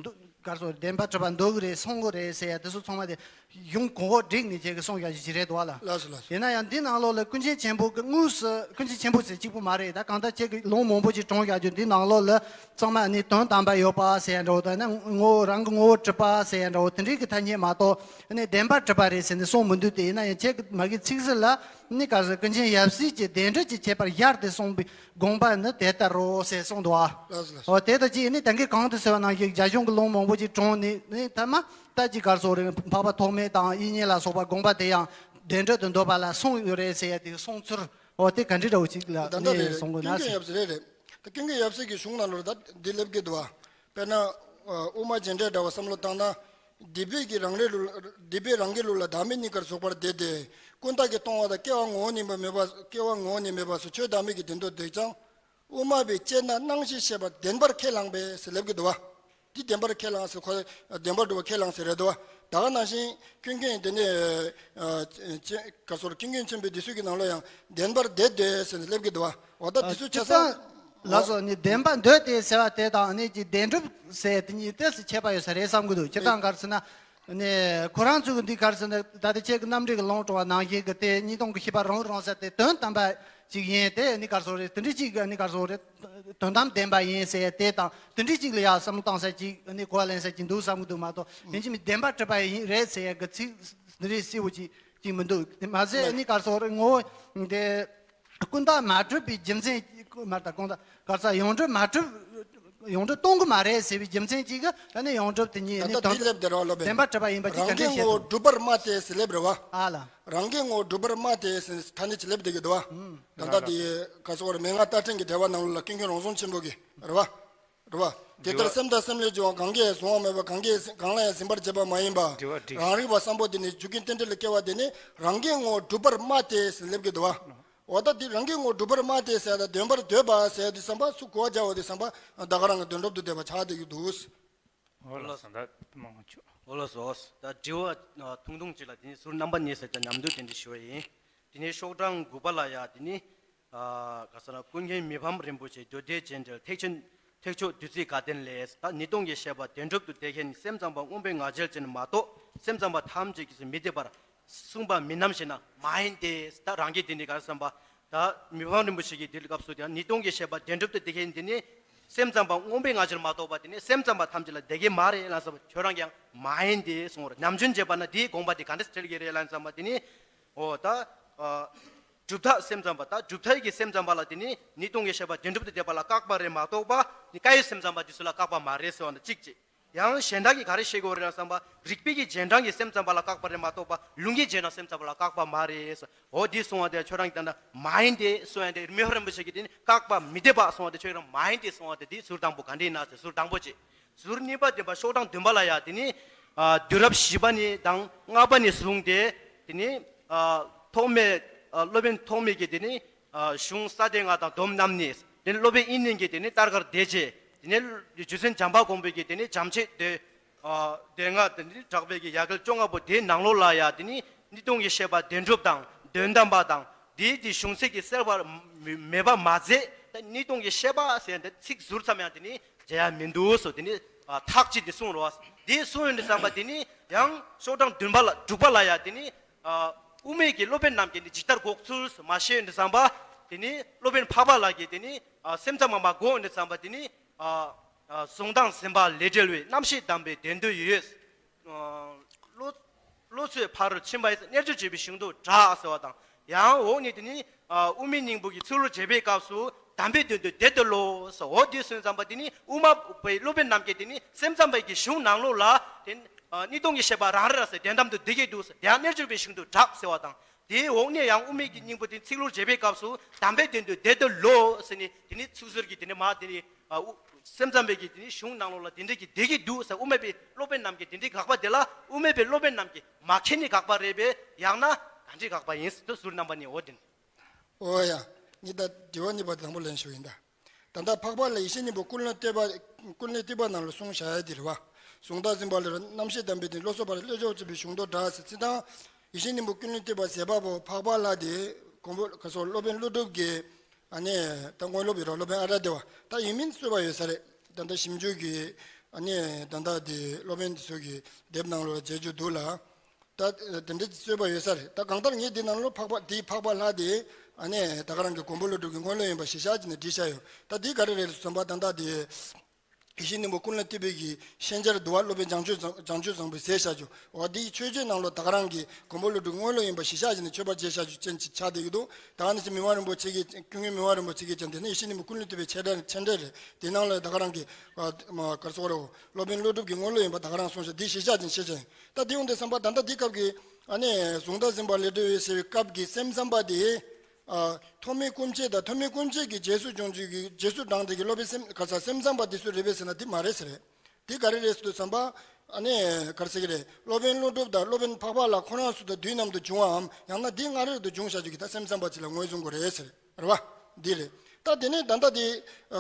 འདུག་ག་རེ་ཟེར་རེད། བདེན་པ་གྲུབ་པ་འདུག་གི་རེད། གསུང་གི་རེད་ཟེར་ཡ་དེ་ཚོ་ཚང་མ་དེ། གཞུང་གོང་འོག་བསྒྲིགས་ནས་ཁྱེད་ཀྱིས་གསུངས་ཡག་ཅིག་རེད་འདུག་བ་ལ། ལགས་སོ་ལགས་སོ། ཡིན་ན་ཡང་འདི་ནང་ལོགས་ལ་ཀུན་མཁྱེན་ཆེན་པོ་གི་དངོས་སུ། ཀུན་མཁྱེན་ཆེན་པོ་ཟེར་གཅིག་པུ་མ་རེད། ད་གང་ལྟར་ཁྱེད་ཀྱིས་ལུང་མང་པོ་ཅིག་དྲངས་ཡག་ཅིག་འདི་ནང་ལོགས་ལ་ཚང་མ་ནི་དོན་དམ་པ་ཡོད་པ་ཟེར་ཡ་འདྲ་བོ། ད་ནི་ངོ་བོ་རང་གི་ངོ་བོ་གྲུབ་པ་ཟེར་ཡ་འདྲ་བོ་དེ་འདྲའི་གི་ཐ་སྙད་མ་གཏོགས། ནི་བདེན་པ་གྲུབ་པ་རེད་ཟེར་ནས་གསུངས་མི་འདུག་དེ་ཡིན་ན་ཡང་ཁྱེད་ཀྱི་མ་གི་ཚིག་ཟིན་ལ་ནི་ག་ཟེར། ཀུན་མཁྱེན་ཡབ་སྲས་ཀྱིས་བདེན་གྲུབ་ཀྱི་ཁྱད་པར་སྦྱར་ཏེ་གསུངས་པའི་དགོངས་པ་ནི་དེ་ལྟར་རོ་ཟེར་གསུངས་འདུག་བ། ལགས་སོ་ལགས་སོ། འོ་དེ་ལྟ་ཅི་ནི་ད་གིན་གོང་དུ་ཟེར་བ་ནང་བཞིན་རྒྱ་གཞུང་གི་ལུང་མང་པོ་ཅིག་དྲངས་ནས་ནི་ཐ་མ་ད་ཅི་ག་རེ་ཟེར་རེད། འཕགས་པ་ཐོགས་མེད་དང་དབྱིག་གཉེན་ལ་སོགས་པ་དགོངས་པ་དེ་ཡང་བདེན་གྲུབ་ཏུ་འདོད་པ་ལ་གསུངས་ཡོད་རེད་ཟེར་ཡ་དེ་གསུངས་ཚུལ། འོ་དེ་ག་འདྲ་འདྲ་བོ་ཅིག་ལ་ད་ལྟ་ནི་རེད་རེད། གསུང་དགོས་ན་ཀུན་མཁྱེན་ཟེར། ཡབ་སྲས་རེད་རེད། ད་ཀུན་མཁྱེན་ཡབ་སྲས་ཀྱི་གཞུང་ནང་ལོགས་ད་འདི་སླེབས་ཀྱི་འདུག་བ། དཔེར་ན། དབུ་མ་རྒྱས་འབྲིང་འདྲ་བ་བསམ་བློ་བཏང་ན། སྡིག་པའི་གི་རང་རིག་ལུགས། སྡིག་པའི་རང་གི་ལུགས་ལ་བདག་མེད་གཉིས་ཀར་ཟུག་པར་བདེ་སྟེ། ཀུན་བརྟགས་ཀྱིས་སྟོང་པ་དང་སྐྱེ་བ་ངོ་བོ་ཉིད་མེད་པ། སྐྱེ་བ་ངོ་བོ་ཉིད་མེད་པ་སོགས་ཆོས་བདག་མེད་ཀྱི་བདེན་མཐོང་འདོད་ཀྱང་། དབུ་མ་པས་དཔྱད་ན་སྣང་ཞེན་ཤེས་པ་བདེན་པར་ཁས་བླངས་པས་ཟེར་སླེབས་ཀྱི་འདུག་བ། འདི་བདེན་པར་ཁས་བླངས་ཟེར། ཁོ་བདེན་པར་གྲུབ་པ་ཁས་བླངས་ཟེར་རེད་འདུག་བ། ད་ག་ནང་བཞིན་ཀུན་མཁྱེན་དེ་ནས། ཨ། ཅེས་ག་རེ་ཟེར། ཀུན་མཁྱེན་ཆེན་པོའི་འདི་ཚོ་གི་ནང་ལ་ཡང་བདེན་པར་བདེ་སྟེ་ཟེར་ནས་སླེབས་ཀྱི་འདུག་བ། འོ་ད་འདི་ཚོ་ཆ་ཚང་། ལགས་སོ། ནི་བདེན་པར་འདོད་དེ་ཟེར་བ་དེ་དང་ནི་ཀྱི་བདེན་གྲུབ་ཟེར་དེ་གཉིས་ཏོག་ཙམ་ཁྱད་པར་ཡོད་ས་རེད་བསམ་གྱི་འདུག་སྤྱིར་བཏང་ག་རེ་ཟེར་ན། ནི་ཁོ་རང་ཚོ་གི་འདི་ག་རེ་ཟེར་ན། ད་ལྟ་ཁྱེད་ཀྱི་རྣམ་འགྲེལ་གྱི་ལུང་དྲངས་པ་ནང་བཞིན་གྱི་དེ་གཉིས་སྟོང་གི་ཤེས་པ་རང་རང་ཟེར་དེ་དོན་དམ་པ་ཅིག་ཡིན། དེ་ནི་ག་རེ་ཟེར་རེད། དེ་འདྲ་ཅིག་གི་ནི་ག་རེ་ཟེར་རེད། དོན་དམ་བདེན་པ་ཡིན་ཟེར་དེ་དང་དེ་འདྲ་ཅིག་ལ་ཡང་བསམ་བློ་བཏང་ས་ཅིག་ནི་གོ་བ་ལེན་ས་ཅིག་འདུག་བསམ་གྱི་འདུག་མ་གཏོགས། ཡིན་གཅིག་མིན་བདེན་པ་གྲུབ་པ་ཡིན་རེད་ཟེར་ཡ་གི་ཚིག་འདི་རེད་གསལ་བོ་ཅིག་ཅིག་མི་འདུག་མ་ཟད་ནི་ག་རེ་ཟེར་རེད། ངོ་བོ་དེ། ཀུན་བརྟགས་མ་གྲུབ་པའི་རྒྱུ་མཚན་མ་ད་ཀུན་བརྟགས་ག་རེ་ཟེར། ཡོངས་གྲུབ་མ་གྲུབ། ཡོངས་གྲུབ་སྟོང་གི་མ་རེད་ཟེར་བའི་རྒྱུ་མཚན་གཅིག་གིས་ད་ནི་ཡོངས་གྲུབ་དེ་ཉིད་ད་ནི་ལྟ་དོན་འདི་སླེབས་བསྡད་རོགས་ལོ་བས། བདེན་པ་གྲུབ་པ་ཡིན་པ་ཅིག་རང་ག་གི་འདྲ་ངོ་བོ་ཞིག་གྲུབ་པར་སྨྲ་སྟེ་ཟེར་སླེབས་རེད་བ། ཨ་ལ། རང་གི་ངོ་བོ་གྲུབ་པར་སྨྲ་སྟེ་ཟེར་ཐ་སྙད་ཅིག་སླེབས་བསྡད་ཀྱི་འདུག་བ། ད་ལྟ་དེ་ག་རེ་ཟེར་རེད། མན་ངག་ལྟ་ཕྲེང་གི་དྲི་བ་ནང་ལོགས་ལ་ཀུན་མཁྱེན་རང་བྱུང་ཆེན་པོ་གི་རེད་བ། རེད་བ། དེ་ལྟར་སེམས་དང་སེམས་ལས་བྱུང་བ་གང་གིས་གཟུང་བ་མེད་པ། གང་གིས་གང་ལ་ཡང་ཟིན་པར་བྱེད་པ་མ་ཡིན་པ། དྲི་བ་དྲི། རང་རིག་པ་སམ་བྷོ་ཊ་ནས་རྒྱུ་རྐྱེན་རྟེན་འབྲེལ་ལ་སྐྱེ་བ་དེ་ནི་རང་གི་ངོ་བོ་གྲུབ་པར་སྨྲ་སྟེ་ཟེར་སླེབས་ཀྱི་འདུག་བ། འོ་ད་འདི་རང་གི་ངོ་བོ་གྲུབ་པར་སྨྲ་སྟེ་ཟེར་ཡ་ད་བདེན་པར་འདོད་པ་ཟེར་ཡ་དེ་བསམ་པ་སུ་གོ་བ་རྒྱག་པ་དེ་བསམ་པ་ད་ག་རང་གི་བདེན་གྲུབ་ཏུ་བསྡད་པ་ཆགས་བསྡད་ཀྱི་འདུག་འོ་ལགས་སོ། ད་དྲི་བ་ཐུང་ཐུང་ཅིག་ལ་དེ་ནི་ཟུར་རྣམ་པ་གཉིས་ཟེར་ཏེ་ཉམས་འདུག་དེ་འདྲ་ཞུ་བ་ཡིན། དེ་ནས་ཤོག་གྲངས་དགུ་པ་ལ་ཡ་དེ་ནི། ཨ། ག་ཟེར་ན། ཀུན་མཁྱེན་མི་ཕམ་རིན་པོ་ཆེ་མདོ་སྡེ་རྒྱས་འབྲིང་ཐེག་ཆེན་ཐེག་མཆོག་བདུད་རྩིའི་དགའ་སྟོན་ལས། ད་ཉིས་སྟོང་གི་བཤད་པ་བདེན་གྲུབ་ཏུ་བདེ་མཁན་སེམས་ཙམ་པ་མངོན་པའི་ངང་ཚུལ་ཅན་མ་གཏོགས་སེམས་ཙམ་པ་ཐམས་ཅད་ཀྱིས་མི་བདེན་པར་གསུངས་པ་མིན་ནམ་ཞེ་ན། མ་ཡིན་ཏེ། ད་རང་གིས་དེ་ནི་ག་རེ་བསམ་པ། ད་མི་ཕམ་རིན་པོ་ཆེ་གིས་དེའི་སྐབས་སུ་ཀྱང་ཉིས་སྟོང་གི་བཤད་པ་བདེན་གྲུབ་ཏུ་བདེ་མཁན་དེ་ནི་སེམས་ཙམ་པ་མངོན་པའི་ངང་ཚུལ་མ་གཏོགས་པ་དེ་ནི་སེམས་ཙམ་པ་ཐམས་ཅད་ལ་བདེ་གི་མ་རེད་ལབ་ཟེར་བ། ཁྱོད་རང་གིས་ཡང་མ་ཡིན་ཏེ་གསུངས་པ་རེད། ཉམས་ཆུང་བྱས་པ་ན་དེའི་དགོངས་པ་དེ་ག་འདྲ་སེ་འཁྲིལ་གྱི་རེད་ལབ་ཟེར་བ་དེ་ནི། འོ་ད། ཨ། གྲུབ་མཐའ་སེམས་ཙམ་པ། ད་གྲུབ་མཐའི་གི་སེམས་ཙམ་པ་ལ་དེ་ནི་ཉིས་སྟོང་གི་བཤད་པ་བདེན་གྲུབ་ཏུ་བདེ་བ་ལ་བཀག་པ་རེད་མ་གཏོགས་པ། ནི་བཀའ་ཡི་སེམས་ཙམ་པ་དེ་ཚོ་ལ་བཀག་པ་མ་རེད་ཟེར་བ་ན་གཅིག་བྱས། ཡང་གཞན་དག་གིས་ག་རེ་བཤད་ཀྱི་ཡོད་རེད་ལབ་ཟེར་བ། རིགས་པའི་གི་རྗེས་འབྲང་གི་སེམས་ཙམ་པ་ལ་བཀག་པ་རེད་མ་གཏོགས་པ། ལུང་གི་རྗེས་འབྲང་སེམས་ཙམ་པ་ལ་བཀག་པ་མ་རེད་ཟེར། འོ་འདི་གསུང་བ་དེ་ཁྱོད་རང་གིས་ད་ལྟ་མ་ཡིན་ཏེ་གསུང་ཡ་དེ། མི་ཕམ་རིན་པོ་ཆེ་གིས་དེ་ནི་བཀག་པ་མི་བདེན་པ་གསུང་བ་དེ་ཁྱོད་རང་མ་ཡིན་ཏེ་གསུང་བ་དེ། དེ་ཟུར་དང་པོ་ག་འདྲ་ཡིན་ན་ཟེར། ཟུར་དང་པོ་བྱས། ཟུར་གཉིས་པ་དེ་པ་ཤོག་གྲངས་བདུན་པ་ལ་ཡ་དེ་ནི། ཨ། དུས་རབས་བཞི་པ་ནས་དང་ལྔ་པ་ནས་བཟུང་སྟེ་དེ་ནི། ཨ། ཐོགས་མེད། ཨ། སློབ་དཔོན་ཐོགས་མེད་ཀྱིས་དེ་ནི། ཨ། གཞུང་ས་སྡེ་ལྔ་དང་སྡོམ་རྣམ་གཉིས། དེ་ནི་སློབ་དཔོན་དབྱིག་གཉེན་གྱིས་དེ་ནི་ལྟར་གར་སྡེ་བྱས། དེ་ནི་རྗེ་བཙུན་བྱམས་པ་མགོན་པོ་གིས་དེ་ནི་བྱམས་ཆོས་སྡེ། ཨ། སྡེ་ལྔ། དེ་ནི་དྲག་པོའི་གི་ཡ་གྱལ་བཅོ་ལྔ་པོ་དེའི་ནང་ལོགས་ལ་ཡ་དེ་ནི་ཉིས་སྟོང་གི་བཤད་པ་བདེན་གྲུབ་དང་དོན་དམ་པ་དང་། དེའི་དེ་གཞུང་ཚད་ཀྱི་གསལ་བར་མེད་པ་མ་ཟད། ད་གཉིས་སྟོང་གི་བཤད་པ་ཟེར་ཏེ་ཚིག་ཟུར་ཙམ་ཡང་དེ་ནི་མཇལ་ཡ་མི་འདུག་སོ། དེ་ནི་ཐག་གཅིག་དེ་གསུངས་རོགས། དེ་གསུངས་ཡོང་དུས་ཙམ་པ་དེ་ནི་ཡང་ཤོག་གྲངས་བདུན་པ་ལ་དྲུག་པ་ལ་ཡ་དེ་ནི་དབུ་མའི་གི་སློབ་དཔོན་རྣམས་ཀྱིས་ནི་ཇི་ལྟར་འགོག་ཚུལ་མ་བཤད་ཡོང་དུས་ཙམ་པ། དེ་ནི་སློབ་དཔོན་འཕགས་པ་ལགས་ཀྱིས་དེ་ནི་སེམས་ཙམ་པ་མ་འགོག་ཡོང་དུས་ཙམ་པ་དེ་ནི་གཟུང་དང་འཛིན་པ་ལས་བྲལ་བའི་རྣམ་ཤེས་དམ་པའི་བདེན་དོན་ཡོད། བློ་བློ་ཚོད་ཕ་རོལ་ཕྱིན་པ་ཡིས་རྣལ་འབྱོར་སྤྱོད་པའི་གཞུང་དུ་གྲགས་ཟེར་བ་དང་། ཡང་འོག་ནས་དེ་ནི་དབུ་མའི་སྙིང་པོ་གི་ཚིག་ལྷུར་བྱེད་པའི་སྐབས་སུ་དམ་པའི་དོན་དུ་བདེ་སྟེར་ལོ་ཟེར། འོ་དེ་གསུངས་ཙམ་པ་དེ་ནི་དབུ་མ་པའི་སློབ་དཔོན་རྣམས་ཀྱིས་དེ་ནི་སེམས་ཙམ་པའི་གི་གཞུང་ནང་ལོགས་ལ་དེ་ནི་གཉིས་སྟོང་གི་བཤད་པ་རང་རེད་ཟེར། བདེན་གཏམ་དུ་བདེ་གི་འདུག་ཟེར། དེ་ཡང་རྣལ་འབྱོར་པའི་གཞུང་དུ་གྲགས་ཟེར་བ་དང་། དེའི་འོག་ནས་ཡང་དབུ་མའི་གི་སྙིང་པོ་དེ་ཚིག་ལྷུར་བྱེད་པའི་སྐབས་སུ་དམ་པའི་དོན་དུ་བདེ་སྟེར་ལོ་ཟེར་ནས་དེ་ནི་ཚིག་ཟུར་གྱི་དེ་ནི་མ་དེ་ནི་ཨ་དབུ་སེམས་ཙམ་པའི་གི་དེ་ནི་གཞུང་ནང་ལོགས་ལ་དེ་འདྲ་གི་བདེ་གི་འདུག་ཟེར། དབུ་མ་པའི་སློབ་དཔོན་རྣམས་ཀྱིས་དེ་འདྲའི་དགག་པ་དེ་ལ་དབུ་མ་པའི་སློབ་དཔོན་རྣམས་ཀྱིས་མ་མཁྱེན་ནས་དགག་པ་རེད་པས། ཡང་ན་ག་འདྲའི་དགག་པ་ཡིན་ཟེར་དུ་ཟུར་རྣམ་པ་ནི་འོ་དེ་ནི། འོ་ཡ། ཉི་ད་དྲི་བ་གཉིས་པ་དང་པོ་ལན་ཞུ་ཡིན་ད། ད་ལྟ་འཕགས་པ་ལ་ཡེ་ཤེས་སྙིང་པོ་ཀུན་ལས་བཏུས་པ་ཀུན་ལས་བཏུས་པ་ནང་ལ་གསུངས་བཞག་ཡ་དེ་རེད་བ། གཟུང་དང་འཛིན་པ་ལས་རྣམ་ཤེས་དམ་པའི་དོན་བློ་གསལ་བ་ལས་བློ་སྦྱོང་བྱེད་པའི་གཞུང་དུ་གྲགས་ཟེར་ཚིག་དང་། ཡེ་ཤེས་སྙིང་པོ་ཀུན་ལས་བཏུས་པ་ཟེར་བ་པོ་འཕགས་པ་ལ་དེ་གོང་པོ་ག་སོགས་སློབ་དཔོན་ཀླུ་སྒྲུབ་ཀྱི་ཨ་ནི་ད་དངོས་སློབ་ཡོད་ར། སློབ་དཔོན་ཨ་ར་དེ་བ་ད་ཡིན་མིན་རྩོད་པ་ཡོད་ས་རེད། ད་ལྟ་ཞིབ་འཇུག་གི་ཨ་ནི་ད་ལྟ་དེ་སློབ་དཔོན་དེ་ཚོ་གི་དེབ་ནང་ལོགས་མཇལ་རྒྱུ་འདུག་ལ། ད་དེ་འདྲའི་རྩོད་པ་ཡོད་ས་རེད། ད་གང་ལྟར་ངས་འདི་ནང་ལོགས་འཕགས་པ་དེའི་འཕགས་པ་ལྷ་དེ་ཨ་ནི་ད་ག་རང་གི་གོང་པོ་ཀླུ་སྒྲུབ་ཀྱི་དངོས་སློབ་ཡིན་པ་གཞི་བཞག་བྱས་ནས་བྲིས་བཞག་ཡོད། ད་འདི་ག་རེ་རེད་ཟེར་བ་ད་ལྟ་དེ་ཡེ་ཤེས་སྙིང་པོ་ཀུན་ལས་བཏུས་པའི་གི་ཤན་སྦྱར་བསྡུ་བ་སློབ་དཔོན་བྱང་ཆུབ་བཟང་བྱང་ཆུབ་བཟང་པོས་མཛད་བཞག་རྒྱུ། འོ་འདིའི་མཆོད་བརྗོད་ནང་ལོགས་ད་ག་རང་གི་གོང་པོ་ཀླུ་སྒྲུབ་དངོས་སློབ་ཡིན་པ་གཞི་བཞག་བྱས་ནས་མཆོད་པ་མཇལ་བཞག་རྒྱུ་ཅན་ཅིག་ཆགས་བསྡད་ཀྱི་འདུག། ད་ག་ནང་བཞིན་མི་དབང་རིན་པོ་ཆེ་གིས་ཀུན་མཁྱེན་མི་དབང་རིན་པོ་ཆེ་གིས་ཀྱང་དེ་ནས་ཡེ་ཤེས་སྙིང་པོ་ཀུན་ལས་བཏུས་པའི་མཆོད་བརྗོད་མཆོད་བརྗོད་རེད། དེ་ནང་ལ་ད་ག་རང་གི་ཨ་མ་ག་རེ་ཟེར་དགོས་རེད། སློབ་དཔོན་ཀླུ་སྒྲུབ་ཀྱི་དངོས་སློབ་ཡིན་པ་ད་ག་རང་གསུངས་ཤག། འདི་གཞི་བཞག་ཅིང་ཤེས་བྱ་ཡིན། ད་དེ་ཡོང་དུས་ཙམ་པ་ད་ལྟ་འདི་སྐབས་ཀྱི་ཨ་ནི་གཟུང་དང་འཛིན་པ་ལས་གྲོལ་བའི་ཟེར་བའི་སྐབས་ཀྱི་སེམས་ཙམ་པ་དེ་ཨ་ཐོགས་མེད་སྐུ་མཆེད་དང་ཐོགས་མེད་སྐུ་མཆེད་ཀྱི་རྗེས་སུ་སྦྱོང་རྒྱུ་གི་རྗེས་སུ་འབྲངས་དེ་གི་སློབ་དཔོན་སེམས་ག་ས་སེམས་ཙམ་པ་དེ་ཚོ་རེད་པས་ཟེར་ན་འདི་མ་རེད་ཟེར། འདི་ག་རེ་རེད་ཟེར་དུས་ཙམ་པ་ཨ་ནི་ག་རེ་ཟེར་གི་རེད། སློབ་དཔོན་ཀླུ་སྒྲུབ་དང་སློབ་དཔོན་འཕགས་པ་ལ་ཁོ་རང་ཚོ་དང་དུས་ནམ་དུ་བྱུང་བའམ་ཡང་ན་འདི་སྔ་རོལ་དུ་བྱུང་བཞག་རྒྱུ་གི་ད་སེམས་ཙམ་པ་ཅིག་ལ་ངོས་བཟུང་དགོས་རེད་ཟེར། རེད་བ། འདི་རེད། ད་དེ་ནས་ད་ལྟ་དེ་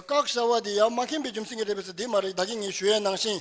བཀག་བཞག་པ་དེ་ཡང་མ་མཁྱེན་པའི་རྒྱུ་མཚན་གྱིས་རེད་པས་ཟེར་འདི་མ་རེད། ད་གིན་ངས་ཞུ་ཡས་ནང་བཞིན།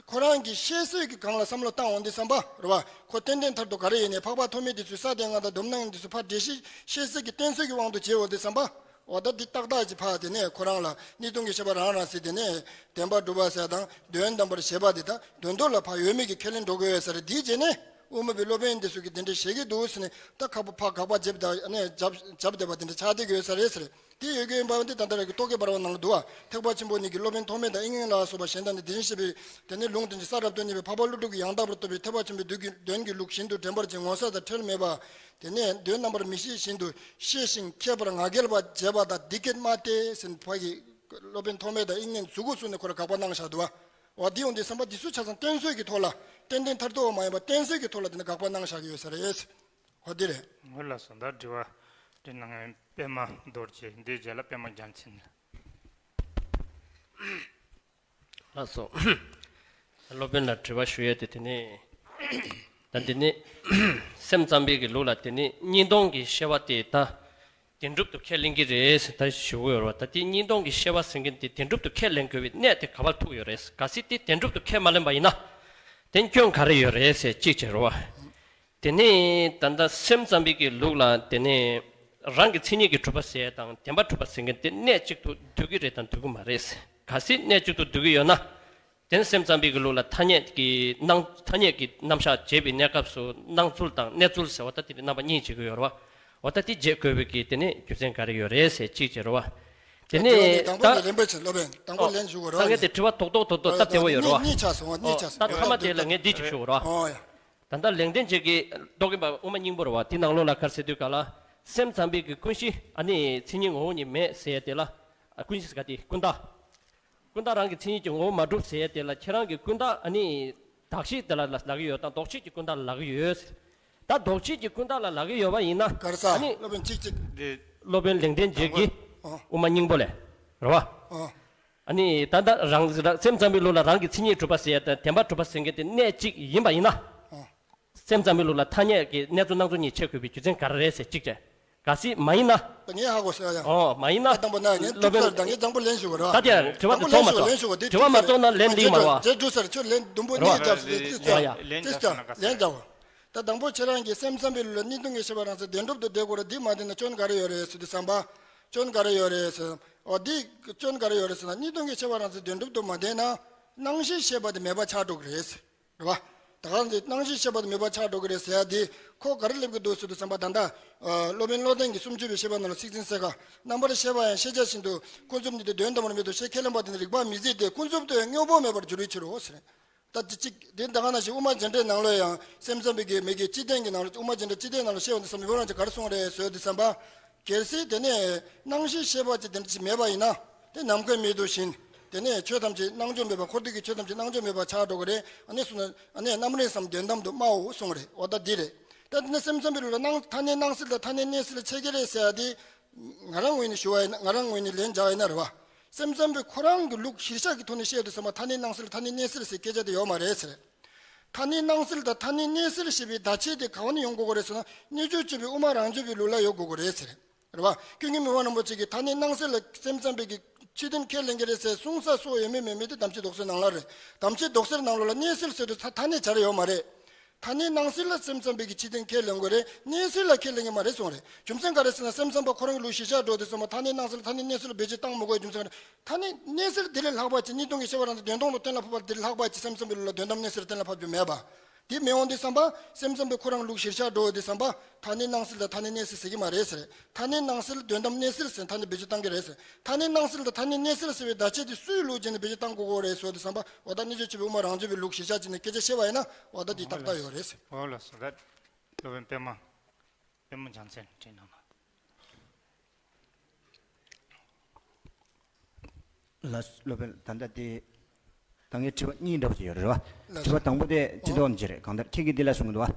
ཁོ་རང་གི་ཤེས་གསལ་གྱི་སྒང་ལ་བསམ་བློ་བཏང་འོང་དུས་ཙམ་པ་རེད་བ། ཁོ་ཏན་ཏན་མཐར་ཐུག་ག་རེ་ཡིན་ནའི་འཕགས་པ་ཐོགས་མེད་དེ་ཚོའི་ས་དེ་ལྔ་དང་སྡོམ་ནང་དེ་ཚོ་ཕར་འགྲེལ་བཤད་ཤེས་གསལ་གྱི་གཏན་ཚིགས་ཀྱི་དབང་དུ་བྱས་འོང་དུས་ཙམ་པ། འོ་ད་འདི་ཏག་ཏག་ཅིག་ཕར་དེ་ནས་ཁོ་རང་ལ་གཉིས་སྟོང་གི་བཤད་པ་རང་རང་ཟེར་དེ་ནས་བདེན་པར་གྲུབ་པ་ཟེར་དང་དོན་དམ་པར་བཞེད་པ་དེ་དང་དོན་ལྡོག་ལ་ཕར་ཡོད་མེད་ཀྱི་ཁས་ལེན་འགྲོ་དགོས་ཡོད་ས་རེད། འདི་བྱས་ནས། དབུ་མ་པའི་སློབ་དཔོན་འདི་ཚོ་གིས་དེ་འདྲ་བཤད་ཀྱི་འདུག་ཟེར་ནས་ད་ཁ་པོ་ཕ་དགག་པ་བརྒྱབ་ད་ནས་རྒྱབ་རྒྱབ་བསྡད་པ་དེ་འདྲ་ཆགས་བསྡད་ཀྱི་ཡོད་ས་རེད་ཟེར། དེ་ཡོད་ཀྱི་ཡིན་པ་འདི་ད་ལྟ་རང་གི་རྟོག་གེ་འབར་བ་ནང་ལ་འདུག་བ། ཐེག་པ་ཆེན་པོ་ཉིད་ཀྱི་སློབ་དཔོན་ཐོགས་མེད་དང་དབྱིག་གཉེན་ལ་སོགས་པ་གཞན་དག་ནི་དེ་བཞིན་གཤེགས་པའི་དེ་ནས་ལུང་དོན་གྱི་ས་རབ་ཏུ་བརྙེས་པའི་འཕགས་པ་ཀླུ་སྒྲུབ་ཀྱི་ཡང་དག་པར་རྟོགས་པའི་ཐེག་པ་ཆེན་པོའི་དོན་གྱི་དོན་གྱི་ལུགས་བཞིན་དུ་དྲན་པར་བྱས་ངོ་ཚ་དང་ཁྲེལ་མེད་པ། དེ་ནས་དོན་རྣམ་པར་མི་ཤེས་བཞིན་དུ་ཤེས་ཤིང་མཁས་པར་ང་རྒྱལ་བ་བྱེད་པ་དང་འདི་སྐད་སྨྲ་སྟེ་ཟེར་ཕ་གི་སློབ་དཔོན་ཐོགས་མེད་དང་དབྱིག་གཉེན་གཟུགས་སྐུ་གསུམ་ནས་ཁོ་ལ་དགག་པ་གནང་བཞག་འདུག་བ། འོ་འདི་ཡོང་དུས་ཙམ་པ་འདི་ཚོ་ཆ་ཚང་གཏན་ཚོད་ཀྱི་ཐོག་ལ་ཏན་ཏན་མཐར་ཐུག་པ་མ་ཡིན་པ་གཏན་ཚོད་ཀྱི་ཐོག་ལ་དེ་ནི་དགག་པ་གནང་བཞག་གི་ཡོད་ས་རེད། འོ་འདི་རེད། འོ་ལགས་སོ། ད་དྲི་བ་དྲི་གནང་མཁན་པད་མ་རྡོ་རྗེ། འདིའི་རྗེས་ལ་པད་མ་རྒྱལ་མཚན། ལགས་སོ། སློབ་དཔོན་ལ་དྲི་བ་ཞུ་ཡས་དེ་དེ་ནི། ད་འདི་ནི་སེམས་ཙམ་པའི་གི་ལུགས་ལ་དེ་ནི་གཉིས་སྟོང་གི་བཤད་པ་དེ་ད། བདེན་གྲུབ་ཏུ་ཁས་ལེན་གྱི་རེད་ཟེར་ད་ཞུ་གི་ཡོད་རེད་བ། ད་དེ་གཉིས་སྟོང་གི་བཤད་པ་ཟེར་མཁན་དེ་བདེན་གྲུབ་ཏུ་ཁས་ལེན་དགོས་པའི་གནད་དེ་ག་པར་ཐུག་ཡོད་རེད། གལ་སྲིད་དེ་བདེན་གྲུབ་ཏུ་ཁས་མ་ལེན་པ་ཡིན་ན། དེ་སྐྱོན་ག་རེ་ཡོད་རེད་ཟེར་གཅིག་བྱས་རེད་བ། དེ་ནས་ད་ལྟ་སེམས་ཙམ་པའི་གི་ལུགས་ལ་དེ་ནས་རང་གི་མཚན་ཉིད་ཀྱིས་གྲུབ་པ་ཟེར་དང་བདེན་པར་གྲུབ་པ་ཟེར་མཁན་དེ་གནད་གཅིག་ཏུ་འདུ་གི་རེད་དང་འདུ་གི་མ་རེད། གལ་སྲིད་གནད་གཅིག་ཏུ་འདུ་གི་ཡོད་ན། དེ་ནི་སེམས་ཙམ་པའི་གི་ལུགས་ལ་ཐ་སྙད་ཀྱི་སྣང་ཐ་སྙད་ཀྱི་རྣམ་གཞག་བྱེད་པའི་གནས་སྐབས་སུ་སྣང་ཚུལ་དང་གནས་ཚུལ་ཟེར་བ་ད་དེ་རྣམ་པ་གཉིས་བྱེད་ཀྱི་ཡོད་རེད་བ། འོ་ད་དེ་བྱེད་དགོས་པའི་གི་དེ་ནི་རྒྱུ་མཚན་ག་རེ་ཡོད་རེད་ཟེར་གཅིག་བྱེད་རེད་བ། དེ་ནི་དྲི་བ་དེ་དང་པོ་ད་ནས་ལན་པོ་ཆེ་སློབ་དཔོན་དང་པོ་ལན་ཞུ་དགོས་རེད་ད་ངས་བ། དེ་དྲི་བ་རྡོག་རྡོག་རྡོག་རྡོག་ད་དེ་བ་ཡོད་རེད་གཉིས་བ། གཉིས་ཆགས་སོང་བ། གཉིས་ཆགས་ད་སོང་། ཐ་མ་དེ་ལ་ངས་འདི་ཅིག་ཞུ་དགོས་རེད་བ། ཨོ་ཡ། ད་ལྟ་ལེགས་ལྡན་འབྱེད་ཀྱི་རྟོག་གེ་པ་དབུ་མ་སྙིང་པོ་རེད་བ། དེ་ནང་ལོགས་ལ་ག་རེ་ཟེར་དུས་ག་ལ། སེམས་ཙམ་པའི་གི་ཀུན་གཞི་ཨ་ནི་མཚན་ཉིད་ངོ་བོ་ཉིད་མེད་ཟེར་ཡ་དེ་ལ། ཨ་ཀུན་གཞི་ཟེར་ག་དེ་ཀུན་བརྟགས། ཀུན་བརྟགས་རང་གི་མཚན་ཉིད་ཀྱི་ངོ་བོ་མ་གྲུབ་ཟེར་ཡ་དེ་ལ་ཁྱེད་རང་གི་ཀུན་བརྟགས་ཨ་ནི་བདག་བྱེད་དེ་ལ་ལ་ལབ་ཀྱི་ཡོད་དང་ལྡོག་བྱེད་ཀྱི་ཀུན་བརྟགས་ལ་ལབ་ཀྱི་ཡོད། ད་ལྡོག་བྱེད་ཀྱི་ཀུན་བརྟགས་ལ་ལབ་ཀྱི་ཡོད་པ་ཡིན་ན་ག་རེ་ཟ་ཨ་ནི་སློབ་དཔོན་གཅིག་གཅིག་འདི་སློབ་དཔོན་ལེགས་ལྡན་འབྱེད་ཀྱི་ཨོ། དབུ་མ་སྙིང་པོ་ལས་རེད་བ། ཨོ། ཨ་ནི་ད་ལྟ་རང་རང་སེམས་ཙམ་པའི་ལུགས་ལ་རང་གི་མཚན་ཉིད་གྲུབ་པ་ཟེར་ཡ་དང་བདེན་པར་གྲུབ་པ་ཟེར་མཁན་དེ་གནད་གཅིག་ཡིན་པ་ཡིན་ན། ཨོ། སེམས་ཙམ་པའི་ལུགས་ལ་ཐ་སྙད་ཀྱི་གནས་ཚུལ་སྣང་ཚུལ་གཉིས་ཕྱེ་དགོས་པའི་རྒྱུ་མཚན་ག་རེ་རེད་ཟེར་གཅིག་བྱས། གལ་སྲིད་མ་ཡིན་ན། ད་ངས་ཧ་གོ་ཟེར་ཡ། ཨོ་མ་ཡིན་ན། ད་དང་པོ་ན་ངས་སློབ་དཔོན་ད་ངས་དང་པོ་ལན་ཞུ་དགོས་རེད་བ། ད་དེ་དྲི་བ་དེ་ཐོག་མ་ཐོག་ལན་ཞུ་དགོས་དེ་དྲི་བ་མ་ཐོག་ན་ལན་འདི་མ་རེད་བ། རྗེས་འགྲོ་ཟེར་ཁྱོད་ལན་དུམ་བུ་གཉིས་རྒྱབ་ཟེར་ཏེ་ཏིས་ཏ་ཡ་ཡ། ཏིས་ཏ་ལན་རྒྱབ། ད་དང་པོ་ཁྱེད་རང་གིས་སེམས་ཙམ་པའི་ལུགས་ལ་གཉིས་སྟོང་གི་ཤེས་པ་རང་མཚན་བདེན་གྲུབ་ཏུ་བསྡད་དགོས་རེད། འདི་མ་བདེན་ན་སྐྱོན་ག་རེ་ཡོད་རེད་ཟེར་དུས་ཙམ་པ། སྐྱོན་ག་རེ་ཡོད་རེད་ཟེར། འོ་འདི་སྐྱོན་ག་རེ་ཡོད་རེད་ཟེར་ན། གཉིས་སྟོང་གི་ཤེས་པ་རང་མཚན་བདེན་གྲུབ་ཏུ་མ་བསྡད་ན། སྣང་ཤས་ཤེས་པ་དེ་མེད་པ་ཆགས་འགྲོ་གི་རེད། རེད་བ། ད་ག་ནང་བཞིན་སྣང་ཤས་ཤེས་པ་དེ་མེད་པ་ཆགས་འགྲོ་གི་རེད་ཟེར་ཡ་དེ་ཁོ་ག་རེ་སླེབས་ཀྱི་འདུག་ཟེར་དུས་ཙམ་པ། ད་ལྟ་ཨ་སློབ་དཔོན་བློ་ལྡན་གྱི་སུམ་ཅུ་པའི་བཤད་པ་ནང་ལ་ཚིག་ཟིན་གསལ་ཁ། རྣམ་པར་ཤེས་པ་ཡང་ཤེས་བྱ་བཞིན་དུ་ཀུན་རྫོབ་ཉིད་དེ་དོན་དམ་པར་མེད་དོ་ཞེས་ཁས་ལེན་པ་དེ་ནི་རིགས་པ་མི་གཟིགས་ཏེ། ཀུན་རྫོབ་ཏུ་ཡང་དངོས་པོ་མེད་པར་འགྱུར་བའི་ཕྱིར་རོ་ཟེར། ད་དེ་གཅིག་དེ་ད་ག་ནང་བཞིན་དབུ་མ་རྒྱན་སྤྲོས་ནང་ལོགས་ཡང་སེམས་ཙམ་པའི་གི་མི་དགེ་སྤྱི་བདེན་གྱི་ནང་ལ། དབུ་མ་རྒྱན་སྤྲོས་སྤྱི་བདེན་ནང་ལ་བཤད་ཡོང་དུས་ཙམ་པ་མི་བོ་རང་ཅིག་ག་རེ་གསུངས་རེད་ཟེར་དུས་ཙམ་པ། གལ་སྲིད་དེ་ནས་སྣང་ཤས་ཤེས་པ་ཅིག་དེ་འདྲ་ཅིག་མེད་པ་ཡིན་ན། དེ་ནམ་མཁའི་མེ་དེ་བཞིན། དེ་ནས་ཆོས་ཐམས་ཅད་སྣང་ཆོས་མེད་པ། འཁོར་འདས་ཀྱི་ཆོས་ཐམས་ཅད་སྣང་ཆོས་མེད་པ་ཆགས་འགྲོ་གི་རེད། ཨ་ནི་གསུངས་ན། ཨ་ནི་རྣམ་རིག་གསུམ་དོན་དམ་དུ་སྨྲའོ་གསུངས་རེད། འོ་ད་འདི་རེད། ད་དེ་ནས་སེམས་ཙམ་པའི་ལུགས་ལ་སྣང་ཐ་སྣང་སྣང་སེལ་དང་ཐ་སྣང་གནས་སེལ་ཕྱེ་གི་རེད་ཟེར་ཡ་དེ། ང་རང་ངོས་ནས་ཞུ་བ་ཡིན་ན། ང་རང་ངོས་ནས་ལན་རྒྱག་ཡིན་ན་རེད་བ། སེམས་ཙམ་པའི་ཁོ་རང་གི་ལུགས་གཞིར་བཞག་གི་ཐོག་ནས་བཤད་དུས་ཙམ་པ་ཐ་སྣང་སྣང་སེལ་ཐ་སྣང་གནས་སེལ་ཟེར་སྐད་ཆ་དེ་ཡོད་མ་རེད་ཟེར། ཐ་སྣང་སྣང་སེལ་དང་ཐ་སྣང་གནས་སེལ་ཞེས་པའི་བརྡ་ཆད་དེ་ག་བ་ནས་ཡོང་དགོས་ཀྱི་རེད་ཟེར་ན། རྣལ་འབྱོར་སྤྱོད་པའི་དབུ་མ་རང་རྒྱུད་པའི་ལུགས་ལ་ཡོད་དགོས་ཀྱི་རེད་ཟེར། རེད་བ། ཀུན་མཁྱེན་མི་ཕམ་རིན་པོ་ཆེ་གིས་ཐ་སྣང་སྣང་སེལ་ལ་སེམས་ཙམ་པའི་གི་སྤྱི་དོན་ཁས་ལེན་གྱི་རེད་ཟེར་གསུང་ས་སོགས་ཡོད་མེད་མེད་མེད་དེ་དམ་ཆོས་རྡོག་རྩལ་ནང་ལ་རེད། དམ་ཆོས་རྡོག་རྩལ་ནང་ལོགས་ལ་གནས་སེལ་ཟེར་དུས་ཐ་ཐ་སྣང་སྦྱར་ཡོད་མ་རེད། ཐ་སྣང་སྣང་སེལ་ལ་སེམས་ཙམ་པའི་གི་སྤྱི་དོན་ཁས་ལེན་དགོས་རེད། གནས་སེལ་ལ་ཁས་ལེན་གྱི་མ་རེད་གསུངས་རེད། རྒྱུ་མཚན་ག་རེ་ཟེར་ན། སེམས་ཙམ་པ་ཁོ་རང་གི་ལུགས་གཞིར་བཞག་འགྲོ་དུས་ཙམ་པ་ཐ་སྣང་སྣང་སེལ་ཐ་སྣང་གནས་སེལ་ལ་བེད་སྤྱོད་བཏང་མི་དགོས། རྒྱུ་མཚན་ག་རེ། ཐ་སྣང་གནས་སེལ་དེ་ལས་ལྷག་པ་ཅིག་གཉིས་སྟོང་གི་ཤེས་པ་རང་མཚན་བདེན་སྟོང་དུ་གཏན་ལ་ཕབ་པ་དེ་ལས་ལྷག་པ་ཅིག་སེམས་ཙམ་པའི་ལུགས་ལ་དོན་དམ་གནས་སེལ་གཏན་ལ་ཕབ་རྒྱུ་མེད་པ། དེ་མི་འོང་དུས་ཙམ་པ། སེམས་ཙམ་པའི་ཁོ་རང་ལུགས་གཞིར་བཞག་འགྲོ་དུས་ཙམ་པ། ཐ་སྣང་སྣང་སེལ་དང་ཐ་སྣང་གནས་སེལ་ཟེར་གྱི་མ་རེད་ཟེར། ཐ་སྣང་སྣང་སེལ་དོན་དམ་གནས་སེལ་ཟེར་ཐ་སྣང་བེད་སྤྱོད་བཏང་གི་རེད་ཟེར། ཐ་སྣང་སྣང་སེལ་དང་ཐ་སྣང་གནས་སེལ་ཟེར་བའི་བརྡ་ཆད་དེ་སུའི་ལུགས་བྱས་ནས་བེད་སྤྱོད་བཏང་དགོས་ཀྱི་རེད་ཟེར་དུས་ཙམ་པ། འོ་ད་རྣལ་འབྱོར་སྤྱོད་པའི་དབུ་མ་རང་རྒྱུད་པའི་ལུགས་གཞིར་བཞག་བྱས་ནས་སྐད་ཆ་བཤད་པ་ཡིན་ན། འོ་ད་འདི་ཏག་ཏག་ཡོད་རེད་ཟེར། འོ་ལགས་སོ། ད་སློབ་དཔོན་པད་མ། པད་མ་རྒྱལ་མཚན་དྲིས་གནང་ན། ལགས་སོ། སློབ་དཔོན། ད་ལྟ་དེ་ད་ངའི་དྲི་བ་གཉིས་འདྲ་པོ་ཞིག་ཡོད་རེད་བ། ལགས་སོ། དྲི་བ་དང་པོ་དེ་སྤྱི་ལྡོག་ནས་ཅིག་རེད། གང་ལྟར་ཁྱེད་ཀྱིས་འདི་ལ་གསུང་གི་འདུག་བ།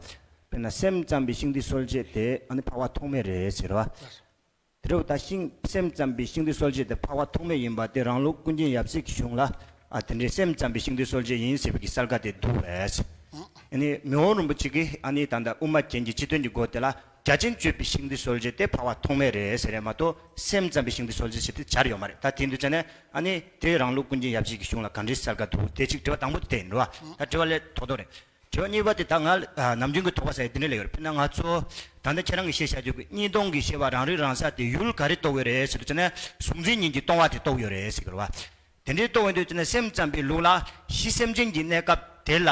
དཔེར་ན་སེམས་ཙམ་པའི་ཤིང་རྟའི་སྲོལ་འབྱེད་དེ་ཨ་ནི་འཕགས་པ་ཐོགས་མེད་རེད་ཟེར་བ། ལགས་སོ། དེ་འདྲ་བོ་ད་ཤིང་སེམས་ཙམ་པའི་ཤིང་རྟའི་སྲོལ་འབྱེད་དེ་འཕགས་པ་ཐོགས་མེད་ཡིན་པ་དེ་རང་ལུགས་ཀུན་མཁྱེན་ཡབ་སྲས་ཀྱི་གཞུང་ལ། ཨ་དེ་འདྲའི་སེམས་ཙམ་པའི་ཤིང་རྟའི་སྲོལ་འབྱེད་ཡིན་ཟེར་བའི་གི་གསལ་ཁ་དེ་འདུག་པས། ཨ་ནི་མི་དབང་རིན་པོ་ཆེ་གིས་ཨ་ནི་ད་ལྟ་དབུ་མ་རྒྱན་གྱི་སྤྱི་དོན་གྱི་སྒོ་དེ་ལ། རྒྱ་ཆེན་སྤྱོད་པའི་ཤིང་རྟའི་སྲོལ་འབྱེད་དེ་འཕགས་པ་ཐོགས་མེད་རེད་ཟེར་ཡ་མ་གཏོགས། སེམས་ཙམ་པའི་ཤིང་རྟའི་སྲོལ་འབྱེད་ཞེས་དེ་སྦྱར་ཡོད་མ་རེད། ད་དེ་འདུག་བྱས་ནས་ཨ་ནི་དེ་རང་ལུགས་ཀུན་མཁྱེན་ཡབ་སྲས་ཀྱི་གཞུང་ལ་ག་འདྲའི་གསལ་ཁ་འདུག་དེ་གཅིག་དྲི་བ་དང་པོ་དེ་ཡིན་རེད་བ། ད་དྲི་བ་ལས་ཐོག་ཐོག་རེད། དྲི་བ་གཉིས་པ་དེ་ད་ང་ལ་ཨ་ནམ་རྒྱུན་གྱི་དོགས་པ་ཟེར་དེ་འདྲ་ལས་ཡོད་རེད། དཔེར་ན་ང་ཚོ་ད་ལྟ་ཁྱེད་རང་གིས་བཤད་བཞག་རྒྱུ་གི་གཉིས་སྟོང་གི་ཤེས་པ་རང་རིག་རང་གསལ་དེ་ཡུལ་ག་རེ་རྟོགས་ཡོད་རེད་ཟེར་དུས་ཙམ་ནས་གཟུང་འཛིན་གཉིས་ཀྱིས་སྟོང་བ་དེ་རྟོགས་ཡོད་རེད་ཟེར་གི་རེད་བ། དེ་འདྲའི་རྟོགས་ཡོང་དུས་ཙམ་ནས་སེམས་ཙམ་པའི་ལུགས་ལ་གཞི་སེམས་ཅན་གྱི་གནས་སྐབས་དེ་ལ་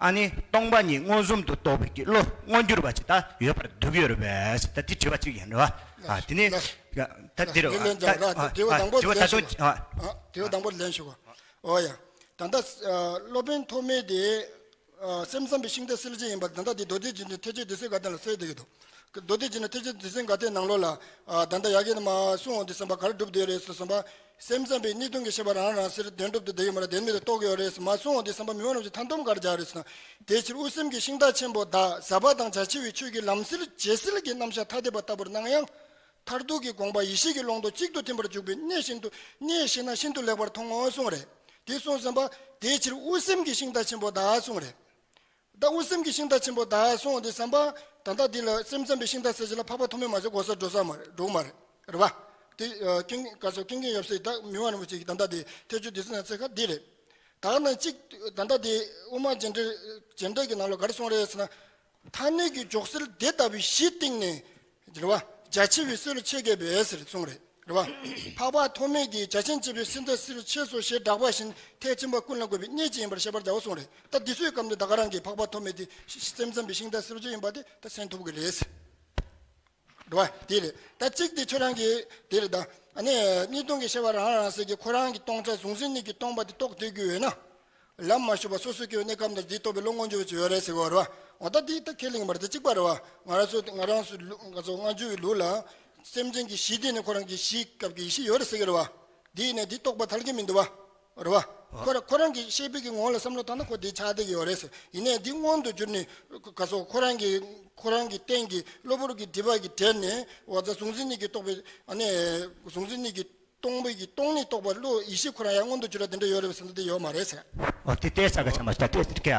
ཨ་ནི་སྟོང་པ་ཉིད་མངོན་སུམ་དུ་རྟོགས་པའི་གི་བློ་མངོན་གྱུར་བ་ཅིག་ད་ཡོད་པར་འདུག་ཡོད་རེད་པས། ད་དེ་དྲི་བ་གཅིག་ཡིན་རེད་བ། ཨ་དེ་ནས་ད་དེ་རེད་བ། ལན་རྒྱག་ར། ད་དྲི་བ་དང་པོ་དྲི་བ་ལན་ད་ཞུ་དང་། ཨ་དྲི་བ་དང་པོ་ལན་ཞུ་གོ། འོ་ཡ། ད་ལྟ་སློབ་དཔོན་ཐོགས་མེད་དེ། ཨ་སེམས་ཙམ་པའི་ཤིང་རྟའི་སྲོལ་འབྱེད་ཡིན་པ། ད་ལྟ་འདི་མདོ་སྡེ་རྒྱན་དྲུག་ཐེག་ཆེན་སྡེ་ཚན་འགའ་ལྟ་ལ་གསལ་བསྡད་ཀྱི་འདུག་མདོ་སྡེ་རྒྱན་དྲུག་ཐེག་ཆེན་སྡེ་ཚན་འགའ་ལྟའི་ནང་ལོགས་ལ། ཨ་ད་ལྟ་ཡ་གི་ནི་མ་གསུང་འོང་དུས་ཙམ་པ་ག་རེ་སྒྲུབ་བསྡད་རེད་ཟེར་ཙམ་པ། སེམས་ཙམ་པའི་གཉིས་སྟོང་གི་ཤེས་པ་རང་རང་སེམས་བདེན་གྲུབ་ཏུ་བསྡད་ཡོད་མ་རེད། བདེན་མེད་དུ་རྟོགས་ཀྱི་ཡོད་རེད་ཟེར་མ་གསུང་འོང་དུས་ཙམ་པ། མི་དབང་རིན་པོ་ཆེས་མཐའ་སྡོམ་ག་རེ་སྦྱར་རེད་ཟེར་ན། དེའི་ཕྱིར་དབུ་སེམས་ཀྱི་ཤིང་རྟ་ཆེན་པོ་དག་ཟབ་པ་དང་བྱ་བྱེད་པའི་ཆོས་ཀྱི་ལམ་སྲོལ་ཇེ་གསལ་གྱི་རྣམ་གཞག་ཐ་དད་པ་ལྟ་བུར་སྣང་ཡང་། མཐར་ཐུག་གི་དགོངས་པ་ཡེ་ཤེས་ཀྱི་ཀློང་དུ་གཅིག་ཏུ་ཐིམ་པར་འཇུག་པའི་གནད་ཤིན་ཏུ་གནད་ཤེས་ན་ཤིན་ཏུ་ལེགས་པར་མཐོང་ངོ་གསུངས་རེད། དེ་གསུངས་ཙམ་པ། དེའི་ཕྱིར་དབུ་སེམས་ཀྱི་ཤིང་རྟ་ཆེན་པོ་དག་གསུངས་རེད། ད་དབུ་སེམས་ཀྱི་ཤིང་རྟ་ཆེན་པོ་དག་གསུངས་དུས་ཙམ་པ། ད་ལྟ་འདི་ལ་སེམས་ཙམ་པའི་ཤིང་རྟ་ཟེར་ཞིག་ལ་འཕགས་པ་ཐོགས་མེད་མ་ཟད་གོ་ས་འགྲོ་ས་མ་རེད། འགྲོ་གི་མ་རེད། རེད་བ། དེ་ཨ་ཀུན་ག་ཚོད་ཀུན་མཁྱེན་ཡབ་སྲས་ད་མི་དབང་རིན་པོ་ཆེ་གིས་ད་ལྟ་དེ་ཐེག་མཆོག་སྡེ་ཚན་ནང་གསལ་ཁ་འདི་རེད། ད་ནང་གཅིག་ད་ལྟ་དེ་དབུ་མ་རྒྱན་སྤྲོས་རྒྱན་སྤྲོས་ཀྱི་ནང་ལ་ག་རེ་གསུངས་རེད་ཟེར་ན། ཐ་སྣང་གི་འཇོག་སྲོལ་དེ་ལྟ་བུའི་གཞི་སྟེང་ནས། རེད་བ། རྒྱ་ཆེ་བའི་སྲོལ་ཕྱེ་གལ་བས་ཟེར་གསུངས་རེད། རེད་བ། འཕགས་པ་ཐོགས་མེད་ཀྱིས་རྒྱ་ཆེན་སྤྱོད་པའི་ཤིང་རྟའི་སྲོལ་ཕྱེས་སོ་ཞེས་གྲགས་པ་བཞིན་ཐེག་ཆེན་པ་ཀུན་ལ་དགོས་པའི་གནད་ཅིག་ཡིན་པར་བཤད་པར་བྱའོ་གསུངས་རེད། ད་འདི་ཚོའི་སྐབས་ནས་ད་ག་རང་གིས་འཕགས་པ་ཐོགས་མེད་དེ་སེམས་ཙམ་པའི་ཤིང་རྟའི་སྲོལ་ཕྱེ་ཡིན་པ་དེ་ད་གསན་ཐུབ་ཀྱི་རེད། རེད་བ། དེ་རེད། ད་གཅིག་དེ་ཁྱོད་རང་གིས་དེ་རེད། ད་ཨ་ནི་གཉིས་སྟོང་གི་ཤེས་པ་རང་རང་སེམས་ཀྱི་ཁོ་རང་གི་སྟོང་ཆ་གཟུང་འཛིན་གཉིས་ཀྱིས་སྟོང་པ་དེ་རྟོགས་བསྡད་རྒྱུ་ཡོད་ན། ལམ་མ་ཞུགས་པ་སོ་སོ་སྐྱེ་བོའི་གནས་སྐབས་འདིར་འདི་རྟོགས་པའི་བློ་མངོན་གྱུར་བ་ཅིག་ཡོད་རེད་ཟེར་གྱི་ཡོད་རེད་བ། འོ་ད་འདི་ད་ཁས་ལེན་གྱི་མ་རེད། དེ་གཅིག་པ་རེད་བ། ང་རང་ཚོ་ང་ཚོ་སྔ་འགྱུར་བའི་ལུགས་ལ། སེམས་ཅན་གྱི་གཞི་དེ་ནི་ཁོ་རང་གི་གཞིའི་སྐབས་ཀྱི་ཡེ་ཤེས་ཡོད་རེད་ཟེར་གྱི་རེད་བ། འདི་ཡིན་ནའི་འདི་རྟོགས་པ་ཐལ་གྱི་མི་འདུག་བ། རེད་བ། ཁོ་རང་ཁོ་རང་གི་ཤེས་པའི་གི་ངོ་ལ་བསམ་བློ་བཏང་ན་ཁོ་འདི་ཆགས་བསྡད་ཀྱི་ཡོད་རེད་ཟེར། ཡིན་ནའི་འདི་མངོན་དུ་གྱུར་ནས། ག་སོ་ཁོ་རང་གི་ཁོ་རང་གི་སྟེང་གི་གློ་བུར་གྱི་སྒྲིབ་པ་གི་གྲས་ནས་འོ་ད་གཟུང་འཛིན་གཉིས་ཀྱིས་རྟོགས་པའི་ཨ་ནི། གཟུང་འཛིན་གཉིས་ཀྱིས། སྟོང་པའི་གི་སྟོང་ནས་རྟོགས་པ་བློ་ཡེ་ཤེས་ཁོ་རང་ཡང་མངོན་དུ་གྱུར་བ་དེ་འདྲ་ཡོད་རེད་པས་ཟེར་ན་དེ་ཡོད་མ་རེད་ཟེར། འོ་དེ་ལྟའི་ས་ག་ཆ་མ་ཞིག་ད་ལྟའི་ཟེར་ཀྱ།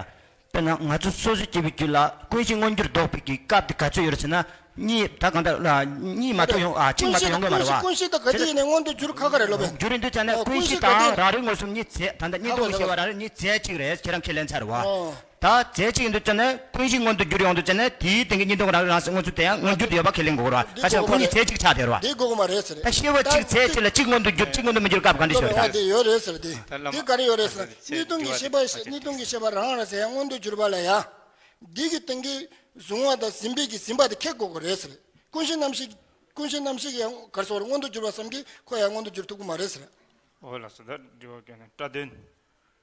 དཔེར་ན་ང་ཚོ་སོ་སོའི་སྐྱེ་བོའི་རྒྱུད་ལ་ཀུན་གཞི་མངོན་གྱུར་རྟོགས་པའི་གི་སྐབས་དེ་ག་ཚོད་ཡོད་རེད་ཟེར་ན། གཉིས་ད་གང་ལྟར་ལ་གཉིས་མ་གཏོགས་ཡོང་ཨ་གཅིག་མ་གཏོགས་ཡོང་གི་མ་རེད་བ། ཀུན་གཞི་ད་ག་དེ་ཡིན་ནའི་མངོན་དུ་གྱུར་ཁ་ཁ་རེད་ལོ་པས། འགྱུར་རིན་དུ་བྱས་ན་ཨོ་ཀུན་གཞི་ཀུན་གཞི་ག་དེ་དང་རང་རིག་མངོན་སུམ་གཉིས་རྫས་ད་ལྟ་གཉིས་སྟོང་གི་ཤེས་པ་རང་རིག་གཉིས་རྫས་གཅིག་རེད། ཁྱེད་རང་ཁས་ལེན་ཚར་བ། ཨོ། ད་རྫས་གཅིག་ཡིན་དུས་ཙམ་ནས་ཀུན་གཞི་མངོན་དུ་གྱུར་ཡོང་དུས་ཙམ་ནས་དེའི་སྟེང་གི་གཉིས་སྟོང་རང་རིག་རང་གསལ་མངོན་ཚུལ་དེ་ཡང་མངོན་གྱུར་དུ་ཡོད་པ་ཁས་ལེན་དགོས་རེད་བ། ད་ཆ་ཁོ་གཉིས་རྫས་གཅིག་ཆགས་བསྡད་རེད་བ། འདི་དགོས་མ་རེད་ཟེར། ད་ཤེས་པ་གཅིག་རྫས་གཅིག་ལ་གཅིག་མངོན་དུ་གྱུར་གཅིག་མངོན་དུ་མི་འགྱུར་སྐབས་ག་འདྲ་ཞིག་ཡོད་རེད། དེ་ཡོད་རེད་ཟེར། དེ་ད་ལམ་དེ་ག་རེ་ཡོད་རེད་ཟེར། གཉིས་སྟོང་གི་ཤེས་པ་གཉིས་སྟོང་གི་ཤེས་པ་རང་རང་ཟེར་ཡང་མངོན་དུ་གྱུར་པ་ལ་ཡ། འདི་གི་སྟེང་གི་གཟུང་བ་དང་འཛིན་པའི་གི་འཛིན་པ་དེ་ཁེགས་དགོས་ཀྱི་རེད་ཟེར། ཀུན་གཞི་རྣམ་ཤེས། ཀུན་གཞི་རྣམ་ཤེས་ཀྱི་ཡང་གར་སོགས་མངོན་དུ་གྱུར་པ་བསམ་གྱིས་ཁོ་ཡང་མངོན་དུ་གྱུར་ཐུབ་ཀྱི་མ་རེད་ཟེར། འོ་ལགས་སོ། ད་དྲི་བ་བཀོད་ནས་སྐྲ་དོན།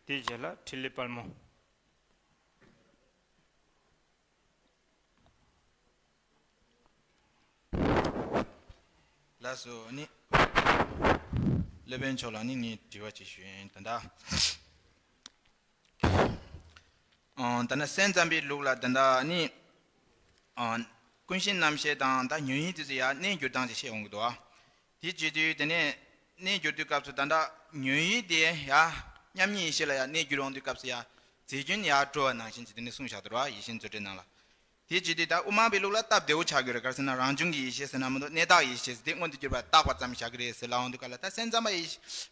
དེའི་རྗེས་ལ་ཕྲིན་ལས་དཔལ་མོ། ལགས་སོ། ནི། སློབ་དཔོན་མཆོག་ལ་ནི་ངས་དྲི་བ་ཅིག་ཞུ་ཡིན། ད་ལྟ། ཨང་། ད་ནི་སེམས་ཙམ་པའི་ལུགས་ལ་ད་ལྟ་ནི། ཨང་། ཀུན་གཞི་རྣམ་ཤེས་དང་ད་ཉོན་ཡིད་དེ་ཚོ་ཡང་གནས་འགྱུར་སྟངས་ཅིག་བཤད་འོང་གི་འདུག་ཨ། དེ་བྱེད་དུས་དེ་ནས་གནས་འགྱུར་དུས་སྐབས་སུ་ད་ལྟ་ཉོན་ཡིད་དེ་ཡང་མཉམ་ཉིད་ཡེ་ཤེས་ལ་ཡང་གནས་འགྱུར་འོང་དུས་སྐབས་སུ་ཡང་རྫས་རྒྱུན་ཡང་གྲོལ་བ་ནང་བཞིན་གྱི་དེ་ནས་གསུངས་བཞག་འདུག་ར། ཡེ་ཤེས་མཛོད་འགྲེལ་ནང་ལ། དེ་བྱེད་དུས་ད་དབུ་མ་པའི་ལུགས་ལ་སྟབས་བདེ་བོ་ཆགས་ཀྱི་རེད། ག་རེ་ཟེར་ན་རང་བྱུང་གི་ཡེ་ཤེས་ཟེར་ན་མི་འདུག་གནས་བདག་ཡེ་ཤེས་ཟེར་དེ་མངོན་དུ་གྱུར་པ་བཏགས་པ་ཙམ་བཞག་གི་རེད་ཟེར་ལབ་འོང་དུས་ག་ལ། ད་སེམས་ཙམ་པ་ཡི་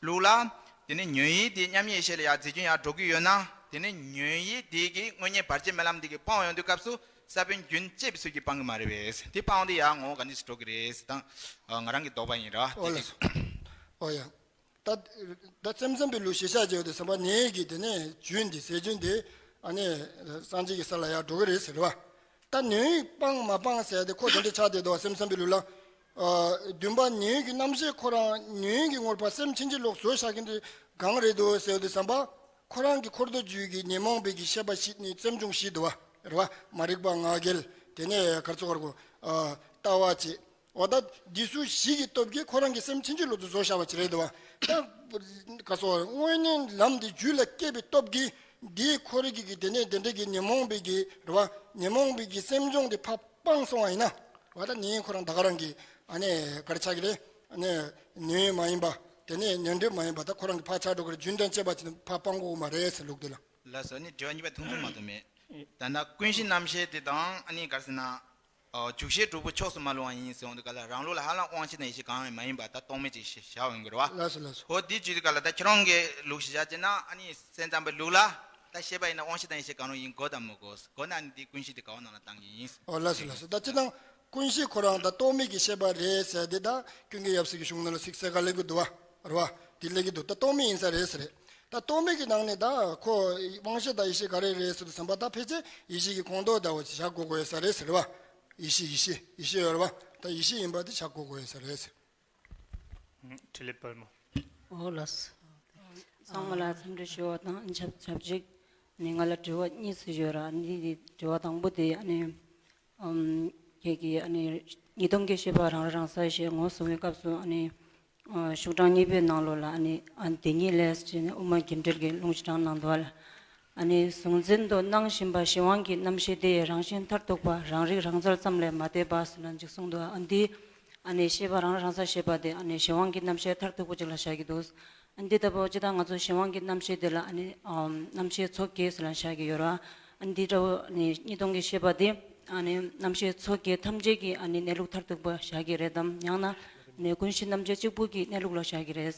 ལུགས་ལ། དེ་ནས་ཉོན་ཡིད་དེ་མཉམ་ཉིད་ཡེ་ཤེས་ལ་ཡང་རྫས་རྒྱུན་ཡང་འགྲོ་གི་ཡོད་ན། དེ་ནས་ཉོན་ཡིད་དེ་གི་དངོས་གཉེན་བར་ཆད་མེད་ལམ་དེ་གི་སྤང་ཡོང་དུས་སྐབས་སུ་ས་བོན་རྒྱུན་བཅད་པའི་ཚུལ་གྱིས་སྤང་གི་མ་རེད་པས། དེ་སྤང་དེ་ཡང་ངོ་བོ་ག་འདྲ་ཞིག་འགྲོ་གི་རེད་ཟེར་ད། ང་རང་གི་དོགས་པ་ཡིན་ར། ཨོ་ལགས་སོ། ཨོ་ཡ། ད་ད་སེམས་ཙམ་པའི་ལུགས་གཞིར་བཞག་བྱས་ཏེ་བསམ་པ་ནད་ཀྱི་དེ་ནས་རྒྱུན་དེ་ཟས་རྒྱུན་དེ་ཨ་ནི་སངས་རྒྱས་ཀྱི་ས་ལ་ཡར་འགྲོ་གི་རེད་ཟེར་བ། ད་ཉོན་ཡིད་སྤང་མ་སྤང་ཟེར་ཏེ་ཁོ་དེ་འདྲ་ཆགས་བསྡད་འདུག་བ། སེམས་ཙམ་པའི་ལུགས་ལ། ཨ། བདུན་པ་ཉོན་ཡིད་ཀྱི་རྣམ་ཤེས་ཁོ་རང་ཉོན་ཡིད་ཀྱི་དངོས་པོ་སེམས་ཕྱིན་ཅི་ལོག་བཟོས་བཞག་གིན་དུས་གང་རེད་འདུག་ཟེར་ཏེ་བསམ་པ། ཁོ་རང་གི་འཁོར་འདས་བརྒྱད་ཀྱི་ཉོན་མོངས་པའི་གི་ཤེས་པ་བཞི་ནི་སེམས་བྱུང་བཞི་འདུག་བ། རེད་བ། མ་རིག་པ་ང་རྒྱལ། དེ་ནས་གར་ཚོ་གར་གོ། ཨ། ལྟ་བ་བྱེད། འོ་ད་འདི་ཚོ་བཞི་གི་སྟོབས་ཀྱིས་ཁོ་རང་གི་སེམས་ཕྱིན་ཅི་ལོག་ཏུ་བཟོ་བཞག་པ་ཅིག་རེད་འདུག་བ། ད་ག་སོ་དངོས་གནས་ལམ་འདི་རྒྱུད་ལ་སྐྱེས་པའི་སྟོབས་ཀྱིས་འདིའི་ཁོ་རང་གི་དེ་ནས་དེ་འདྲ་གི་ཉོན་མོངས་པའི་གི་རེད་བ། ཉོན་མོངས་པའི་གི་སེམས་བྱུང་དེ་ཕར་སྤངས་སོང་བ་ཡིན་ན། འོ་ད་ནི་ཁོ་རང་ད་ག་རང་གི་ཨ་ནི་ག་རེ་ཆགས་ཀྱི་རེད། ཨ་ནི་ཉོན་མ་ཡིན་པ། དེ་ནས་ཉོན་སྒྲིབ་མ་ཡིན་པ་ད་ཁོ་རང་གི་ཕར་ཆགས་འགྲོ་གི་རེད། རྒྱུན་དང་བཅས་པ་ཅིག་ཕར་སྤང་དགོས་མ་རེད་ཟེར་ལུགས་དེ་ལ། ལགས་སོ། ནི་དྲི་བ་གཉིས་པ་ཐུང་ཐུང་མ་གཏོགས་མེད། ད་ན་ཀུན་གཞི་རྣམ་ཤེས་དེ་དང་ཨ་ནི་ག་རེ་ཟེར་ན། ཨོ། འཇུག་ཤེས་དྲུག་པོ་ཕྱོགས་སུ་མ་ལྷུང་བ་ཡིན་ཟེར་འོང་དུས་ག་ལ་རང་ལུགས་ལ་ཧ་ལམ་དབང་ཤེས་དང་ཡེ་ཤེས་གང་ཡང་མ་ཡིན་པ་ད་རྟོག་མེད་ཅིག་བཞག་འོང་གི་རེད་བ། ལགས་སོ་ལགས་སོ། ཨོ་དེ་བྱེད་དུས་ག་ལ་ད་ཁྱེད་རང་གི་ལུགས་ཤིག་བཞག་བྱས་ན་ཨ་ནི་སེམས་ཙམ་པའི་ལུགས་ལ་ད་ཤེས་པ་ཡིན་ན་དབང་ཤེས་དང་ཡེ་ཤེས་གང་རུང་ཡིན་དགོས་དང་མི་དགོས། དགོས་ན་ཨ་ནི་དེ་ཀུན་གཞི་དེ་ག་བ་ནང་ལ་བཏང་གི་ཡིན། ཨོ་ལགས་སོ་ལགས་སོ། ད་སྤྱིར་བཏང་ཀུན་གཞི་ཁོ་རང་ད་རྟོག་མེད་ཀྱི་ཤེས་པ་རེད་ཟེར་དེ་ད་ཀུན་མཁྱེན་ཡབ་སྲས་ཀྱི་གཞུང་ནང་ལ་ཚིག་གསལ་ཁ་ལེན་གི་འདུག་བ། རེད་བ། དེ་ལས་ཀྱི་འདུག་ད་རྟོག་མེད་ཡིན་ས་རེད་ཟེར། ད་རྟོག་མེད་ཀྱི་ནང་ནས་ད་ཁོ་དབང་ཤེས་དང་ཡེ་ཤེས་ག་རེ་རེད་ཟེར་དུས་ཙམ་པ་ད་ཕལ་ཆེར་ཡེ་ཤེས་ཀྱི་ཁོངས་གཏོགས་འདྲ་བོ་ཞིག་བཞག་དགོས་དགོས་ཡོད་ས་རེད་ཟེར་བ། ཡེ་ཤེས་ཡེ་ཤེས་ཡེ་ཤེས་ཡོད་རེད་བ། ད་ཡེ་ཤེས་ཡིན་པ་དེ་བཞག་དགོས་དགོས་ཡོད་ས་རེད་ཟེར། ཨུམ། འཕྲིན་ལས་དཔལ་མོ། ཨོ་ལགས་སོ། ཚང་མ་ལ་འཚམས་འདྲི་ཞུ་བ་དང་ཆབས་ཆབས་ཅིག་ནས་ང་ལ་དྲི་བ་གཉིས་ཙམ་ཡོད་ར། འདི་དྲི་བ་དང་པོ་དེ་ཨ་ནི། ཨམ། ཁྱེད་ཀྱིས་ཨ་ནི་གཉིས་སྟོང་གི་ཤེས་པ་རང་རིག་རང་གསལ་ཞེས་ངོ་བཟུང་བའི་སྐབས་སུ་ཨ་ནི། ཨ། ཤུགས་གྲངས་གཉིས་པའི་ནང་ལོགས་ལ་ཨ་ནི་ཨ་དེ་ཉིད་ལས་ཅེས་ནི་དབུ་མ་རྒྱན་འགྲེལ་གྱི་ལུང་ཅིག་དྲངས་གནང་འདུག་ལ། ཨ་ནི་གཟུང་འཛིན་དུ་སྣང་བཞིན་པ་གཞན་དབང་གི་རྣམ་ཤེས་དེ་ཡི་རང་བཞིན་མཐར་ཐུག་པ་རང་རིག་རང་རྩལ་ཙམ་ལས་མ་འདས་པ་ཟེར་ནས་ཅིག་གསུངས་འདུག་ཨ་འདི་ཨ་ནི་ཤེས་པ་རང་རིག་རང་གསལ་ཞེས་པ་དེ་ཨ་ནི་གཞན་དབང་གི་རྣམ་ཤེས་མཐར་ཐུག་པ་ཅིག་ལ་བཞག་གི་འདུག་ཨ་འདི་ལྟ་བུ་ཅི་ལྟར་ང་ཚོ་གཞན་དབང་གི་རྣམ་ཤེས་དེ་ལ་ཨ་ནི་ཨམ་རྣམ་ཤེས་ཚོགས་བརྒྱད་ཟེར་ལ་བཞག་གི་ཡོད་ར། ཨ་འདི་འདྲ་བོ་ཨ་ནི་གཉིས་སྟོང་གི་ཤེས་པ་དེ་ཨ་ནི་རྣམ་ཤེས་ཚོགས་བརྒྱད་ཐམས་ཅད་ཀྱི་ཨ་ནི་གནས་ལུགས་མཐར་ཐུག་པ་བཞག་གི་རེད་དམ། ཡང་ན་ཨ་ནི་ཀུན་གཞི་རྣམ་དཔྱོད་གཅིག་པུ་གི་གནས་ལུགས་ལ་བཞག་གི་རེད།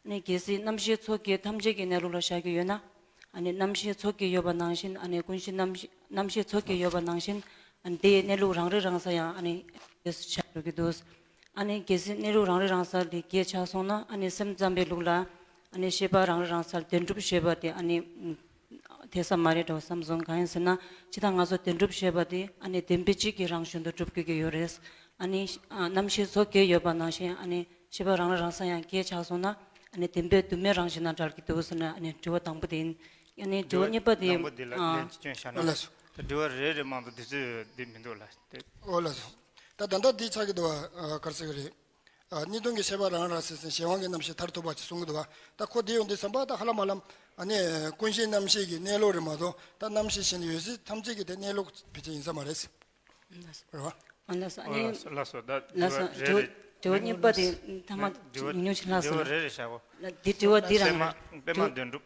ཨ་ནི་གལ་སྲིད་རྣམ་ཤེས་ཚོགས་བརྒྱད་ཐམས་ཅད་ཀྱི་གནས་ལུགས་ལ་བཞག་གི་ཡོད་ན། ཨ་ནི་རྣམ་ཤེས་ཚོགས་བརྒྱད་ཡོད་པ་ནང་བཞིན་ཨ་ནི་ཀུན་གཞི་རྣམ་ཤེས་རྣམ་ཤེས་ཚོགས་བརྒྱད་ཡོད་པ་ནང་བཞིན་ཨ་ནི་དེའི་གནས་ལུགས་རང་རིག་རང་གསལ་ཡང་ཨ་ནི་དེ་ཆགས་འགྲོ་གི་འདུག་ཨ་ནི་གལ་སྲིད་གནས་ལུགས་རང་རིག་རང་གསལ་དེ་བརྒྱད་ཆགས་སོང་ན་ཨ་ནི་སེམས་ཙམ་པའི་ལུགས་ལ་ཨ་ནི་ཤེས་པ་རང་རིག་རང་གསལ་བདེན་གྲུབ་ཞེས་པ་དེ་ཨ་ནི་འཐད་ས་མ་རེད་འགྲོ་བསམ་སོང་། གང་ཡིན་ཟེར་ན་ཇི་ལྟར་ང་ཚོ་བདེན་གྲུབ་ཞེས་པ་དེ་ཨ་ནི་བདེན་པའི་གཅིག་གི་རང་བཞིན་དུ་གྲུབ་དགོས་ཀྱི་ཡོད་རེད། ཨ་ནི་རྣམ་ཤེས་ཚོགས་བརྒྱད་ཡོད་པ་ནང་བཞིན་ཨ་ནི་ཤེས་པ་རང་རིག་རང་གསལ་ཡང་བརྒྱད་ཆགས་སོང་ན་ཨ་ནི་བདེན་པས་རྡུལ་མེད་རང་བཞིན་དང་འབྲེལ་གྱི་འདུག་ཟེར་ན་ཨ་ནི་དྲི་བ་དང་པོ་དེ་ཡིན། ཨ་ནི་དྲི་བ་གཉིས་པ་དེ་དང་པོ་འདི་ལ་ཨ་ལན་གཅིག་སྐྱོན་བཞག་ན། ཨོ་ལགས་སོ། ད་དྲི་བ་རེ་རེ་མང་དུ་འདི་ཚོས་འདི་མི་འདུག་ལ་དེ། ཨོ་ལགས་སོ། ད་ད་ལྟ་འདི་ཆགས་ཀྱི་འདུག་བ། ག་རེ་ཟེར་གྱི་རེད། ཨ་གཉིས་སྟོང་གི་ཤེས་པ་རང་རང་སེམས་སེམས་གཞན་དབང་གི་རྣམ་ཤེས་མཐར་ཐུག་པ་ཅིག་གསུང་གི་འདུག་བ། ད་ཁོ་དེ་ཡོང་དུས་ཙམ་པ་ད་ཧ་ལམ་ཧ་ལམ་ཨ་ནི་ཀུན་གཞི་རྣམ་ཤེས་ཀྱི་གནས་ལུགས་རེད་མ་གཏོགས་ད་རྣམ་ཤེས་གཞན་ཡོད་ཚད་ཐམས་ཅད་ཀྱི་དེ་གནས་ལུགས་ཕལ་ཆེར་ཡིན་ས་མ་རེད། རེད་བ། ཨ་ལགས་སོ། ཨ་ནི་ལགས་སོ་ལགས་སོ། ད་ལགས་སོ། དྲི་བ་དྲི་བ་གཉིས་པ་དེ་ཐ་མ་དྲི་བ་ཉུང་ཞིག་ལྷག་སོང་། དྲི་བ་རེ་རེ་བཞག་གོ། འདི་དྲི་བ་འདི་རང་རེད། པད་མ་དོན་གྲུབ།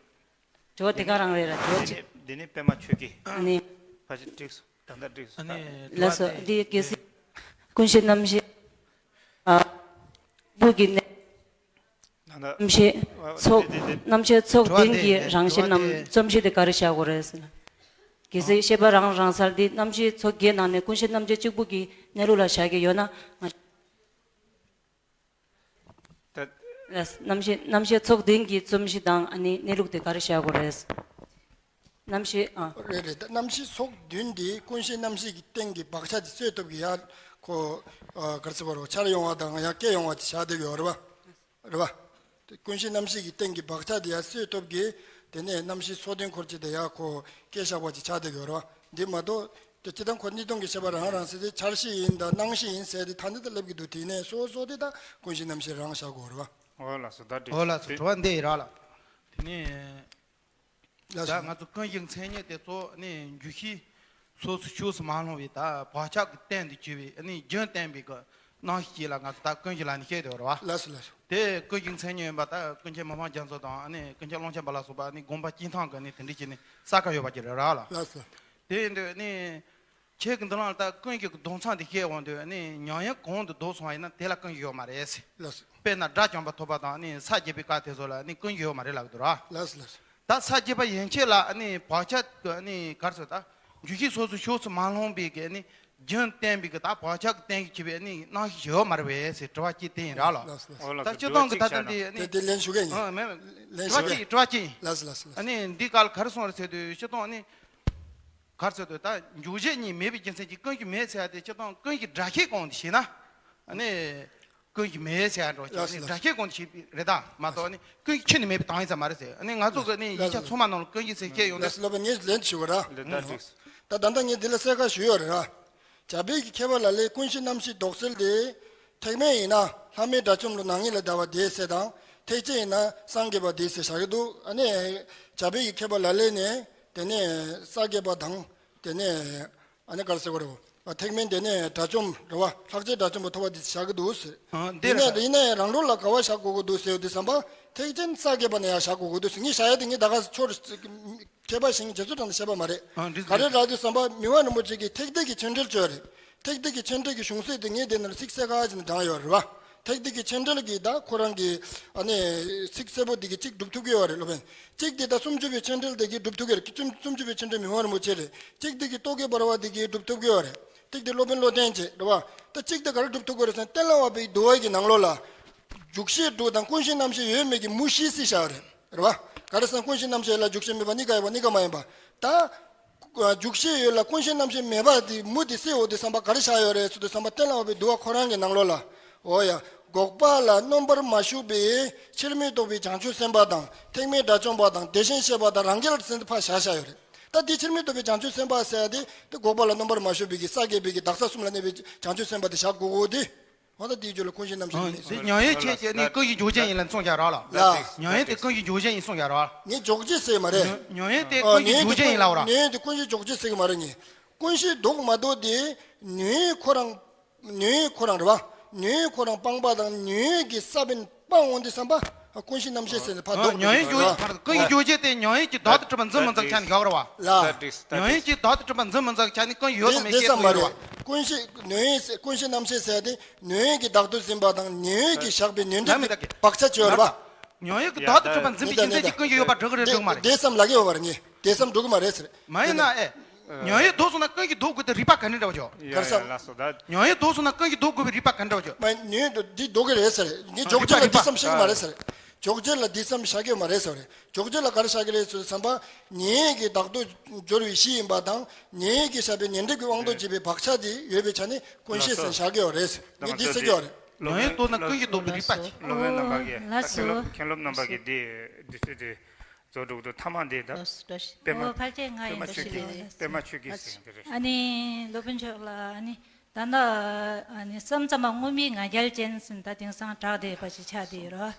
དྲི་བ་དེ་ག་རང་རེད་ར་དྲི་བ་གཅིག་འདི་ནི་པད་མ་ཆོས་སྐྱིད། ཨ་ནི། ཕལ་ཆེར་འགྲིག་སོང་། ད་ལྟ་འགྲིག་སོང་། ཨ་ནི་ད། ལགས་སོ། དྲི་བ་དེ་འདི་གལ་སྲིད་ཀུན་གཞི་རྣམ་ཤེས། ཨ། སྤུ་གི་གནས། ད་ལྟ། རྣམ་ཤེས་ཨ། ཚོགས། དེ་དེ་དེ། རྣམ་ཤེས་ཚོགས་བདུན་གྱི་རང་བཞིན་ནམ་རྩོམ་གཞི་དེ་ག་རེ་བཞག་དགོས་རེད་ཟེར་ན། གལ་སྲིད་ཤེས་པ་རང་རང་སར་འདི་རྣམ་ཤེས་ཚོགས་བརྒྱད་ནང་ནས་ཀུན་ཤེས་རྣམ་ཤེས་གཅིག་པུ་གི་གནས་ལུགས་ལ་བཞག་གི་ཡོད་ན། ང་ད་རྣམ་ཤེས་རྣམ་ཤེས་ཚོགས་བདུན་གྱི་རྩོམ་གཞི་དང་ཨ་ནི་གནས་ལུགས་དེ་ག་རེ་བཞག་དགོས་རེད། རྣམ་ཤེས་ཨ། རེད་རེད། ད་རྣམ་ཤེས་ཚོགས་བདུན་འདི་ཀུན་ཤེས་རྣམ་ཤེས་ཀྱི་སྟེང་གི་བག་ཆགས་དེ་རྩོད་ཐབས་ཀྱི་ཡ་ཁོ་ཨ་ག་རེ་ཟེར་བ་རོ་འཆར་ཡོང་བ་དང་ཡང་སྐྱེ་ཡོང་བ་དེ་བཞག་བསྡད་ཡོད་རེད་བ། རེད་བ། དེ་ཀུན་ཤེས་རྣམ་ཤེས་ཀྱི་སྟེང་གི་བག་ཆགས་དེ་ཡ་རྩོད་ཐབས་ཀྱི་དེ་ནས་རྣམ་ཤེས་ཚོགས་བདུན་འཁོར་བཅས་དེ་ཡ་ཁོ་སྐད་བཞག་པ་ཅིག་ཆགས་བསྡད་ཡོད་རེད་བ། འདི་མ་གཏོགས་དེ་སྤྱི་བཏང་ཁོ་གཉིས་སྟོང་གི་ཤེས་པ་རང་རང་ཟེར་ཏེ་འཆར་གཞི་ཡིན་དང་སྣང་གཞི་ཡིན་ཟེར་ཏེ་ད་འདི་ལྟ་ལབ་ཀྱི་འདུག་དེ་ནས་སོ་སོ་དེ་ད་ཀུན་ཤེས་རྣམ་ཤེས་རང་བཞག་དགོས་རེད་བ། འོ་ལགས་སོ། ད་འགྲིག་འོ་ལགས་སོ། དྲི་བ་འདི་ཡིན་ར་ལགས། དེ་ནས། ལགས་ད་སོ། ང་ཚོ་ཀུན་གཞི་མཚན་ཉིད་དེ་ཚོ་ནི་འཇུག་ཤེས་སོ་སོ་ཕྱོགས་སུ་མ་ལྷུང་བའི་ད་བག་ཆགས་ཀྱི་རྟེན་དུ་གྱུར་པའི་ནི་རྒྱུན་བརྟན་པའི་གི་སྣང་ཤས་ལ་ང་ཚོ་ད་ཀུན་གཞི་ལ་ནི་བཤད་དེ་རེད་བ། ལགས་སོ་ལགས་སོ། དེ་ཀུན་གཞི་མཚན་ཉིད་ཡིན་པ་ད་ཀུན་མཁྱེན་མི་ཕམ་རྒྱ་མཚོ་དང་ནི་ཀུན་མཁྱེན་ཀློང་ཆེན་པ་ལ་སོགས་པ་ནི་དགོངས་པ་གཅིག་མཚུངས་ཀྱི་ནི་དེ་འདྲ་བྱས་ནི་གསལ་ཁ་ཡོད་པ་ཅིག་རེད་ར་ལགས། ལགས་སོ། དེ་ཡིན་དུས་ནི། ཁྱེད་ཀྱི་འདི་ལ་ད་ཀུན་གཞི་གི་ལྡོག་མཚམས་དེ་བཤད་འོང་དུས་ནི་མྱ་ངན་གང་དུ་ལྡོག་སོང་བ་ཡིན་ན་དེ་ལ་ཀུན་གཞི་ཡོད་མ་རེད་ཟེར། ལགས་སོ། དཔེར་ན་དགྲ་བཅོམ་པ་ཐོབ་པ་དང་ནི་ས་བརྒྱད་པའི་སྐབས་དེ་ཚོ་ལ་ནི་ཀུན་གཞི་ཡོད་མ་རེད་ལབ་ཀྱི་འདུག་ར། ལགས་སོ་ལགས་སོ། ད་ས་བརྒྱད་པ་ཡན་ཆད་ལ་ནི་བག་ཆགས་ཀྱི་ནི་ག་རེ་ཟེར་ད་འཇུག་ཤེས་སོ་སོ་ཕྱོགས་སུ་མ་ལྷུང་བའི་གི་ནི་རྒྱུན་བརྟན་པའི་གི་ད་བག་ཆགས་ཀྱི་རྟེན་གྱིས་གྱུར་པའི་ནི་སྣང་ཤས་ཤིག་ཡོད་མ་རེད་པས་ཟེར་དྲི་བ་གཅིག་དེ་ཡིན་ར་ལགས། ལགས་སོ་ལགས་སོ། ད་སྤྱིར་བཏང་གི་ད་ལྟ་འདི་ནི་དེ་དེ་ལན་ཞུ་གི་ཡིན། ཨ་མེད་མེད། ལན་དྲི་བ་ཞུ་གི་གཅིག་ཡིན། དྲི་བ་གཅིག་ཡིན། ལགས་སོ་ལགས་སོ་ལགས་སོ། ཨ་ནི་འདི་ག་ལ་ག་རེ་གསུངས་རེད་ཟེར་དུས་སྤྱིར་བཏང་ནི། ག་རེ་ཟེར་དུས་ད་འཇུག་བྱེད་གཉིས་མེད་པའི་རྒྱུ་མཚན་གྱིས་ཀུན་གཞི་མེད་ཟེར་ཡ་དེ་སྤྱིར་བཏང་ཀུན་གཞི་སྒྲ་ཤེས་གང་དུ་ཞེ་ན། ཨ་ནི་ཀུན་གཞི་མེད་ཟེར་ཡ་འགྲོ་ཞེ་ལགས་སོ་ནི་ལགས་སྒྲ་ཤེས་གང་དུ་ཞེ་རེད་ད་མ་གཏོགས་ནི་ཀུན་གཞི་ཁྱོན་ནས་མེད་པའི་དོན་ཡིན་ས་མ་རེད་ཟེར། ཨ་ནི་ང་ཚོ་གི་ནི་ཡིག་ཆ་ཚང་མ་ནང་ལ་ཀུན་གཞི་ཟེར་བཤད་ཡོང་དུས། ལགས་སོ་ལགས་པ་ངས་ལན་ཞུ་བ་ར། ལགས་ད་འགྲིགས། ད་ད་ལྟ་ངས་འདི་ལ་གསལ་ཁ་ཞུ་ཡོད་རེད་ར། བྱ་བའི་གི་མཁས་པ་ལ་ལས་ཀུན་གཞི་རྣམ་ཤེས་ལྡོག་སེལ་དེ། ཐེག་དམན་ཡིན་ན་ལྷ་མིའི་དགྲ་བཅོམ་ལ་ནག་ཉེས་ལས་འདའ་བ་དེ་ཟེར་དང་ཐེག་ཆེན་ཡིན་ན་སངས་རྒྱས་པ་དེ་ཟེར་བཞག་གི་འདུག་ཨ་ནི་བྱ་བའི་གི་མཁས་པ་ལ་ལས་ནས། དེ་ནས་ས་བརྒྱད་པ་དང་། དེ་ནས་ཨ་ནི་ག་རེ་ཟེར་དགོས་རེད། ཐེག་དམན་དེ་ནས་དགྲ་བཅོམ་རེད་བ། ལྷག་བཅས་དགྲ་བཅོམ་པ་ཐོབ་པ་དེ་བཞག་གི་འདུག་ཟེར། ཨ་འདི་ཡིན་ནའི་རེད། ཡིན་ནའི་རང་གྲོལ་ལ་ག་བ་བཞག་དགོས་ཀྱི་འདུག་ཟེར་དུས་ཙམ་པ་ཐེག་ཆེན་ས་བརྒྱད་པ་ནས་ཡང་བཞག་དགོས་ཀྱི་འདུག་ཟེར། ངས་བཞག་ཡ་དེ་ངས་ད་ག་ཆོར་མཁས་པ་ཞིག་རྗེ་བཙུན་དྲང་ནས་བཤད་པ་མ་རེད། ཨ་འདི་ག་རེ་རེད་དུས་ཙམ་པ་མི་དབང་རིན་པོ་ཆེ་གིས་ཐེག་ཐེག་གི་ཆོས་འབྲེལ་བཅོས་རེད། ཐེག་ཐེག་གི་ཆོས་འབྲེལ་གྱི་གཞུང་ཚད་དེ་ངས་དེ་ནང་ཚིག་གསལ་ཁ་ཅིག་ནས་དྲངས་ཡོད་རེད་བ། ཐེག་ཐེག་གི་ཆོས་འབྲེལ་གྱི་ད་ཁོ་རང་གི་ཨ་ནི་ཚིག་གསལ་པོ་དེ་གི་གཅིག་སྒྲུབ་ཐུབ་ཀྱི་ཡོད་རེད་སློབ་དཔོན། གཅིག་དེ་ད་སུམ་ཅུ་པའི་ཆོས་འབྲེལ་དེ་གི་སྒྲུབ་ཐུབ་ཀྱི་རེད། སུམ་སུམ་ཅུ་པའི་ཆོས་འབྲེལ་མི་དབང་རིན་པོ་ཆེ་རེད། གཅིག་དེ་གི་རྟོག་གེ་འབར་བ་དེ་གི་སྒྲུབ་ཐུབ་ཀྱི་ཡོད་རེད། གཅིག་དེ་སློབ་དཔོན་བློ་ལྡན་འབྱེད་རེད་བ། ད་གཅིག་དེ་ག་རེ་སྒྲུབ་ཐུབ་ཀྱི་རེད་ཟེར་ན་གཏན་ལ་དབབ་པའི་འདུལ་བ་གི་ནང་ལོགས་ལ། འཇུག་ཤེས་དྲུག་དང་ཀུན་ཤེས་རྣམ་ཤེས་ཡོད་མེད་ཀྱི་མུ་བཞི་སྲིད་བཞག་རེད། རེད་བ། ག་རེ་ཟེར་ན་ཀུན་ཤེས་རྣམ་ཤེས་ལ་འཇུག་ཤེས་མེད་པ་གཉིས་ཀ་ཡོད་པ་གཉིས་ཀ་མ་ཡིན་པ། ད། འཇུག་ཤེས་ཡོད་ལ་ཀུན་ཤེས་རྣམ་ཤེས་མེད་པ་དེ་མུ་དེ་སྲིད་འོ་དེ་བསམ་པ་ག་རེ་བཞག་ཡོད་རེད་ཟེར་དུས་བསམ་པ་གཏན་ལ་དབབ་པའི་འདུལ་བ་ཁོ་རང་གི་ནང་ལོགས་ལ། འོ་ཡ། འགོག་པ་ལ་རྣམ་པར་མ་ཞུགས་པའི་ཕྱིར་མི་ལྡོག་པའི་བྱང་ཆུབ་སེམས་དཔའ་དང་ཐེག་དམན་དགྲ་བཅོམ་པ་དང་དེ་བཞིན་གཤེགས་པ་དང་རང་རྒྱལ་ཟེར་ཏེ་ཕར་བཞག་བཞག་ཡོད་རེད། ད་དེ་ཕྱིར་མི་ལྡོག་པའི་བྱང་ཆུབ་སེམས་དཔའ་ཟེར་ཡ་དེ་དེ་འགོག་པ་ལ་རྣམ་པར་མ་ཞུགས་པའི་གི་ས་བརྒྱད་པའི་གི་དག་ས་གསུམ་ལ་གནས་པའི་བྱང་ཆུབ་སེམས་དཔའ་དེ་བཞག་དགོས་གོ་དེ། འོ་ད་དེའི་རྒྱུད་ལ་ཀུན་ཤེས་རྣམ་ཤེས་ཨང་ཡིན་ཟེར། མྱ་ངན་ཁྱེད་ཀྱིས་ནི་ཀུན་གཞི་འཇོག་བྱེད་ཡིན་ལ་གསུངས་བཞག་ར་ལ། ལ། མྱ་ངན་དེ་ཀུན་གཞི་འཇོག་བྱེད་ཡིན་གསུངས་བཞག་ར། ངས་འཇོག་བྱེད་ཟེར་མ་རེད། མྱ་ངན་དེ་ཨ་ཀུན་གཞི་འཇོག་བྱེད་ཡིན་ལ་བ་ར། མྱ་ངན་དེ་ཀུན་གཞི་འཇོག་བྱེད་ཟེར་གི་མ་རེད་ངས། ཀུན་ཤེས་ལྡོག་མ་ལྡོག་དེ་མྱ་ངན་ཁོ་རང་། མྱ་ངན་ཁོ་རང་རེད་བ། མྱ་ངན་ཁོ་རང་སྤངས་པ་དང་མྱ་ངན་གྱི་ས་བོན་སྤངས་འོང་དུས་བསམ་པ་ཀུན་ཤེས་རྣམ་ཤེས་ཟེར་ནས་ཕར་ལྡོག་མྱ་ངན་འཇོག་བྱེད་ཀུན་གཞི་འཇོག་བྱེད་དེ་མྱ་ངན་གྱི་བདག་ཏུ་གྲུབ་པ་འཛིན་མི་འཛིན་ཆ་ནས་བཞག་ར་བ། ལ། མྱ་ངན་གྱི་བདག་ཏུ་གྲུབ་པ་འཛིན་མི་འཛིན་ཆ་ནས་ཀུན་གཞི་ཡོད་དོ་མེད་དེ་བསམ་མ་རེད། ཀུན་ཤེས་མྱ་ངན་ཀུན་ཤེས་རྣམ་ཤེས་ཟེར་ཏེ། མྱ་ངན་གྱི་བདག་ཏུ་འཛིན་པ་དང་མྱ་ངན་གྱིས་བཞག་པའི་ཉོན་སྒྲིབ་ཀྱི་བག་ཆགས་ཅིག་ཡོད་རེད་བ། མྱ་ངན་གྱི་བདག་ཏུ་གྲུབ་པ་འཛིན་པའི་རྒྱུ་མཚན་གྱིས་ཀུན་གཞི་ཡོད་པར་སྒྲུབ་ཀྱི་རེད་འགྲིག་མ་རེད། དེ་བསམ་ལ་གི་ཡོད་པ་རེད་ངས། དེ་བསམ་འགྲོ་གི་མ་རེད་ཟེར། མ་ཡིན་ན་ཨེ། མྱ་ངན་ལྡོག་སོང་ན་ཀུན་གཞི་ལྡོག་དགོས་དེ་རིགས་པ་ག་འདྲ་འདྲ་བ་ཅོ། ག་རེ་ཟེར། མྱ་ངན་ལྡོག་སོང་ན་ཀུན་གཞི་ལྡོག་དགོས་པའི་རིགས་པ་ག་འདྲ་འདྲ་བ་ཅོ། མ་ཡིན་ནོན་དུ་འདི་ལྡོག་གི་རེད་ཟེར། ངས་འཇོག་བྱེད་ལ་འདི་བསམ་ཤེས་གི་མ་རེད་ཟེར། འཇོག་བྱེད་ལ་འདི་བསམ་བཞག་གི་ཡོད་མ་རེད་ཟེར། འཇོག་བྱེད་ལ་ག་རེ་བཞག་གི་རེད་ཟེར་བསམ་པ། མྱ་ངན་གྱི་བདག་ཏུ་སྦྱོར་བའི་གཞི་ཡིན་པ་དང་མྱ་ངན་གྱིས་བཞག་པའི་ཉོན་སྒྲིབ་ཀྱི་དབང་དུ་བྱས་པའི་བག་ཆགས་དེ་ཡོད་པའི་ཆ་ནས་ཀུན་ཤེས་ཟེར་བཞག་གི་ཡོད་རེད། ངས་འདི་ཟེར་གི་ཡོད་རེད། མྱ་ངན་ལྡོག་ན་ཀུན་གཞི་ལྡོག་པའི་རིགས་པ་ཅིག་ལགས་སོ། སློབ་དཔོན་རྣམ་པ་གིས་ད་མཁན་སློབ་མཁན་སློབ་རྣམ་པ་གིས་འདི་འདི་ཚོ་དེ་རྫོགས་འགྲོ་གི་འདུག་ཐ་མ་འདི་ད་ལགས་སོ་ལགས་སོ། པད་མ་འོ་ཕལ་ཆེར་ང་པད་ཡིན་མ་འགྲོ་ཆོས་ཞིག་ཀྱིས་ལ་ལགས་པད་མ་ཆོས་ཀྱིས་ཟེར་འདི་རེད། ཨ་ནི་སློབ་དཔོན་མཆོག་ལ་ཨ་ནི་ད་ལྟ་ཨ་ནི་གསུམ་ཙམ་པ་མངོན་པའི་ང་རྒྱལ་ཅན་ཟེར་ད་དེང་སང་གྲགས་བསྡད་པ་ཞིག་ཆགས་བསྡད་ཡོད་རེད།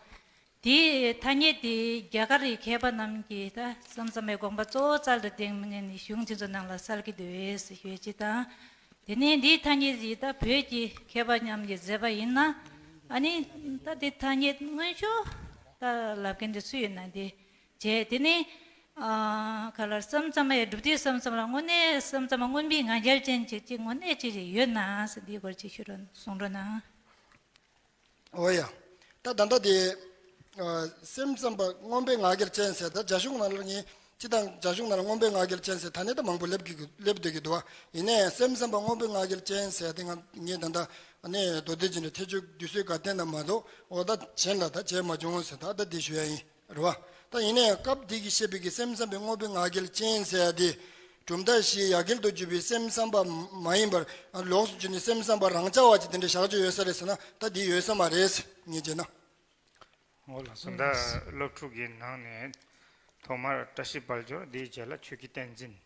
དེའི་ཐ་སྙད་དེ་རྒྱ་གར་གྱི་མཁས་པ་རྣམས་ཀྱིས་ད་གསུམ་ཙམ་པའི་དགོངས་པ་གཙོ་བོ་རྩལ་དུ་བཏོན་མཁན་ནི་གཞུང་དེ་ཚོ་ནང་ལ་གསལ་གྱི་འདུག་ཟེར་ཞུ་ཡས་ཅིག་དང་། དེ་ནས་འདིའི་ཐ་སྙད་ཅིག་ད་བོད་ཀྱི་མཁས་པ་རྣམས་ཀྱིས་མཛད་པ་ཡིན་ན། ཨ་ནི་ད་འདི་ཐ་སྙད་སྔོན་ཤོས་ད་ལབ་མཁན་དེ་སུ་ཡིན་ན་འདི་བྱས། དེ་ནས་ཨ་ག་ལ་གསུམ་ཙམ་པའི་སྒྲུབ་བརྒྱུད་གསུམ་ཙམ་ལ་དངོས་གནས་གསུམ་ཙམ་པ་མངོན་པའི་ང་རྒྱལ་ཅན་ཅིག་ཅིག་དངོས་གནས་ཅིག་ཅིག་ཡོད་ན་ཟེར་འདིའི་སྐོར་ཅིག་ཞུ་རོགས་གསུང་རོགས་གནང་། འོ་ཡ། ད་ད་ལྟ་དེ། ཨ་གསུམ་ཙམ་པ་མངོན་པའི་ང་རྒྱལ་ཅན་ཟེར་ད་རྒྱ་གཞུང་ནང་ལ་ངས་ སྤྱིར་བཏང་རྒྱ་གཞུང་ནང་ལ་མངོན་པའི་ངག་འཁྱལ་ཅན་ཟེར་ཐ་སྙད་ད་མང་པོ་སླེབས་ཀྱི་སླེབས་སྡོད་ཀྱི་འདུག་བ། ཡིན་ནའི་སེམས་ཙམ་པ་མངོན་པའི་ངག་འཁྱལ་ཅན་ཟེར་དེ་ང་ངས་ད་ལྟ་ཨ་ནི་མདོ་སྡེ་རྒྱན་དྲུག་ཐེག་མཆོག་བསྡུས་གསོལ་དགའ་སྟོན་ན་མ་གཏོགས་འོ་ད་གཞན་ལ་ད་བྱས་མ་བྱུང་ཟེར་ད་ད་འདི་ཞུ་ཡ་ཡིན། རེད་བ། ད་ཡིན་ནའི་སྐབས་འདི་གི་བཤད་པའི་གི་སེམས་ཙམ་པའི་མངོན་པའི་ངག་འཁྱལ་ཅན་ཟེར་ཡ་དེ། གྲུབ་མཐའ་བཞིའི་ཡ་གྱལ་དུ་གྱུར་པའི་སེམས་ཙམ་པ་མ་ཡིན་པར་ལོགས་སུ་གྱུར་ནས་སེམས་ཙམ་པ་རང་རྐྱ་བ་ཅིག་དེ་འདྲའི་བཞག་རྒྱུ་ཡོད་ས་རེད་ཟེར་ན་ད་འདི་ཡོད་ས་མ་རེད་ངས་བྱས་ན། འོ་ལགས་སོ། ད་སློབ་ཕྲུག་གི་ནང་ནས་ཐོག་མར་བཀྲ་ཤིས་དཔལ་འབྱོར། དེའི་རྗེས་ལ་ཆོས་ཀྱི་བསྟན་འཛིན།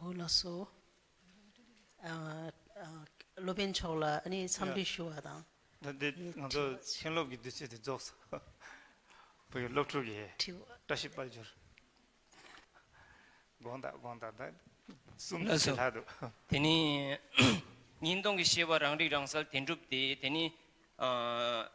འོ་ལགས་སོ། ཨ་ཨ་སློབ་དཔོན་མཆོག་ལ་ཨ་ནི་འཚམས་འདྲི་ཞུ་བ་དང་། ད་འདི་ངེད་ང་ཚོ་དྲི་བ་མཁན་སློབ་ཀྱི་དུས་ཚོད་དེ་རྫོགས་སོང་། བུ་ཡི་སློབ་ཕྲུག་གིས་དྲི་བ་བཀྲ་ཤིས་དཔལ་འབྱོར། དགོངས་དག་དགོངས་དག་ད་གསུམ་ལ་ཞེ་སོ། ལྷག་འདུག་དེ་ནི་ཉིས་སྟོང་གི་བཤད་པ་རང་རིག་རང་གསལ་དོན་གྲུབ་དེ་དེ་ནི་ཨ་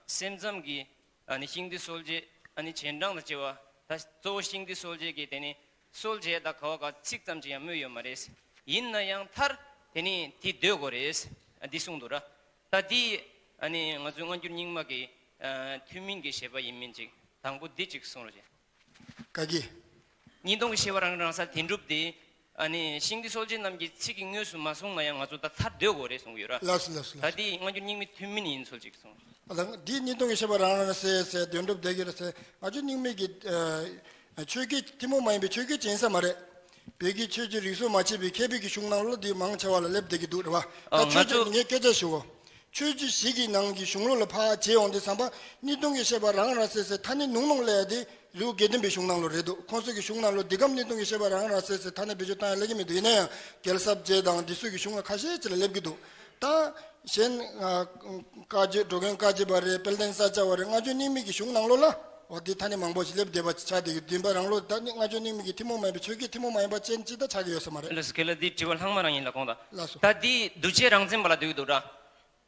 སེམས་ཙམ་གྱི་ཨ་ནི་ཤིང་རྟའི་སྲོལ་འབྱེད་ཨ་ནི་རྗེས་འབྲང་དང་བཅས་པ་ད་གཙོ་བོ་ཤིང་རྟའི་སྲོལ་འབྱེད་ཀྱི་དེ་ནི་སྲོལ་འབྱེད་དང་ག་བ་ག་ཚིག་ཙམ་ཅིག་ཡང་སྨོས་ཡོད་མ་རེད། ཡིན་ན་ཡང་མཐར་དེ་ནི་དེ་སྡོད་དགོས་རེད། ཨ་འདི་གསུངས་འདུག་ར། ད་འདི་ཨ་ནི་ང་ཚོའི་སྔ་འགྱུར་རྙིང་མ་གི་ཨ་ཐུན་མིན་གྱི་བཞེད་པ་ཡིན་མིན་ཅིག་དང་པོ་འདི་ཅིག་གསུངས་རོགས་བྱེད། ག་གི་ཉིས་སྟོང་གི་བཤད་པ་རང་རིག་རང་གསལ་དོན་གྲུབ་དེ་ཨ་ནི་ཤིང་རྟའི་སྲོལ་འབྱེད་རྣམས་ཀྱི་ཚིག་གིས་དངོས་སུ་མ་གསུངས་ན་ཡང་ང་ཚོ་ད་མཐར་སྡོད་དགོས་རེད་གསུངས་ཡོད་ར། ལགས་སོ་ལགས་སོ་ད་ལགས་སོ། འདི་སྔ་འགྱུར་རྙིང་མའི་ཐུན་མིན་ཡིན་ཚུལ་ཅིག་གསུངས། ཨ་ལ་འདི་ཉིས་སྟོང་གི་བཤད་པ་རང་རང་ཟེར་ཟེར་དོན་གྲུབ་སྡེ་དགེ་ར་ཟེར་ང་ཚོ་རྙིང་མའི་གི་ཨ་ཆོས་བརྒྱུད་ཐུན་མོང་མ་ཡིན་པའི་ཆོས་བརྒྱུད་ཅིག་ཡིན་ས་མ་རེད། བོད་ཀྱི་ཆོས་བརྒྱུད་རིག་གསུམ་མ་ཕྱེ་བའི་མཁས་པའི་གི་གཞུང་ནང་ལོགས་འདི་མང་ཆེ་བ་ལ་སླེབས་བསྡད་ཀྱི་འདུག་རེད་བ། ཨ་ད་ང་ཆོས་ཚོ་བརྒྱུད་ངས་སྐད་ཆ་ཞུ་གོ་ཆོས་བརྒྱུད་བཞི་གི་ནང་གི་གཞུང་ལུགས་ལ་ཕར་བྱས་ཡོང་དུས་ཙམ་པ་ཉིས་སྟོང་གི་བཤད་པ་རང་རང་ཟེར་ཟེར་ཐ་སྙད་ཉུང་ཉུང་ལས་དེ་ལེའུ་དགེ་ལྡན་པའི་གཞུང་ནང་ལོགས་རེད་འདུག་ཁོང་ཚོ་གི་གཞུང་ནང་ལོགས་འདི་གམ་ཉིས་སྟོང་གི་བཤད་པ་རང་རང་ཟེར་ཟེར་ཐ་སྙད་བེད་སྤྱོད་བཏང་ཡ་སླེབས་ཀྱི་མི་འདུག་ཡིན་ན་ཡང་རྒྱལ་ཚབ་རྗེ་དང་འདི་ཚོ་གི་གཞུང་ལ་ཁ་ཤས་ཅིག་ལ་སླེབས་ཀྱི་འདུག་ད་གཞན་ཨ་བཀའ་བརྒྱུད་འགྲོ་མགོན་བཀའ་བརྒྱུད་པ་རེད། དཔལ་ལྡན་ས་སྐྱ་པ་རེད། སྔ་ཆོས་རྙིང་མའི་གི་གཞུང་ནང་ལོགས་ལ་འོ་དེ་ཐ་སྙད་མང་པོ་ཞིག་སླེབས་བསྡད་པ་ཆགས་བསྡད་ཀྱི་འདུག་བདེན་པ་རང་ལོགས་ད་ནི་སྔ་ཆོས་རྙིང་མའི་གི་ཐུན་མོང་མ་ཡིན་པ་ཆོས་བརྒྱུད་ཐུན་མོང་མ་ཡིན་པ་ཅན་ཅིག་ད་ཆགས་ཀྱི་ཡོད་ས་མ་རེད། ལགས་སོ། ཁྱེད་ལ་འདི་དྲི་བ་ལྷག་མ་རང་ཡིན་ལ་དགོངས་དག་ལགས་སོ། ད་འདི་གདུལ་བྱའི་རང་མཚན་པ་ལ་འདུག་གི་འདུག་ར།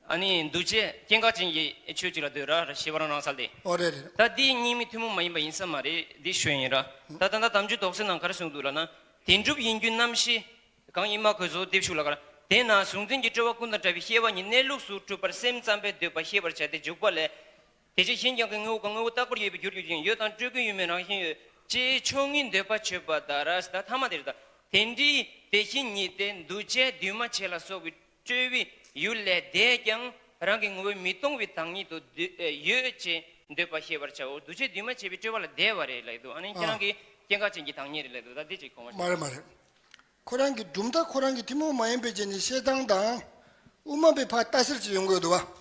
ཨ་ནི་གདུལ་བྱའི་སྐྱེ་འགག་ཅན་གྱི་ཆོས་ཅིག་ལ་འདོད་ར་བཤད་པ་རང་རང་སལ་ཏེ། ཨོ་རེད་རེད། ད་འདི་རྙིང་མའི་ཐུན་མོང་མ་ཡིན་པ་ཡིན་ས་མ་རེད་འདི་ཞུ་ཡིན་ར། ད་ད་ལྟ་དམ་ཆོས་དོགས་སེལ་ནང་ག་རེ་གསུངས་འདུག་ལབ་ན། དོན་གྲུབ་ཡིན་རྒྱུ་རྣམ་ཤེས་གང་ཡིན་མ་གོས་སོ་བསྡེབས་ཤུགས་ལ་གར། དེས་ན་གཟུང་འཛིན་གྱི་སྤྲོས་པ་ཀུན་དང་བྲལ་བའི་ཤེས་པ་ཉིད་གནས་ལུགས་སུ་གྲུབ་པར་སེམས་ཙམ་པས་འདོད་པ་ཤེས་པར་བྱ་སྟེ་འཇུག་པ་ལས། དེ་ཕྱིར་གཞན་གྱི་དངོས་པོ་གང་དངོས་པོ་རྟག་པར་ཡོད་པའི་རྒྱུར་གྱུར་ཅིང་ཡོད་དང་སྤྲོས་ཀུན་ཡོད་མིན་རང་བཞིན་ཡོད་ཅེས་ཕྱོགས་སྔོན་འདོད་པ་ཆོད་པ་དང་ར་ད་ཐ་མ་དེ་རེད་ད། དེ་འདྲའི་དེ་བཞིན་ཉིད་དེ་འདུ་བྱེད་འདུས་མ་བྱས་ལ་སོགས་པའི་སྤྲོས་པའི་ཡུལ་ལས་འདས་ཀྱང་རང་གི་ངོ་བོས་མི་སྟོང་བའི་བདག་ཉིད་དུ་འདོད་ཡོད་ཅེས་འདོད་པ་ཤེས་པར་བྱའོ། འདུ་བྱེད་འདུས་མ་བྱས་པའི་སྤྲོས་པ་ལས་འདས་པ་རེད་ལབ་འདུག་ཨ་ནི་ཁྱེད་རང་གིས་སྐྱེ་འགག་ཅན་གྱི་བདག་ཉིད་རེད་ལབ་འདུག་ད་འདི་ཅིག་གོང་མ་མ་རེད་མ་རེད། ཁོ་རང་གི་གྲུབ་མཐའ་ཁོ་རང་གི་ཐུན་མོང་མ་ཡིན་པའི་རྗེས་ནས་བཤད་སྟངས་དང་། དབུ་མ་པའི་ཕར་ལྟ་ཟེར་གྱི་ཡོང་གི་འདུག་བ།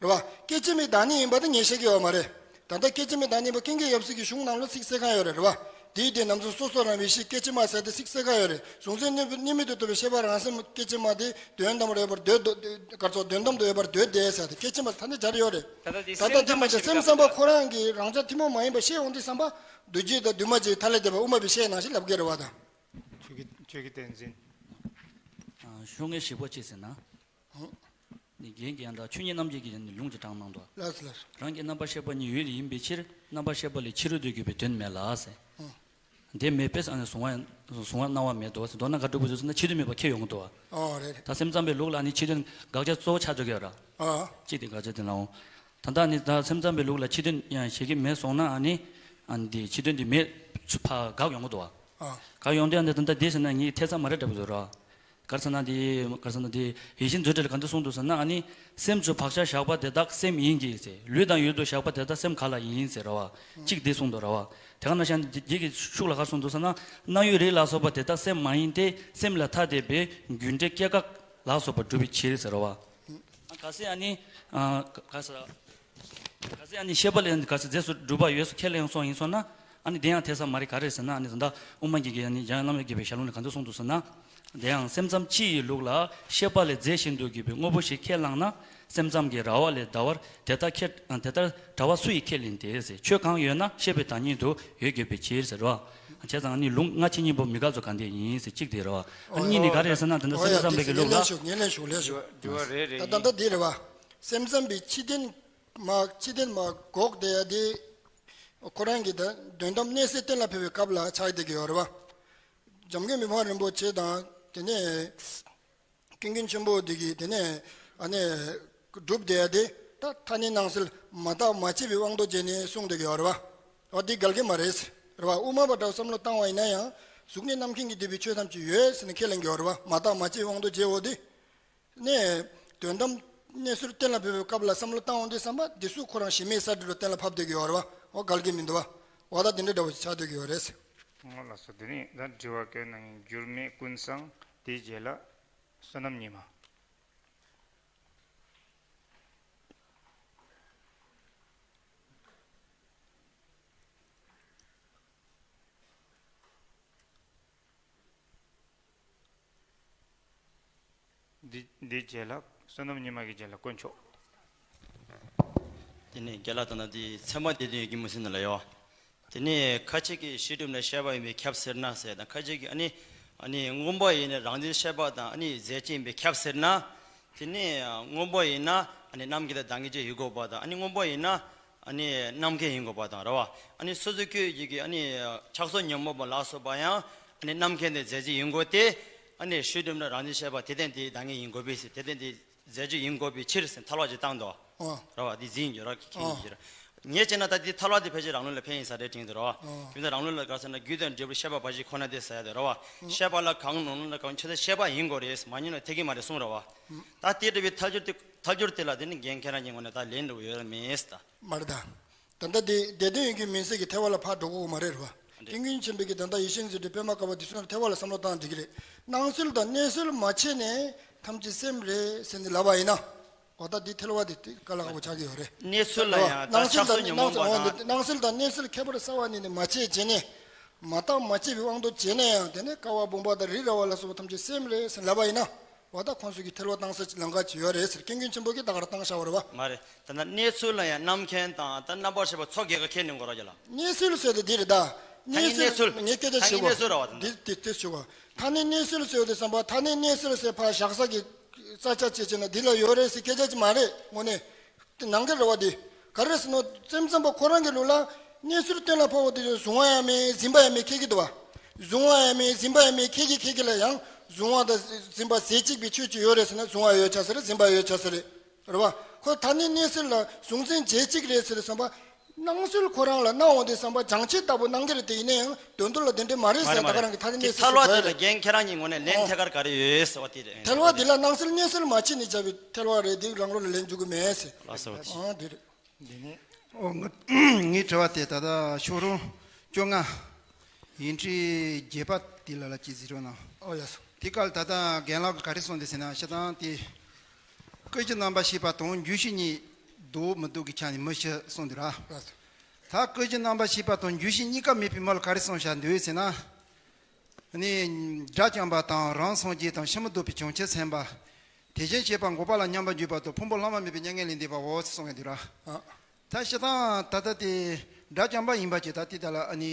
རེད་བ། སྐད་ཅིག་མའི་བདག་ཉིད་ཡིན་པ་དེ་ངས་བཤད་ཀྱི་ཡོད་མ་རེད། ད་ལྟ་སྐད་ཅིག་མའི་བདག་ཉིད་པ་ཀུན་དགའ་ཡབ་སྲས་ཀྱི་གཞུང་ནང་ལ་ཚིག་གསལ་ཁ་ཡོད་རེད་རེད་བ། དེའི་དེ་རྣམ་གསུམ་སོ་སོ་རང་བཞིན་གཤིས་སྐད་ཅིག་མ་ཟེར་ཏེ་ཚིག་གསལ་ཁ་ཡོད་རེད། གཟུང་འཛིན་གནས་གནས་མིན་དུ་རྟོགས་པའི་ཤེས་པ་རང་སེམས་སྐད་ཅིག་མ་དེ་དོན་དམ་རེད་པར་འདོད་དོ། གར་ཚོགས་དོན་དམ་དུ་ཡོད་པར་འདོད་དེ་ཟེར་ཏེ་སྐད་ཅིག་མ་ད་ནི་སྦྱར་ཡོད་རེད། ད་ལྟ་དེ་ད་ལྟ་སེམས་དེ་མ་ཙམ་ཟད་ཤེས་སེམས་ཙམ་པ་ཁོ་རང་གི་རང་ཅག་ཐུན་མོང་མ་ཡིན་པ་ཤེས་འོང་དུས་ཙམ་པ། འདུ་བྱེད་དང་འདུས་མ་བྱས་ཐ་ལས་འདས་པ་དབུ་མ་པའི་བཤད་ནང་བཞིན་ལབ་ཀྱི་རེད་བ་དང་། ཆོས་ཀྱི་ཆོས་ཀྱི་བསྟན་འཛིན། ཨ་ཤོག་ངོས་ཞིག་པོ་ཅི་ཟེར་ན། ནི་རྒན་གྱི་ཡང་དག་ཆོས་ཉིད་རྣམ་འབྱེད་ཀྱི་ནི་ལུང་ཅིག་དྲངས་གནང་འདུག་ལགས་སོ་ལགས་སོ། རང་གི་རྣམ་པར་ཤེས་པ་ཉིད་ཡུལ་ཡིན་པའི་ཕྱིར་རྣམ་པར་ཤེས་པ་ལས་ཕྱི་རོལ་དུ་གྱུར་པའི་དོན་མེད་ལ་ཟེར། ཨང་། དེ་མེད་པས་ཨ་ནི་གཟུང་བ་གཟུང་བ་སྣང་བ་མེད་དོ་ཟེར། མདོར་ན་ག་འགྲུབ་པ་ཟེར་ན་ཕྱི་དོན་མེད་པ་ཁས་ཡོང་གི་འདུག་བ། ཨོ་རེད་རེད། ད་སེམས་ཙམ་པའི་ལུགས་ལ་ནི་ཕྱི་དོན་དགག་བྱ་གཙོ་བོ་ཆགས་འགྲོ་གི་ཡོད་ར། ཨ། གཅིག་དེ་དགག་བྱ་དེ་ལའང་། ད་ལྟ་ནི་ད་སེམས་ཙམ་པའི་ལུགས་ལ་ཕྱི་དོན་ཡང་བཞེད་ཀྱི་མེད་སོང་ན་ཨ་ནི། ཨ་ནི་དེ་ཕྱི་དོན་དེ་མེད་ཚུལ་ཕར་དགག་ཡོང་གི་འདུག་བ། ཨ། དགག་ཡོང་དུས་ཨ་ནི་ད་ལྟ་དེ་ཟེར་ན་ངའི་ཐེ་ཚོམ་མ་རེད་འདྲ་པོ་འདུག་ར། ག་རེ་ཟེར་ན་དེ་ག་རེ་ཟེར་ན་དེ་ཡིད་བཞིན་མཛོད་འགྲེལ་ལ་ག་འདི་གསུངས་འདུག་ཟེར་ན་ཨ་ནི། སེམས་ཀྱི་བག་ཆགས་བཞག་པ་དེ་དག་སེམས་ཡིན་གྱི་ཟེར། ལུས་དང་ཡུལ་དུ་བཞག་པ་དེ་དག་སེམས་ག་ལ་ཡིན་ཟེར་ར་བ། གཅིག་འདི་གསུངས་འདུག་ར་བ། དེ་ག་ནང་བཞིན་འདི་གི་ཤུགས་ལ་ག་རེ་གསུངས་འདུག་ཟེར་ན། སྣང་ཡུལ་རིགས་ལ་སོགས་པ་དེ་དག་སེམས་མ་ཡིན་ཏེ་སེམས་ལས་ཐ་དད་པའི་རྒྱུ་འབྲས་སྐྱེ་འགག་ལ་སོགས་པ་སྒྲུབ་པའི་ཕྱིར་ཟེར་ར་བ། གལ་སྲིད་ཨ་ནི། ག་ས། གལ་སྲིད་ཨ་ནི་ཤེས་པ་ལས་གལ་སྲིད་རྫས་སུ་གྲུབ་པ་ཡོད་སུ་ཁས་ལེན་སོང་ཡིན་སོང་ན། ཨ་ནི་དེ་ཡང་ཐེ་ཚོམ་མ་རེད། ག་རེ་ཟེར་ན་ཨ་ནི་ད་ལྟ་དབུ་མ་གི་གི་ཨ་ནི་འཇམ་དབྱངས་བླ་མ་དགྱེས་པའི་ཞལ་ལུང་ནས་ག་འདི་གསུངས་འདུག་ཟེར་ན། དེ་ཡང་སེམས་ཙམ་སྤྱི་ཡི་ལུགས་ལ་ཤེས་པ་ལས་རྫས་བཞིན་དུ་གྱུར་པའི་དངོས་པོ་ཞིག་ཁས་བླངས་ན་སེམས་ཙམ་གྱི་ར་བ་ལས་འདའ་བར་དེ་ལྟར་ཁས་དེ་ལྟར་འདྲ་བ་སུ་ཡིས་ཁས་ལེན་ཏེ་ཟེར། ཆོས་གང་ཡོད་ན་ཤེས་པའི་བདག་ཉིད་དུ་ཡོད་དགོས་པའི་ཕྱིར་ཟེར་རོ། བྱས་ཙང་ཨ་ནི་ལུང་སྔ་ཕྱི་གཉིས་པོ་མི་དགག་ཚུལ་ག་འདི་ཡིན་ཟེར་གཅིག་དེ་རོ། ཨ་ནི་གཉིས་ནི་ག་རེ་ཟེར་ན་ད་ལྟ་སེམས་ཙམ་པའི་གི་ལུགས་ལ། ངས་ལན་ཞུ་ངས་ལན་ཞུ་ལན་ཞུ། འདྲི་བ་རེ་རེ་ད་ད་ཡིན། ད་འདི་རེད་བ། སེམས་ཙམ་པའི་ཕྱི་དོན། མ་ཕྱི་དོན་མ་འགོག་བསྡད་ཡ་དེ། ཁོ་རང་གི་ད་དོན་དམ་གནས་སའི་སྟེང་ལ་ཕེབས་པའི་སྐབས་ལ་ཆགས་བསྡད་ཀྱི་ཡོད་རེད་བ། འཇམ་མགོན་མི་ཕམ་རིན་པོ་ཆེ་དང་དེ་ནས་ཀུན་མཁྱེན་ཆེན་པོ་འདི་གིས་དེ་ནས་ཨ་ནི་སྒྲུབ་བསྡད་ཡ་དེ་ ད་ཐ་སྙད་སྣང་སེལ་མ་བརྟགས་མ་དཔྱད་པའི་དབང་དུ་བྱས་ནས་གསུངས་བསྡད་ཀྱི་ཡོད་རེད་བ། འོ་འདི་འགལ་གྱི་མ་རེད། རེད་བ། དབུ་མ་པ་འདྲ་བོ་བསམ་བློ་བཏང་བ་ཡིན་ན་ཡང་གཟུགས་ནས་རྣམ་མཁྱེན་གྱིས་བསྡུས་པའི་ཆོས་ཐམས་ཅད་ཡོད་ཟེར་ནས་ཁས་ལེན་གྱི་ཡོད་རེད་བ། མ་བརྟགས་མ་དཔྱད་པའི་དབང་དུ་བྱས། འོ་འདི་ནས་དོན་དམ་གནས་ཚུལ་གཏན་ལ་ཕབ་པའི་སྐབས་ལ་བསམ་བློ་བཏང་འོང་དུས་ཙམ་པ་འདི་སུ་ཁོ་རང་གཞི་མེད་གསར་འགྲེལ་ལ་གཏན་ལ་ཕབ་བསྡད་ཀྱི་ཡོད་རེད་བ། འོ་འགལ་གྱི་མི་འདུག་བ། འོ་ད་འདི་འདྲ་འདྲ་བོ་ཞིག་ཆགས་བསྡད་ཀྱི་ཡོད་རེད། ཨོ་ལགས་སོ། དེ་ནས་ད་དྲི་བ་བཀོད་གནང་མཁན་འགྱུར་མེད་ཀུན་བཟང་། དེའི་རྗེས་ལ་བསོད་ནམས་ཉི་མ། འདི་འདིའི་རྗེས་ལ་བསོད་ནམས་ཉི་མ་གི་རྗེས་ལ་དཀོན་མཆོག། དེ་ནས་རྒན་ལགས་ད་ལྟ་འདི་ཚད་མ་སྡེ་བདུན་ཡི་གེ་མུ་སི་ནི་ལ་ཡོད། དེ་ནས་ཁ་ཅིག་གིས་ཕྱི་སྒྲིབ་ནི་ཤེས་པ་ཡིན་པས་ཁྱབ་ཟེར་ན་ཟེར་དང་། ཁ་ཅིག་གིས་ཨ་ནི་ཨ་ནི་མངོན་པ་ཡིན་ནི་རང་འཛིན་ཤེས་པ་དང་ཨ་ནི་རྫས་ཅན་ཡིན་པས་ཁྱབ་ཟེར་ན། དེ་ནས་མངོན་པ་ཡིན་ན་ཨ་ནི་རྣམ་མཁྱེན་དང་བདག་ཉིད་ཅན་ཡིན་དགོས་པ་དང་། ཨ་ནི་མངོན་པ་ཡིན་ན་ཨ་ནི་རྣམ་མཁྱེན་ཡིན་དགོས་པ་དང་རེད་བ། ཨ་ནི་སོ་སོ་སྐྱེ་བོ་ཅིག་གིས་ཨ་ནི་ཆགས་སོགས་ཉོན་མོངས་པ་ལ་སོགས་པ་ཡང་ཨ་ནི་རྣམ་མཁྱེན་དང་རྫས་ཅན་ཡིན་དགོས་ཏེ། ཨ་ནི་ཕྱི་སྒྲིབ་ནི་རང་འཛིན་ཤེས་པ་དེ་ལྟར་དེའི་བདག་ཉིད་ཡིན་དགོས་པས་ཟེར། དེ་ལྟར་དེའི་རྫས་ཅན་ཡིན་དགོས་པའི་ཕྱིར་ཟེར་ཐལ་བ་ཅིག་བཏང་འདུག་ཨོ། རེད་བ། འདི་འཛིན་འགྱུར་ར་ཁྱེད་ཨོ། འགྱུར། ངས་བྱས་ན་ད་འདི་ཐལ་བ་འདི་ཕལ་ཆེར་རང་ལུགས་ལ་ཕན་ཡིན་ས་རེད་དྲན་འདུག་ར་བ། ཨོ། དེ་འདྲ་རང་ལུགས་ལ་ག་ཟེར་ན་རྒྱུ་དང་འབྲས་བུ་ཤེས་པ་འབའ་ཞིག་ཁོ་ན་སྟེ་ཟེར་ཡ་དེ་རེད་བ། ཨོ། ཤེས་པ་ལ་གང་ནོར་ནོར་ལ་གང་ཆོས་དང་ཤེས་པ་ཡིན་དགོས་རེད། མ་ཡིན་ན་འཐད་ཀྱི་མ་རེད་གསུངས་རེད་བ། ཨོ། ད་དེ་འདྲ་བའི་ཐལ་འགྱུར་དེ་ཐལ་འགྱུར་དེ་ལ་དེ་ནི་རྒན་ཁྱེད་རང་གཉིས་ངོས་ནས་ད་ལན་འདྲ་བོ་ཡོད་ར་མེད་ཟེར་ད། མ་རེད་ད། ད་ལྟ་དེ་སྡེ་བདུན་ཡི་གེ་མུ་སི་གི་ཐལ་བ་ལ་ཕར་འགྲོ་དགོས་མ་རེད་རེད་བ། རེད། ཀུན་མཁྱེན་ཆེན་པོ་གིས་ད་ལྟ་ཡེ་ཤེས་མཛོད་འགྲེལ་པད་མ་དཀར་པོ་འདི་ཚོ་ལ་ཐལ་བ་ལ་བསམ་བློ་བཏང་འགྲིག་གི་རེད། སྣང་སེལ་དང་གནས་སེལ་མ་བྱས་ནས་ཐམས་ཅད་སེམས་རེད་ཟེར་ནས་ལབ་པ་ཡིན་ན། འོ་ད་འདི་ཐལ་བ་འདི་དཀའ་ལས་ཁག་པོ་ཆགས་ཀྱི་ཡོད་རེད། གནས་ཚུལ་ལ་ཡང་ད་སྣང་སེལ་ཆགས་སོགས་དང་ཉོན་མོངས་པ་དང་། སྣང་སེལ་དང་གནས་སེལ་ཁྱད་པར་གསལ་བ་ནས་ནི་མ་བྱས་བྱས་ནས། མ་བརྟགས་མ་དཔྱད་པའི་དབང་དུ་བྱས་ན་ཡང་དེ་ནས་ཀ་བ་བུམ་པ་དང་རི་ར་བ་ལ་སོགས་པ་ཐམས་ཅད་སེམས་རེད་ཟེར་ལབ་པ་ཡིན་ན། འོ་ད་ཁོང་ཚོ་གི་ཐལ་བ་བཏང་ས་ལམ་ཁ་ཅིག་ཡོད་རེད་ཟེར། ཀུན་མཁྱེན་ཆེན་པོ་གིས་ད་ག་རང་བཏང་བཞག་པ་རེད་བ། མ་རེད། ད་ནི་གནས་ཚུལ་ལ་ཡང་རྣམ་མཁྱེན་དང་ད་རྣམ་པར་ཤེས་པ་ཚོགས་བརྒྱད་ཀ་ཁས་ལེན་དགོས་ར་ཅི་ལ། གནས་ཚུལ་ཟེར་དེ་འདི་རེད་ད། ཐ་སྙད་གནས་ཚུལ། ངས་སྐད་ཆ་ཐ་སྙད་བཤད་གནས་ཚུལ་ར་བ་ད་ད། འདི་འདི་འདི་ཞུ་བ། ཐ་སྙད་གནས་ཚུལ་ཟེར་དེ་བསམ་པ། ཐ་སྙད་གནས་ཚུལ་ཟེར་ཕར་བཞག་ས་གི་ས་ཆ་ཅིག་བྱས་ན་འདི་ལ་ཡོད་རེད་ཟེར་སྐད་ཆ་ཅིག་མ་རེད་དངོས་གནས། དེ་ནང་གི་རེད་བ། དེ་ག་རེ་ཟེར་ན་སེམས་ཙམ་པ་ཁོ་རང་གི་ལུགས་ལ་གནས་ཚུལ་གཏན་ལ་ཕབ་པ་དེ་ཚོ་གཟུང་བ་ཡང་མེད་གཟིགས་པ་ཡང་མེད་ཁེལ་གྱི་འདུག་བ། གཟུང་བ་ཡང་མེད་གཟིགས་པ་ཡང་མེད་ཁེལ་གྱི་ཁེལ་གྱི་ལ་ཡང་གཟུང་བ་དང་གཟིགས་པ་རྫས་གཅིག་པའི་ཆོས་ཅིག་ཡོད་རེད་ཟེར་ན་གཟུང་བ་ཡོད་ཆགས་ས་རེད། གཟིགས་པ་ཡོད་ཆགས་ས་རེད། རེད་བ། ཁོ་ཐ་སྙད་གནས་ཚུལ་ལ་གཟུང་འཛིན་རྫས་གཅིག་རེད་ཟེར་བསམ་པ། སྣང་ཚུལ་ཁོ་རང་ལ་སྣང་འོང་དུས་བསམ་པ་སྦྱང་བྱེད་ལྟ་བུ་སྣང་གི་རེད། དེ་ཡིན་ན་ཡང་དོན་དུ་ལ་དེ་འདྲ་མ་རེད་ཟེར། མ་རེད་མ་ད་ག་རང་གི་ཐ་སྙད་གནས་ཚུལ་ཟེར་གོ་ཡ་རེད། དེ་ཐལ་བ་དེ་ལ་རྒན་ཁྱེད་རང་གཉིས་ངོས་ནས་ལན་ཐད་ཀར་ག་རེ་ཡོད་ཟེར་བ་དེ་རེད། ཐལ་བ་དེ་ལ་སྣང་ཚུལ་གནས་ཚུལ་མ་ཕྱེ་ནས་བྱ་བའི་ཐལ་བ་རེད། དེ་རང་ལོ་ལ་ལན་འཇུག་གི་མེད་ཟེར། ལགས་སོ། ཨ་དེ་རེད། འདི་ནི། ཨོ་ང་ངའི་དྲི་བ་དེ་ད་ལྟ་ཤོག་རོང་བཅོ་ལྔ། ཡིག་ཕྲེང་བརྒྱད་པ་དེ་ལ་ལ་ཅིག་གཟིགས་རོགས་གནང་། ཨོ་ཡ་སོ། དེ་ག་ལ་ད་ལྟ་རྒན་ལགས་ཀྱིས་ག་རེ་གསུངས་འདུག་ཟེར་ན། སྤྱིར་བཏང་དེ། སྐུ་བཞི་རྣམ་པར་ཤེས་པ་དང་འགྱུ་བྱེད་གཉིས་འདུག་མི་འདུག་གི་ཆ་ནས་མུ་བཞི་གསུངས་འདུག་ར། ལགས་སོ། ད་སྐུ་བཞི་རྣམ་པར་ཤེས་པ་དང་འགྱུ་བྱེད་གཉིས་ཀ་མེད་པའི་མུ་ལ་ག་རེ་གསུངས་བཞག་འདུག་ཟེར་ན། ནི། དགྲ་བཅོམ་པ་དང་རང་སངས་རྒྱས་དང་ཕྱི་མ་ལྡོག་པའི་བྱང་ཆུབ་སེམས་དཔའ། དེ་བཞིན་གཤེགས་པ་འགོག་པ་ལ་མཉམ་པར་འཇུག་པ་དང་ཕུང་པོ་ལྷག་མ་མེད་པའི་མྱ་ངན་ལས་འདས་པའོ་ཞེས་གསུངས་ཡོད་འདུག་ར། ཨ། ད་སྤྱིར་བཏང་ད་ལྟ་དེ་དགྲ་བཅོམ་པ་ཡིན་པ་ཅིག་ད་དེ་ད་ལ་ཨ་ནི།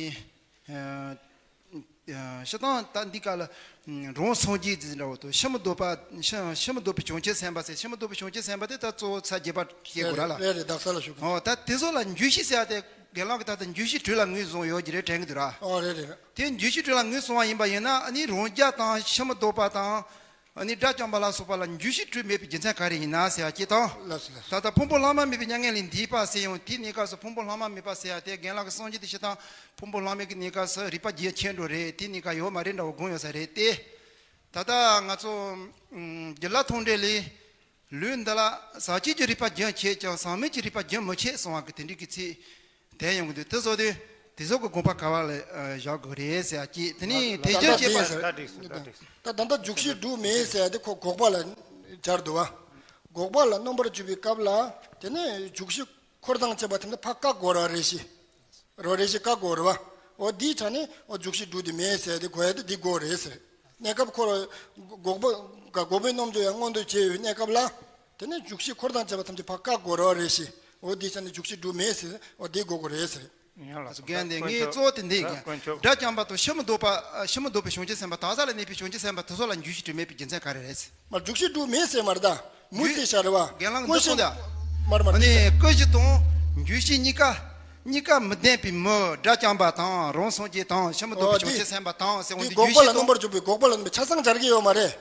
ཨ། སྤྱིར་བཏང་ད་འདི་ག་ལ། རང་སངས་རྒྱས་ཟེར་འདྲ་བོ་དང་ཕྱི་མ་ལྡོག་པ། ཕྱི་ཕྱི་མ་ལྡོག་པའི་བྱང་ཆུབ་སེམས་དཔའ་ཟེར། ཕྱི་མ་ལྡོག་པའི་བྱང་ཆུབ་སེམས་དཔའ་དེ་ད་གཙོ་བོ་ཚར་རྒྱས་པ་བཤད་དགོས་ར་ལ། རེད་རེད། དག་ས་ལ་ཞུ་གི། ཨོ་ད་དེ་ཚོ་ལ་འགྱུ་བྱེད་ཟེར་ཡ་དེ་རྒན་ལགས་ཀྱིས་ད་ལྟ་འགྱུ་བྱེད་དྲུག་ལ་ངོས་བཟུང་ཡོད་ཀྱི་རེད་དྲན་གྱི་འདུག་ར། ཨོ་རེད་རེད་རེད། དེ་འགྱུ་བྱེད་དྲུག་ལ་ངོས་བཟུང་བ་ཡིན་པ་ཡིན་ན་ཨ་ནི་རང་རྒྱལ་དང་ཕྱི་མ་ལྡོག་པ་དང་། ཨ་ནི་དགྲ་བཅོམ་པ་ལ་སོགས་པ་ལ་འགྱུ་བྱེད་དྲུག་མེད་པའི་རྒྱུ་མཚན་ག་རེ་ཡིན་ན་ཟེར་བ་གཅིག་དང་། ལགས་སོ་ལགས་སོ། ད་ལྟ་ཕུང་པོ་ལྷག་མ་མེད་པའི་མྱ་ངན་ལས་འདས་པ་ཟེར་ཡང་དེའི་གནས་སྐབས་སུ་ཕུང་པོ་ལྷག་མ་མེད་པ་ཟེར་ཡ་དེ་རྒན་ལགས་ཀྱི་སངས་རྒྱས་དེ་སྤྱིར་བཏང་ཕུང་པོ་ལྷག་མེད་ཀྱི་གནས་སྐབས་སུ་རིག་པ་རྒྱུན་ཆད་འགྲོ་རེད། དེའི་གནས་སྐབས་ཡོད་མ་རེད་འདྲ་བོ་དགོངས་ཡོད་ས་རེད་དེ། ད་ལྟ་ང་ཚོ་རྒྱུད་བླ་མཐོང་གྲོལ་ལས། ལུས་འདི་ལ་ཟག་བཅས་ཀྱི་རིག་པ་རྒྱུན་ཆད་ཀྱང་ཟག་མེད་ཀྱི་རིག་པ་རྒྱུན་མི་ཆད་གསུང་བ་གི་དེ་འདྲའི་གི་ཚིག་དེ་ཡོང་གི་འདུག་དེ་ཚོ་དེ་དེ་ཚོ་གི་དགོངས་པ་ག་བ་ལ་བཞག་དགོས་རེད་ཟེར་ཡ་གཅིག་དེ་ནས་དེ་ད་རྒྱུན་ཆད་པ། ད་འགྲིག་སོང་། ད་འགྲིག་སོང་། ད་ད་ལྟ་འཇུག་ཤེས་དྲུག་མེད་ཟེར་ཡ་དེ་ཁོ་འགོག་པ་ལ་སྦྱར་འདུག་བ། འགོག་པ་ལ་སྣོམ་པར་འཇུག་པའི་སྐབས་ལ་དེ་ནས་འཇུག་ཤེས་འཁོར་དང་བཅས་པ་དེ་འདྲ་ཕར་བཀག་དགོས་རེད་བ། རེ་ཞིག་རོ་རེ་ཞིག་བཀག་དགོས་རེད་བ། འོ་འདིའི་ཆ་ནས་འོ་འཇུག་ཤེས་དྲུག་དེ་མེད་ཟེར་དེ་གོ་ཡ་དེ་འདི་དགོས་རེད་ཟེར། གནས་སྐབས་ཁོ་ར་འགོག་པ་འགོག་པའི་རྣམ་འགྱུར་ཡང་མངོན་དུ་བྱས་ཡོད་གནས་སྐབས་ལ། དེ་ནས་འཇུག་ཤེས་འཁོར་དང་བཅས་པ་ཐམས་ཅད་ཕར་བཀག་དགོས་རེད་བ། རེ་ཞིག་འོ་འདིའི་ཆ་ནས་འཇུག་ཤེས་དྲུག་མེད་ཟེར་འོ་འདི་དགོས་དགོས་རེད་ཟེར། ཡང་ལགས་སོ། རྒན་དེ་དཀོན་ངའི་མཆོག་གཙོ་བོ་དེ་འདི་ཡིན། དཀོན་མཆོག་དགྲ་བཅོམ་པ་དང་ཕྱི་མ་ལྡོག་པ། ཕྱི་མ་ལྡོག་པའི་བྱང་ཆུབ་སེམས་དཔའ། དག་ས་ལ་གནས་པའི་བྱང་ཆུབ་སེམས་དཔའ་དེ་ཚོ་ལ་འཇུག་ཤེས་དྲུག་མེད་པའི་རྒྱུ་མཚན་ག་རེ་རེད། མ་འཇུག་ཤེས་དྲུག་མེད་ཟེར་མ་རེད་ད། མུ་ཟེར་བཞག་རེད་བ། རྒན་ལགས་འདི་གསུངས་ད། མ་རེད་མ་རེད། ཨ་ནི་སྐུ་བཞི་དང་འཇུག་ཤེས་གཉིས་ཀ་གཉིས་ཀ་མི་ལྡན་པའི་མུ། དགྲ་བཅོམ་པ་དང་རང་སངས་རྒྱས་དང་ཕྱི་མ་ལྡོག་པའི་བྱང་ཆུབ་སེམས་དཔའ་དང་ཟེར་འོང་དུས། འགོག་པ་ལ་སྣོམ་པར་འཇུག་པའི་འགོག་པ་ལ་སྣོམ་པའི་ཆ་ཚང་སྦྱར་གྱི་ཡོད་མ་རེད།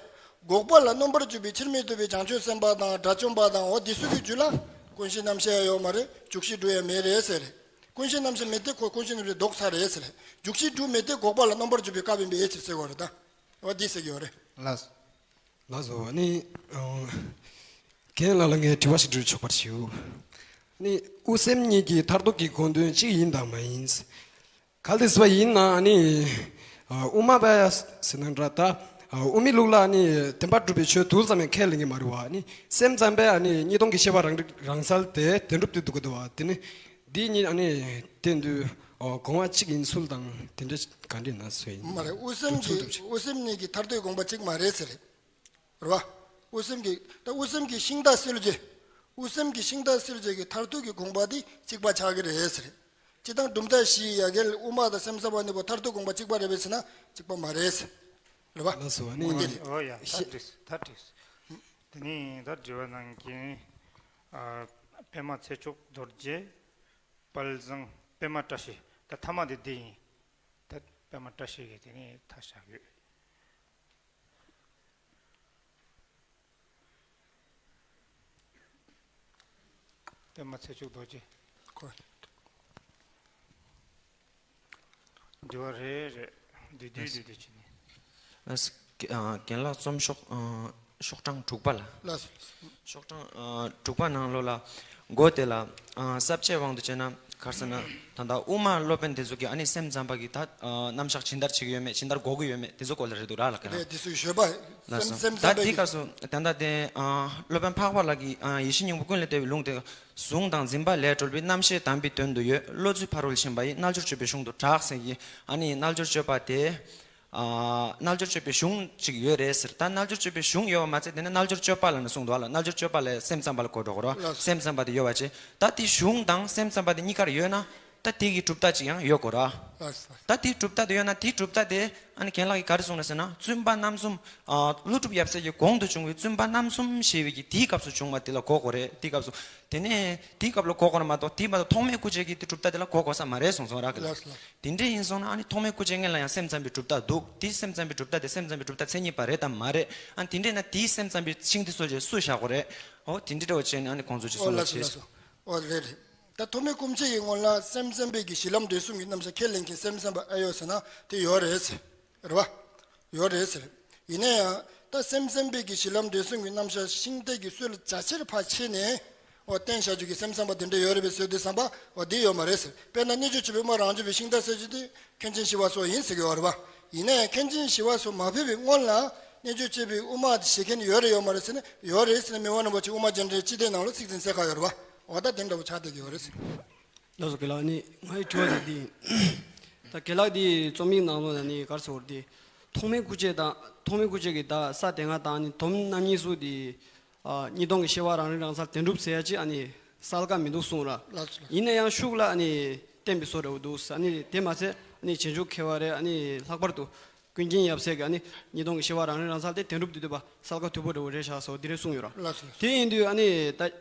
འགོག་པ་ལ་སྣོམ་པར་འཇུག་པའི་ཕྱིར་མི་ལྡོག་པའི་བྱང་ཆུབ་སེམས་དཔའ་དང་དགྲ་བཅོམ་པ་དང་འོ་འདི་ཚོ་གི་རྒྱུད་ལ། ཀུན་གཞི་རྣམ་ཤེས་ཡོད་མ་རེད། འཇུག་གཞི་དྲུག་ཡང་མེད་རེད་ཟེར། ཀུན་གཞི་རྣམ་ཤེས་མེད་དེ་ཁོ་ཀུན་གཞི་རྣམ་ཤེས་ལྡོག་ཚར་རེད་ཟེར། འཇུག་གཞི་དྲུག་མེད་དེ་འགོག་པ་ལ་རྣམ་པར་འཇུག་པའི་སྐབས་ཡིན་པའི་ཨེ་ཟེར་ཟེར་བ་རེད་ད། འོ་འདི་ཟེར་གྱི་ཡོད་རེད། ལགས། ལགས་སོ། ཨ་ནི། ཨ། རྒན་ལགས་ལ་ངས་དྲི་བ་ཞིག་འདྲི་ཆོག་པར་ཞུ། ཨ་ནི་དབུ་སེམས་གཉིས་ཀྱི་མཐར་ཐུག་གི་དགོངས་དོན་གཅིག་ཡིན་དང་མ་ཡིན། གལ་ཏེ་ཟེར་བ་ཡིན་ན་ཨ་ནི། ཨ། དབུ་མ་པ་ཟེར་ན་འདྲ་ད། ཨ། དབུ་མའི་ལུགས་ལ་ཨ་ནི་བདེན་པར་གྲུབ་པའི་ཆོས་དུས་ཙམ་ཡང་ཁས་ལེན་གྱི་མ་རེད་བ། ཨ་ནི་སེམས་ཙམ་པས་ཨ་ནི་གཉིས་སྟོང་གི་ཤེས་པ་རང་རིག་རང་གསལ་དེ་བདེན་གྲུབ་ཏུ་འདུག་གི་འདུག་བ། དེ་ནི་འདི་གཉིས་ཨ་ནི་བསྟན་དུས། ཨོ། དགོངས་པ་གཅིག་ཡིན་ཚུལ་དང་དེ་འདྲ་ག་འདྲ་ཡིན་ན་སུ་ཡིན། མ་རེད། དབུ་སེམས་ཀྱི་དུས་ཚོད་དུ། དབུ་སེམས་གཉིས་ཀྱི་མཐར་ཐུག་དགོངས་པ་གཅིག་མ་རེད་ཟེར། རེད་བ། དབུ་སེམས་ཀྱི་ད་དབུ་སེམས་ཀྱི་ཤིང་རྟ་གསལ་བྱེད། དབུ་སེམས་ཀྱི་ཤིང་རྟ་གསལ་བྱེད་ཀྱི་མཐར་ཐུག་གི་དགོངས་པ་དེ་གཅིག་པ་ཆགས་ཀྱི་རེད་ཟེར། སྤྱིར་བཏང་གྲུབ་མཐའ་བཞིའི་ཡ་གྱལ་དབུ་མ་དང་སེམས་ཙམ་པ་གཉིས་པོ་མཐར་ཐུག་དགོངས་པ་གཅིག་པ་རེད་པས་ཟེར་ན་གཅིག་པ་མ་རེད་ཟེར། རེད་བ། ལགས་སོ། ཨ་ནི། འོ་དེ་རེད། འོ་ཡ། ད་ཤི་འགྲིག་ད་འགྲིག་དེ་ནས་ད་དྲི་བ་གནང་མཁན། ཨ། པདྨ་ཚེ་མཆོག་རྡོ་རྗེ། དཔལ་བཟང་པདྨ་བཀྲ་ཤིས། ད་མཐའ་མ་དེ་འདི་ཡིན། ད་པདྨ་བཀྲ་ཤིས་ཀྱིས་དེ་ནས་ཐག་བཞག་ཡོད། པདྨ་ཚེ་མཆོག་རྡོ་རྗེ། ཁོ། འདི་བ་རེད་རེད། འདི་དུས་འདི་དུས་ཕྱིན་ནས། ལགས། ཨ། རྒན་ལགས་རྩོམ་ཤོག་ཨ། ཤོག་གྲངས་དྲུག་པ་ལ། ལགས་སོ། ཤོག་གྲངས་ཨ། དྲུག་པ་ནང་ལོགས་ལ། མགོ་དེ་ལ། ཨ། ས་བཅད་དབང་དུ་བྱས་ན་ག་རེ་ཟེར་ན། ད་ལྟ་དབུ་མ་སློབ་དཔོན་དེ་ཚོ་གིས་ཨ་ནི་སེམས་ཙམ་པ་གི་ད། ཨ། རྣམ་གཞག་ཇི་ལྟར་བྱེད་ཀྱི་ཡོད་མེད། ཇི་ལྟར་འགོག་གི་ཡོད་མེད་དེ་ཚོ་སྐོར་ལ་རེད་འདུག་ར་ལགས་ཀ་ལ། རེད། དེ་ཚོའི་བརྗོད་པ། ལགས་སོ། སེམས་སེམས་ད་ཙམ་པའི་དེའི་གི་སྐབས་སུ་ད་ལྟ་དེ། ཨ། སློབ་དཔོན་འཕགས་པ་ལགས་ཀྱིས། ཨ། ཡེ་ཤེས་སྙིང་པོ་ཀུན་ལས་བརྟས་པའི་ལུང་དེ། གཟུང་དང་འཛིན་པ་ལས་གྲོལ་བའི་རྣམ་ཤེས་དམ་པའི་དོན་དུ་ཡོད། བློ་རྩེ་ཕ་རོལ་ཕྱིན་པ་ཡི། རྣལ་འབྱོར་སྤྱོད་པའི་གཞུང་དུ་གྲགས་ཟེར་གྱི། ཨ་ནི་རྣལ་འབྱོར་སྤྱོད་པ་དེ། ཨ། རྣལ་འབྱོར་སྤྱོད་པའི་གཞུང་ཅིག་ཡོད་རེད་ཟེར། ད་རྣལ་འབྱོར་སྤྱོད་པའི་གཞུང་ཡོད་པ་མ་ཚད་དེ་ནས་རྣལ་འབྱོར་སྤྱོད་པ་ལབ་ནས་གསུངས་འདུག་ཨ་ལ། རྣལ་འབྱོར་སྤྱོད་པ་ལས་སེམས་ཙམ་པ་ལ་གོ་འགྲོ་གི་རེད། ལགས་སོ། སེམས་ཙམ་པ་དེ་ཡོད་པ་བྱས། ད་དེ་གཞུང་དང་སེམས་ཙམ་པ་དེ་གཉིས་ཀར་ཡོད་ན། ད་དེ་གི་གྲུབ་མཐའ་ཅིག་ཡང་ཡོད་དགོས་ར། ལགས་སོ། ད་དེའི་གྲུབ་མཐའ་དེ་ཡོད་ན་དེའི་གྲུབ་མཐའ་དེ་ཨ་ནི་རྒན་ལགས་ཀྱིས་ག་རེ་གསུངས་ན་ཟེར་ན། བཙུན་པ་རྣམ་གསུམ། ཨ། ཀླུ་སྒྲུབ་ཡབ་སྲས་ཀྱི་གོང་དུ་བྱུང་བའི་བཙུན་པ་རྣམ་གསུམ་ཞེས་པའི་གི་དེའི་སྐབས་སུ་བྱུང་བ་དེ་ལ་གོ་དགོས་རེད། དེའི་སྐབས་སུ། དེ་ནས་དེའི་སྐབས་ལ་གོ་དགོས་རེད་མ་གཏོགས་དེ་མ་གཏོགས་ཐོགས་མེད་སྐུ་མཆེད་ཀྱི་དེ་གྲུབ་མཐའ་དེ་ལ་གོ་དགོས་ས་མ་རེད་གསུངས་སོང་ར་ཀ་ལ། ལགས་སོ། དེ་འདྲ་ཡིན་སོང་ན་ཨ་ནི་ཐོགས་མེད་སྐུ་མཆེད་སྔོན་ལ་ཡང་སེམས་ཙམ་པའི་གྲུབ་མཐའ་འདུག་དེའི་སེམས་ཙམ་པའི་གྲུབ་མཐའ་དེ་སེམས་ཙམ་པའི་གྲུབ་མཐའ་མཚན་ཉིད་པ་རེད་དམ་མ་རེད། ཨ་ནི་དེ་འདྲ་ན་དེའི་སེམས་ཙམ་པའི་ཤིང་དེ་སོ་ཅེས་སུ་བཞག་དགོས་རེད། ཨོ་དེ་འདྲ་འདྲ་བོ་བྱས་ནས་ཨ་ནི་ཁོང་ཚོ་ཅིག་ཨོ་གསུང་ལ་ལགས་སོ་བྱས། ལགས་སོ། ཨོ་རེད་རེད། ད་ཐོགས་མེད་སྐུ་མཆེད་ཀྱི་སྔོན་ལ་སེམས་ཙམ་པའི་གི་གཞི་ལམ་འབྲས་གསུམ་གྱི་རྣམ་གཞག་ཁས་ལེན་མཁན་སེམས་ཙམ་པ་ཨེ་ཡོད་ཟེར་ན་དེ་ཡོད་རེད་ཟེར། རེད་བ། ཡོད་རེད་ཟེར། ཡིན་ན་ཡང་ད་སེམས་ཙམ་པའི་གི་གཞི་ལམ་འབྲས་གསུམ་གྱི་རྣམ་གཞག་ཤིང་རྟ་གི་སྲོལ་རྒྱ་ཆེར་ཕར་ཕྱེ་ནས། འོ་བསྟན་བཞག་རྒྱུ་གི་སེམས་ཙམ་པ་དེ་འདྲ་ཡོད་རེད་པས་ཟེར་དུས་ཙམ་པ་འོ་འདི་ཡོད་མ་རེད་ཟེར། དཔེར་ན་རྣལ་འབྱོར་སྤྱོད་པའི་དབུ་མ་རང་རྒྱུད་པའི་ཤིང་རྟ་ཟེར་རྒྱུ་དེ་མཁན་ཆེན་ཞི་བ་འཚོ་ཡིན་ཟེར་གྱི་ཡོད་རེད་པ། ཡིན་ན་ཡང་མཁན་ཆེན་ཞི་བ་འཚོ་མ་ཕེབས་པའི་སྔོན་ལ་རྣལ་འབྱོར་སྤྱོད་པའི་དབུ་མ་དེ་བཞེད་མཁན་ཡོད་རེད་ཡོད་མ་རེད་ཟེར་ན་ཡོད་རེད་ཟེར་ན་མི་དབང་རིན་པོ་ཆེ་དབུ་མ་རྒྱན་འགྲེལ་སྤྱི་དོན་ནང་ལ་ཚིག་འཛིན་གསལ་ཁ་ཡོད་རེད་པ། འོ་ད་དེ་འདྲ་བོ་ཆགས་བསྡད་ཀྱི་ཡོད་རེད་ཟེར། ལགས་སོ་རྒན་ལགས། ཨ་ནི་ངའི་དྲི་བ་དེ་འདི་ཡིན། ད་རྒན་ལགས་འདི་རྩོམ་ཡིག་ནང་ལོགས་ལ་ནི་ག་རེ་ཟེར་དགོས་རེད་དེ། ཐོགས་མེད་སྐུ་མཆེད་དང་ཐོགས་མེད་སྐུ་མཆེད་ཀྱི་ད་ས་དེ་སྔ་དང་ནི་སྡོམ་རྣམ་གཉིས་སུ་དེ། ཨ། གཉིས་སྟོང་གི་ཤེས་པ་རང་རིག་རང་གསལ་བདེན་གྲུབ་ཟེར་ཡ་ཅིག་ཨ་ནི་གསལ་ཁ་མི་འདུག་གསུངས་ར། ལགས་སོ་ལགས་སོ། ཡིན་ན་ཡང་ཤུགས་ལ་ཨ་ནི་བསྟན་པའི་བཟོ་འདྲ་བོ་འདུག་ཨ་ནི་དེ་མ་ཚད་ཨ་ནི་རྗེས་འཇུག་མཁས་པ་རེད། ཨ་ནི་ལྷག་པར་དུ་ཀུན་མཁྱེན་ཡབ་སྲས་ཀྱིས་ཨ་ནི་གཉིས་སྟོང་གི་ཤེས་པ་རང་རིག་རང་གསལ་དེ་བདེན་གྲུབ་ཏུ་འདོད་པ་གསལ་ཁ་དོད་པོ་འདྲ་བོ་རེད་བཞག་སོགས་འདི་རེད་གསུངས་ཡོད་ར། ལགས་སོ་ལགས་སོ། དེ་ཡིན་དུས་ཨ་ནི་ད།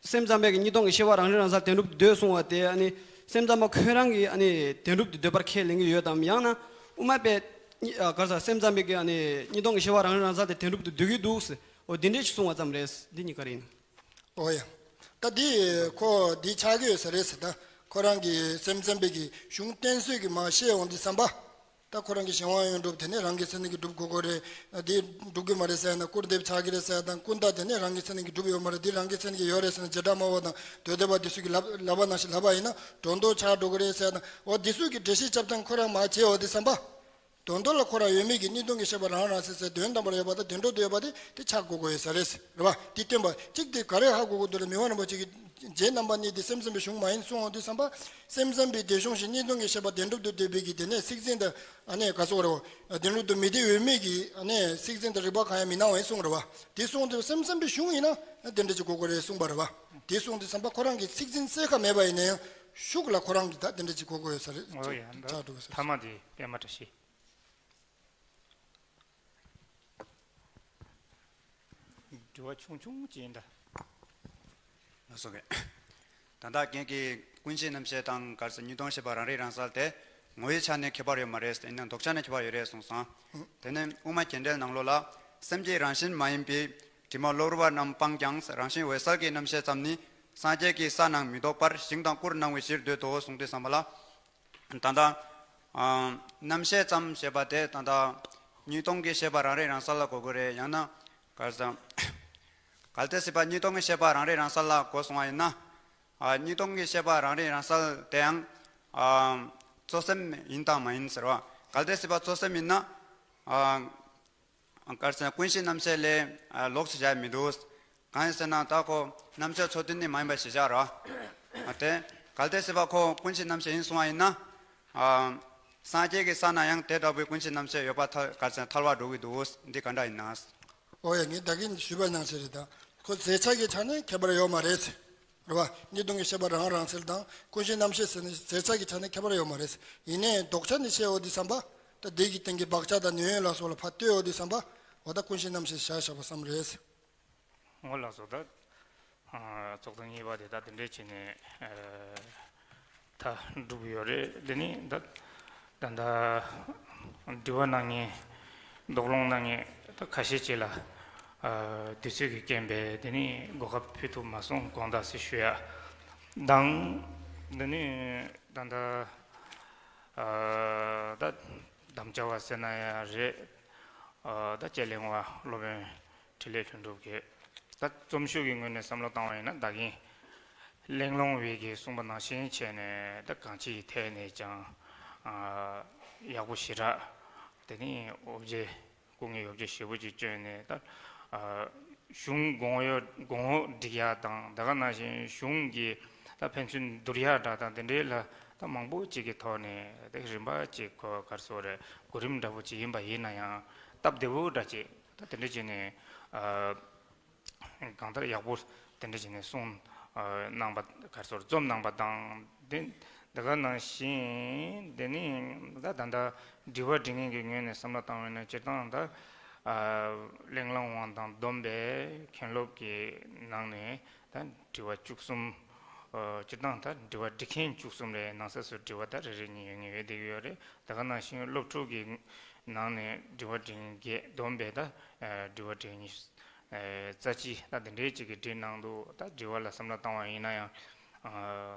སེམས་ཙམ་པས་ཀྱི་གཉིས་སྟོང་གི་ཤེས་པ་རང་རིག་རང་གསལ་བདེན་གྲུབ་ཏུ་འདོད་གསུང་བ་དེ་ཨ་ནི་སེམས་ཙམ་པ་ཁོ་རང་གིས་ཨ་ནི་བདེན་གྲུབ་ཏུ་འདོད་པར་ཁས་ལེན་གྱི་ཡོད་དམ། ཡང་ན་དབུ་མ་པས་གཉིས་ཨ་ག་རེ་ཟེར་སེམས་ཙམ་པས་ཀྱི་ཨ་ནི་གཉིས་སྟོང་གི་ཤེས་པ་རང་རིག་རང་གསལ་དེ་བདེན་གྲུབ་ཏུ་འདོད་ཀྱི་འདུག་ཟེར། འོ་འདི་འདྲས་ཞིག་གསུང་བ་ཙམ་རེད། འདི་གཉིས་ཀ་རེད། འོ་ཡ། ད་འདི་ཁོ་འདི་ཆགས་ཀྱི་ཡོད་ས་རེད་ཟེར། ད་ཁོ་རང་གིས་སེམས་ཙམ་པས་ཀྱི་གཞུང་བསྟན་བཟོད་ཀྱི་མ་བཤད་འོང་དུས་ཙམ་པ། ད་ཁོ་རང་གི་གཞན་དབང་ཡོད་གྲུབ་དེ་ནས་རང་གི་མཚན་ཉིད་ཀྱིས་གྲུབ་དགོས་ཀྱི་རེད། འདི་གྲུབ་ཀྱི་མ་རེད་ཟེར་ན་སྐུར་འདེབས་ཆགས་ཀྱི་རེད་ཟེར་དང་། ཀུན་བརྟགས་དེ་ནས་རང་གི་མཚན་ཉིད་ཀྱིས་གྲུབ་ཡོད་མ་རེད། འདི་རང་གི་མཚན་ཉིད་ཀྱིས་ཡོད་རེད་ཟེར་ན་བྱེ་བྲག་སྨྲ་བ་དང་དོལ་རྒྱལ་བ་འདི་ཚོ་གིས་ལབ་ལབ་པ་ནང་བཞིན་ལབ་པ་ཡིན་ན་སྒྲོ་འདོགས་ཆགས་འགྲོ་གི་རེད་ཟེར་དང་། འོ་འདི་ཚོ་གི་འགྲེལ་བཤད་རྐྱབ་སྟངས་ཁོ་རང་མར་བྱས་འོ་དེ་བསམ་པ། དོན་དག་ལ་ཁོ་རང་ཡོད་མེད་ཀྱི་གཉིས་སྟོང་གི་ཤེས་པ་རང་རང་སེམས་སེ་དོན་དམ་པར་ཡོད་པ་དང་བདེན་གྲུབ་ཏུ་ཡོད་པ་དེ་དེ་ཆགས་དགོས་ཀྱི་ཡོད་ས་རེད། རེད་བ། དེ་སྟོན་པ་གཅིག་དེ་ག་རེ་ཧ་གོ་དགོས་འདུག་ལ། མི་དབང་རིན་པོ་ཆེ་གིས་རྗེ་རྣམ་པ་གཉིས་དེ་སེམས་ཙམ་པའི་གཞུང་མ་ཡིན་གསུངས་འོང་དུས་ཙམ་པ། སེམས་ཙམ་པའི་དེ་གཞུང་བཞིན་གཉིས་སྟོང་གི་ཤེས་པ་བདེན་གྲུབ་ཏུ་འདོད་པའི་གི་དེ་ནས་ཚིག་འཛིན་དང་ཨ་ནི་ག་སོགས་རེད་བ། བདེན་གྲུབ་ཏུ་མི་འདོད་འོས་མེད་ཀྱི་ཨ་ནི་ཚིག་འཛིན་དང་རིགས་པ་གང་ཡང་མི་སྣང་བས་གསུངས་རེད་བ། དེ་གསུངས་དུས་སེམས་ཙམ་པའི་གཞུང་ཡིན་ན་དེ་འདྲ་ཅིག་གོ་དགོས་རེད་གསུངས་པ་རེད་བ། དེ་གསུངས་དུས་ཙམ་པ་ཁོ་རང་གི་ཚིག་འཛིན་གསལ་ཁ་མེད་པ་ཡིན་ན་ཡང་ཤུགས་ལ་ཁོ་རང་གི་ད་དེ་འདྲ་ཅིག་གོ་དགོས་ཡོད་ས་རེད། འོ་ཡ། ད་ཆགས་འགྲོ་གི་ས་རེད། ཐ་མ་དེ་པད་མ་བཀྲ་ཤིས། དྲི་བ་ཆུང་ཆུང་ཅིག་ཡིན་ད། ལགས་སོ་རྒན། ད་ལྟ་རྒན་གྱིས་ཀུན་གཞི་རྣམ་ཤེས་དང་ག་རེ་ཟེར་གཉིས་སྟོང་ཤེས་པ་རང་རིག་རང་གསལ་དེ་ངོ་བོའི་ཆ་ནས་ཁྱད་པར་ཡོད་མ་རེད། ཡིན་ན་ལྡོག་ཆ་ནས་ཁྱད་པར་ཡོད་རེད་གསུངས་སོང་། དེ་ནས་དབུ་མ་རྒྱན་འགྲེལ་ནང་ལོགས་ལ་སེམས་ཀྱི་རང་བཞིན་མ་ཡིན་པའི་དྲི་མ་གློ་བུར་བ་རྣམས་སྤངས་ཀྱང་རང་བཞིན་འོད་གསལ་གྱི་རྣམ་ཤེས་ཙམ་ནི་ སངས་རྒྱས་ཀྱི་ས་རྣམས་མི་ལྡོག་པར། ཞིང་དང་སྐུར་སྣང་བའི་ཕྱིར་འདོད་དོ་གསུངས་དུས་ཙམ་པ་ལ། ད་ལྟ་ཨ་རྣམ་ཤེས་ཙམ་ཞེས་པ་དེ་ད་ལྟ་གཉིས་སྟོང་གི་ཤེས་པ་རང་རིག་རང་གསལ་ལ་གོ་དགོས་རེད། ཡང་ན་གལ་ཏེ་གལ་ཏེ་སྲིད་པ་གཉིས་སྟོང་གི་ཤེས་པ་རང་རིག་རང་གསལ་ལ་གོ་སོང་བ་ཡིན་ན། ཨ་གཉིས་སྟོང་གི་ཤེས་པ་རང་རིག་རང་གསལ་དེ་ཡང་ཨ་རྩོལ་སེམས་ཡིན་དང་མ་ཡིན་ཟེར་བ། གལ་ཏེ་སྲིད་པ་རྩོལ་སེམས་ཡིན་ན། ཨ་གལ་སྲིད་ཀུན་གཞི་རྣམ་ཤེས་ལས་ཨ་ལོགས་སུ་བཞག་མི་འདུག། གང་ཡིན་ཟེར་ན་ད་ཁོ་རྣམ་ཤེས་ཚོགས་བདུན་ནི་མ་ཡིན་པ་ཞེས་བཞག་རོ། ཨ་དེ་གལ་ཏེ་སྲིད་པ་ཁོ་ཀུན་གཞི་རྣམ་ཤེས་ཡིན་སོང་བ་ཡིན་ན། ཨ་སངས་རྒྱས་ཀྱི་ས་ན་ཡང་དེ་འདྲ་བུའི་ཀུན་གཞི་རྣམ་ཤེས་ཡོད་པ་ཐལ་གལ་སྲིད་ཐལ་བ་འགྲོ་གི་འདུག། འདི་ག་འདྲ་ཡིན་ན། ཨོ་ཡ། ངས་ད་གིན་ཞུས་པ་ནང་བཞིན་རེད་ད། ཁོ་རྫས་ཆ་གི་ཆ་ནས་ཁྱད་པར་ཡོད་མ་རེད། རེད་བ། གཉིས་སྟོང་གི་ཤེས་པ་རང་རང་གསལ་དང་ཀུན་གཞི་རྣམ་ཤེས་ཟེར་ནས་རྫས་ཆ་གི་ཆ་ནས་ཁྱད་པར་ཡོད་མ་རེད། ཡིན་ནའི་ལྡོག་ཆ་ནས་བཤད་འོ་དུས་ཙམ་པ། ད་དེ་གི་སྟེང་གི་བག་ཆགས་དང་ནོན་ཡོད་ལ་སོགས་ལ་ཕར་ལྟོས་འོ་དུས་ཙམ་པ། འོ་ད་ཀུན་གཞི་རྣམ་ཤེས་བཞག་བཞག་པ་བསམ་རེད། འོ་ལགས་སོ། ད་ཚོགས་གཙོ་གཉིས་པ་དེ་ད་དེ་འདྲས་བྱས་ནས་ད་སྒྲུབ་ཡོད་རེད། དེ་ནི་ད་ད་ད་དྲི་བ་གནང་མཁན་དོགས་སློང་གནང་མཁན་ད་ཁ་ཤས་ཅིག་ལ་དུས་ཚོད་ཀྱི་རྐྱེན་པས་དེ་ནི་གོ་སྐབས་ཕུལ་ཐུབ་མ་སོང་། དགོངས་དག་ཟེར་ཞུ་ཡ་དང་། དེ་ནི་ད་ད་ད་དམ་བཅའ་བ་ཟེར་ན་ཡང་རེད། ད་དཔྱད་གླེང་བ་སློབ་དཔོན་འཕྲིན་ལས་ལྷུན་གྲུབ་ཀྱིས་ད་རྩོམ་ཤུགས་ཀྱི་ངོས་ནས་བསམ་བློ་བཏང་བ་ཡིན་ན། ད་གིན་གླེང་སློང་བའི་གི་གསུངས་པ་ནང་བཞིན་བྱས་ནས་ད་གང་ཅིའི་ཐད་ནས་ཀྱང་ཡག་པོ་ཞེ་དྲག་དེ་ནི་འོ་བརྒྱལ་སྐུ་ངལ་ཡོ་བྱད་ཞེ་པོ་ཅིག་བསྐྱོན་ནས། ད་གཞུང་དགོངས་ཡོད་དགོངས་འོག་སྒྲིག་ཡག་དང་། ད་ག་ནང་བཞིན་གཞུང་གི་ད་ཕན་ཚུན་བསྡུར་ཡག་འདྲ་དང་དེ་འདྲའི་ལ་ད་མང་པོ་ཅིག་གི་ཐོག་ནས་ད་རིམ་པ་ཅིག་ཁོ་ག་རེ་ཟེར་དགོས་རེད། གོ་རིམ་འདྲ་པོ་ཅིག་ཡིན་པ་ཡིན་ན་ཡང་སྟབས་བདེ་པོ་འདྲ་ཅིག་ད་དེ་འདྲ་བྱས་ནས་གང་ལྟར་ཡག་པོ་དེ་འདྲ་བྱས་ནས་གསུངས་གནང་པ་ག་རེ་ཟེར་རྩོམ་གནང་པ་དང་། དེ་ད་ག་ནང་བཞིན་དེ་ནི་ད་ད་ལྟ་དྲི་བ་འདྲི་མཁན་གྱི་ངོས་ནས་བསམ་བློ་བཏང་བ་ཡིན་ན། སྤྱིར་བཏང་ད་གླེང་བསླང་དབང་དང་བསྡོམས་པས་མཁན་སློབ་ཀྱི་ནང་ནས་ད་དྲི་བ་བཅུ་གསུམ། སྤྱིར་བཏང་ད་དྲི་བ་འདྲི་མཁན་བཅུ་གསུམ་རེད། ནང་གསེས་སུ་དྲི་བ་ད་རེ་རེ་གཉིས་ཡོད་ངེས་ཡོད་བསྡད་ཀྱི་ཡོད་རེད། ད་ག་ནང་བཞིན་སློབ་ཕྲུག་གི་ནང་ནས་དྲི་བ་འདྲི་མཁན་བརྒྱད། བསྡོམས་པས་ད་དྲི་བ་འདྲི་མཁན་ཉི་ཤུ་རྩ་གཅིག་ད་དེ་འདྲའི་ཅིག་གིས་འདྲི་གནང་འདུག། ད་དྲི་བ་ལ་བསམ་བློ་བཏང་བ་ཡིན་ན་ཡང་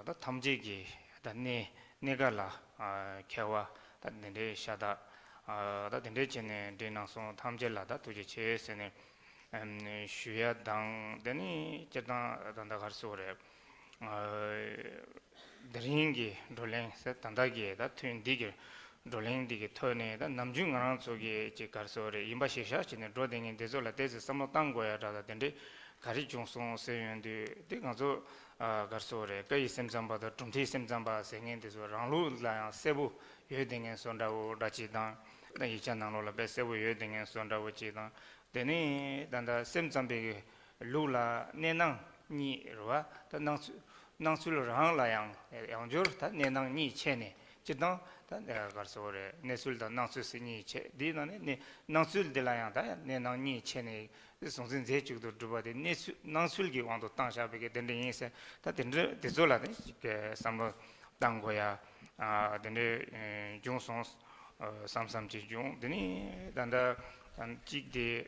ད་ཐམས་ཅད་ཀྱི་ད་གནས་གནས་འགའ་ལ་ཁྱད་པར་ད་དེ་འདྲའི་ཤ་སྟག་ད་དེ་འདྲའི་བྱས་ནས་འདྲི་གནང་སོང་། ཐམས་ཅད་ལ་ད་ཐུགས་རྗེ་ཆེ་ཟེར་ནས་ཞུ་ཡ་དང་། དེ་ནི་སྤྱིར་བཏང་ད་ལྟ་ག་རེ་ཟེར་དགོས་རེད། དེ་རིང་གི་བགྲོ་གླེང་ཟེར། ད་ལྟ་གི་ད་ཐོན་འདི་གི་བགྲོ་གླེང་འདི་གི་ཐོག་ནས་ད་ནམ་རྒྱུན་ང་རང་ཚོ་གི་ཅིག་ག་རེ་ཟེར་དགོས་རེད། ཡིན་པ་ཞིག་ཤག་བྱས་ནས་འགྲོ་བསྡད་མཁན་དེ་ཚོ་ལ་ཏོག་ཙམ་བསམ་བློ་བཏང་དགོས་ཡ་འདྲ་ད་དེ་འདྲའི་ག་རེ་བྱུང་སོང་ཟེར་ཡོང་དུས། དེ་ང་ཚོ་ག་རེ་ཟེར་དགོས་རེད། བཀའ་ཡི་སེམས་ཙམ་པ་དང་གྲུབ་མཐའི་སེམས་ཙམ་པ་ཟེར་མཁན་དེ་ཚོ་རང་ལུགས་ལ་ཡང་གསལ་པོ་ཡོད་བསྡད་མཁན་བཟོ་འདྲ་བོ་འདྲ་ཅིག་དང་། ད་ཡིག་ཆ་ནང་ལོགས་ལ་དཔེ་གསལ་པོ་ཡོད་བསྡད་མཁན་བཟོ་འདྲ་བོ་ཅིག་དང་། དེ་ནས་ད་ལྟ་སེམས་ཙམ་པའི་གི་ལུགས་ལ་གནས་སྣང་གཉིས་རེད་བ། ད་སྣང་ཚུལ་སྣང་ཚུལ་རང་ལ་ཡང་ཡང་འབྱོར་ད་གནས་སྣང་གཉིས་ཕྱེ་ནས། སྤྱིར་བཏང་ད་ག་རེ་ཟེར་དགོས་རེད། གནས་ཚུལ་དང་སྣང་ཚུལ་ཟེར་གཉིས་ཕྱེ། འདིའི་ནང་ནས་གནས་སྣང་ཚུལ་འདི་ལ་ཡང་ད་གནས་སྣང་གཉིས་ཕྱེ་ནས་གཟུང་འཛིན་རྫས་གཅིག་ཏུ་གྲུབ་པ་དེ་གནས་ཚུལ་སྣང་ཚུལ་གྱི་དབང་དུ་བཏང་བཞག་པའི་གི་དེ་འདྲ་ཡིན་ཟེར། ད་དེ་འདྲ་དེ་ཚོ་ལ་ད་ཅིག་བསམ་བློ་བཏང་དགོས་ཡ་དེ་འདྲ་བྱུང་སོང་བསམ་བསམ་ཅིག་བྱུང་། དེ་ནས་ད་ལྟ་གཅིག་དེ།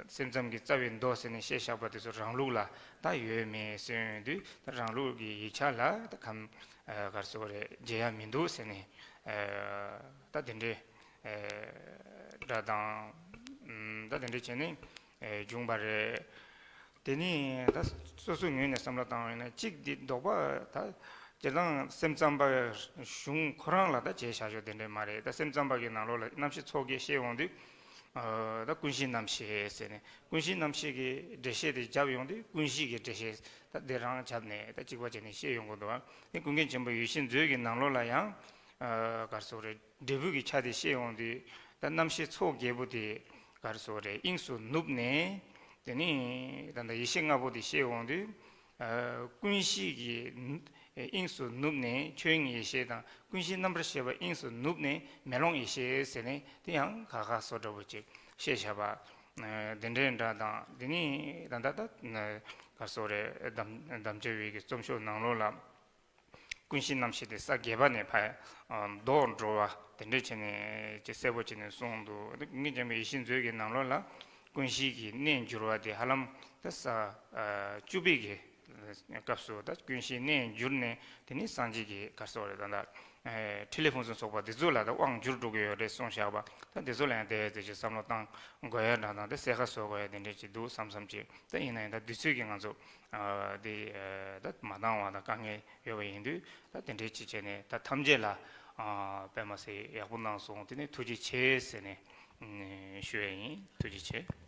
སེམས་ཙམ་གྱི་རྩ་བའི་མདོ་ཟེར་ནས་བཤད་བཞག་པ་དེ་ཚོ་རང་ལུགས་ལ་ད་ཡོད་མེད་ཟེར་ཡོང་དུས། ད་རང་ལུགས་ཀྱི་ཡིག་ཆ་ལ་ད་གམ་ག་རེ་ཟེར་དགོས་རེད། མཇལ་ཡ་མི་འདུག་ཟེར་ནས་ད་དེ་འདྲའི་འདྲ་དང་། ད་དེ་འདྲའི་བྱས་ནས་བྱུང་བ་རེད། དེ་ནས་ད་སོ་སོའི་ངོས་ནས་བསམ་བློ་བཏང་བ་ཡིན་ན། གཅིག་འདི་ལྡོག་པ་ད་སྤྱིར་བཏང་སེམས་ཙམ་པ་གཞུང་ཁོ་རང་ལ་ད་བྱས་བཞག་ཆོག་དེ་འདྲ་མ་རེད། ད་སེམས་ཙམ་པ་གི་ནང་ལོགས་ལ་རྣམ་བཤད་ཚོགས་བརྒྱད་བཤད་འོང་དུས། ད་ཀུན་གཞི་རྣམ་བཤད་ཟེར་ནས། ཀུན་གཞི་རྣམ་བཤད་ཀྱི་འགྲེལ་བཤད་དེ་བརྒྱབ་ཡོང་དུས། ཀུན་གཞི་གི་འགྲེལ་བཤད་ད་དེ་རང་བརྒྱབ་ནས་ད་གཅིག་པ་བྱས་ནས་བཤད་ཡོང་གི་འདུག། ཨ་ནི་ཀུན་མཁྱེན་ཆེན་པོ་ཡིད་བཞིན་མཛོད་ཀྱི་ནང་ལོགས་ལ་ཡང་ག་རེ་ཟེར་དགོས་རེད། འབྲས་བུ་གི་ཆ་དེ་བཤད་འོང་དུས། ད་རྣམ་བཤད་ཚོགས་བརྒྱད་པོ་དེ་ག་རེ་ཟེར་དགོས་རེད། དབྱིངས་སུ་ནུབ་ནས། དེ་ནས་ད་ལྟ་ཡེ་ཤེས་ལྔ་པོ་དེ་བཤད་འོང་དུས། ཀུན་གཞི་གི་དབྱིངས་སུ་ནུབ་ནས་ཆོས་དབྱིངས་ཡེ་ཤེས་དང་། ཀུན་གཞི་རྣམ་པར་ཤེས་པ་དབྱིངས་སུ་ནུབ་ནས་མེ་ལོང་ཡེ་ཤེས་ཟེར་ནས་དེ་ཡང་ཁ་ཁ་སོ་འདྲ་བོ་ཅིག་བཤད་བཞག་པ། དེ་འདྲའི་འདྲ་དང་། དེ་ནས་ད་ལྟ་ད་ག་རེ་ཟེར་དགོས་རེད། དམ་དམ་བཅའ་བའི་གི་རྩོམ་ཤོག་ནང་ལོགས་ལ་ཀུན་གཞི་རྣམ་བཤད་དེ་ས་བརྒྱད་པ་ནས་ཕར་ལྡོག་འགྲོ་བ་དེ་འདྲ་བྱས་ནས་ཅིག་གསལ་པོ་བྱས་ནས་གསུངས་འདུག། ཀུན་མཁྱེན་ཆེན་པོ་ཡིད་བཞིན་མཛོད་ཀྱི་ནང་ལོགས་ལ་ཀུན་གཞི་གི་གནས་འགྱུར་བ་དེ་ཧ་ལམ་ད་ས་བཅུ་པའི་གི་ སྐབས་སུ་ད་ཀུན་གཞི་གནས་འགྱུར་ནས་དེ་ནི་སངས་རྒྱས་ཀྱི་ག་རེ་ཟེར་དགོས་རེད། ད་ལྟ་ཨེ་འཕྲིན་ལས་ཕུན་སུམ་ཚོགས་པ་འདི་ཚོ་ལ་ད་དབང་འགྱུར་འགྲོ་གི་ཡོད་རེད་གསུངས་བཞག་པ། ད་འདི་ཚོ་ལ་ཡང་དེ་ཙམ་ཅིག་བསམ་བློ་བཏང་དགོས་ཡ་འདྲ་དང་དེ་གསལ་ཁ་བཟོ་དགོས་ཡ་དེ་འདྲས་ཅིག་འདུག་བསམ་བསམ་ཅིག་ད་ཡིན་ན་ཡང་ད་དུས་ཚོད་ཀྱིས་ང་ཚོ་ཨ་དེ་ཨེ་ད་མ་འདང་བ་དང་དཀའ་ངལ་ཡོད་པ་ཡིན་དུས། ད་དེ་འདྲས་ཅིག་བྱས་ནས་ད་ཐམས་ཅད་ལ་ཨ་དཔེ་མ་སྲིད་ཡག་པོ་གནང་སོང་། དེ་ནས་ཐུགས་རྗེ་ཆེ་ཟེར་ནས་ཨ་ཞུ་ཡ་ཡིན། ཐུགས་རྗེ་ཆེ།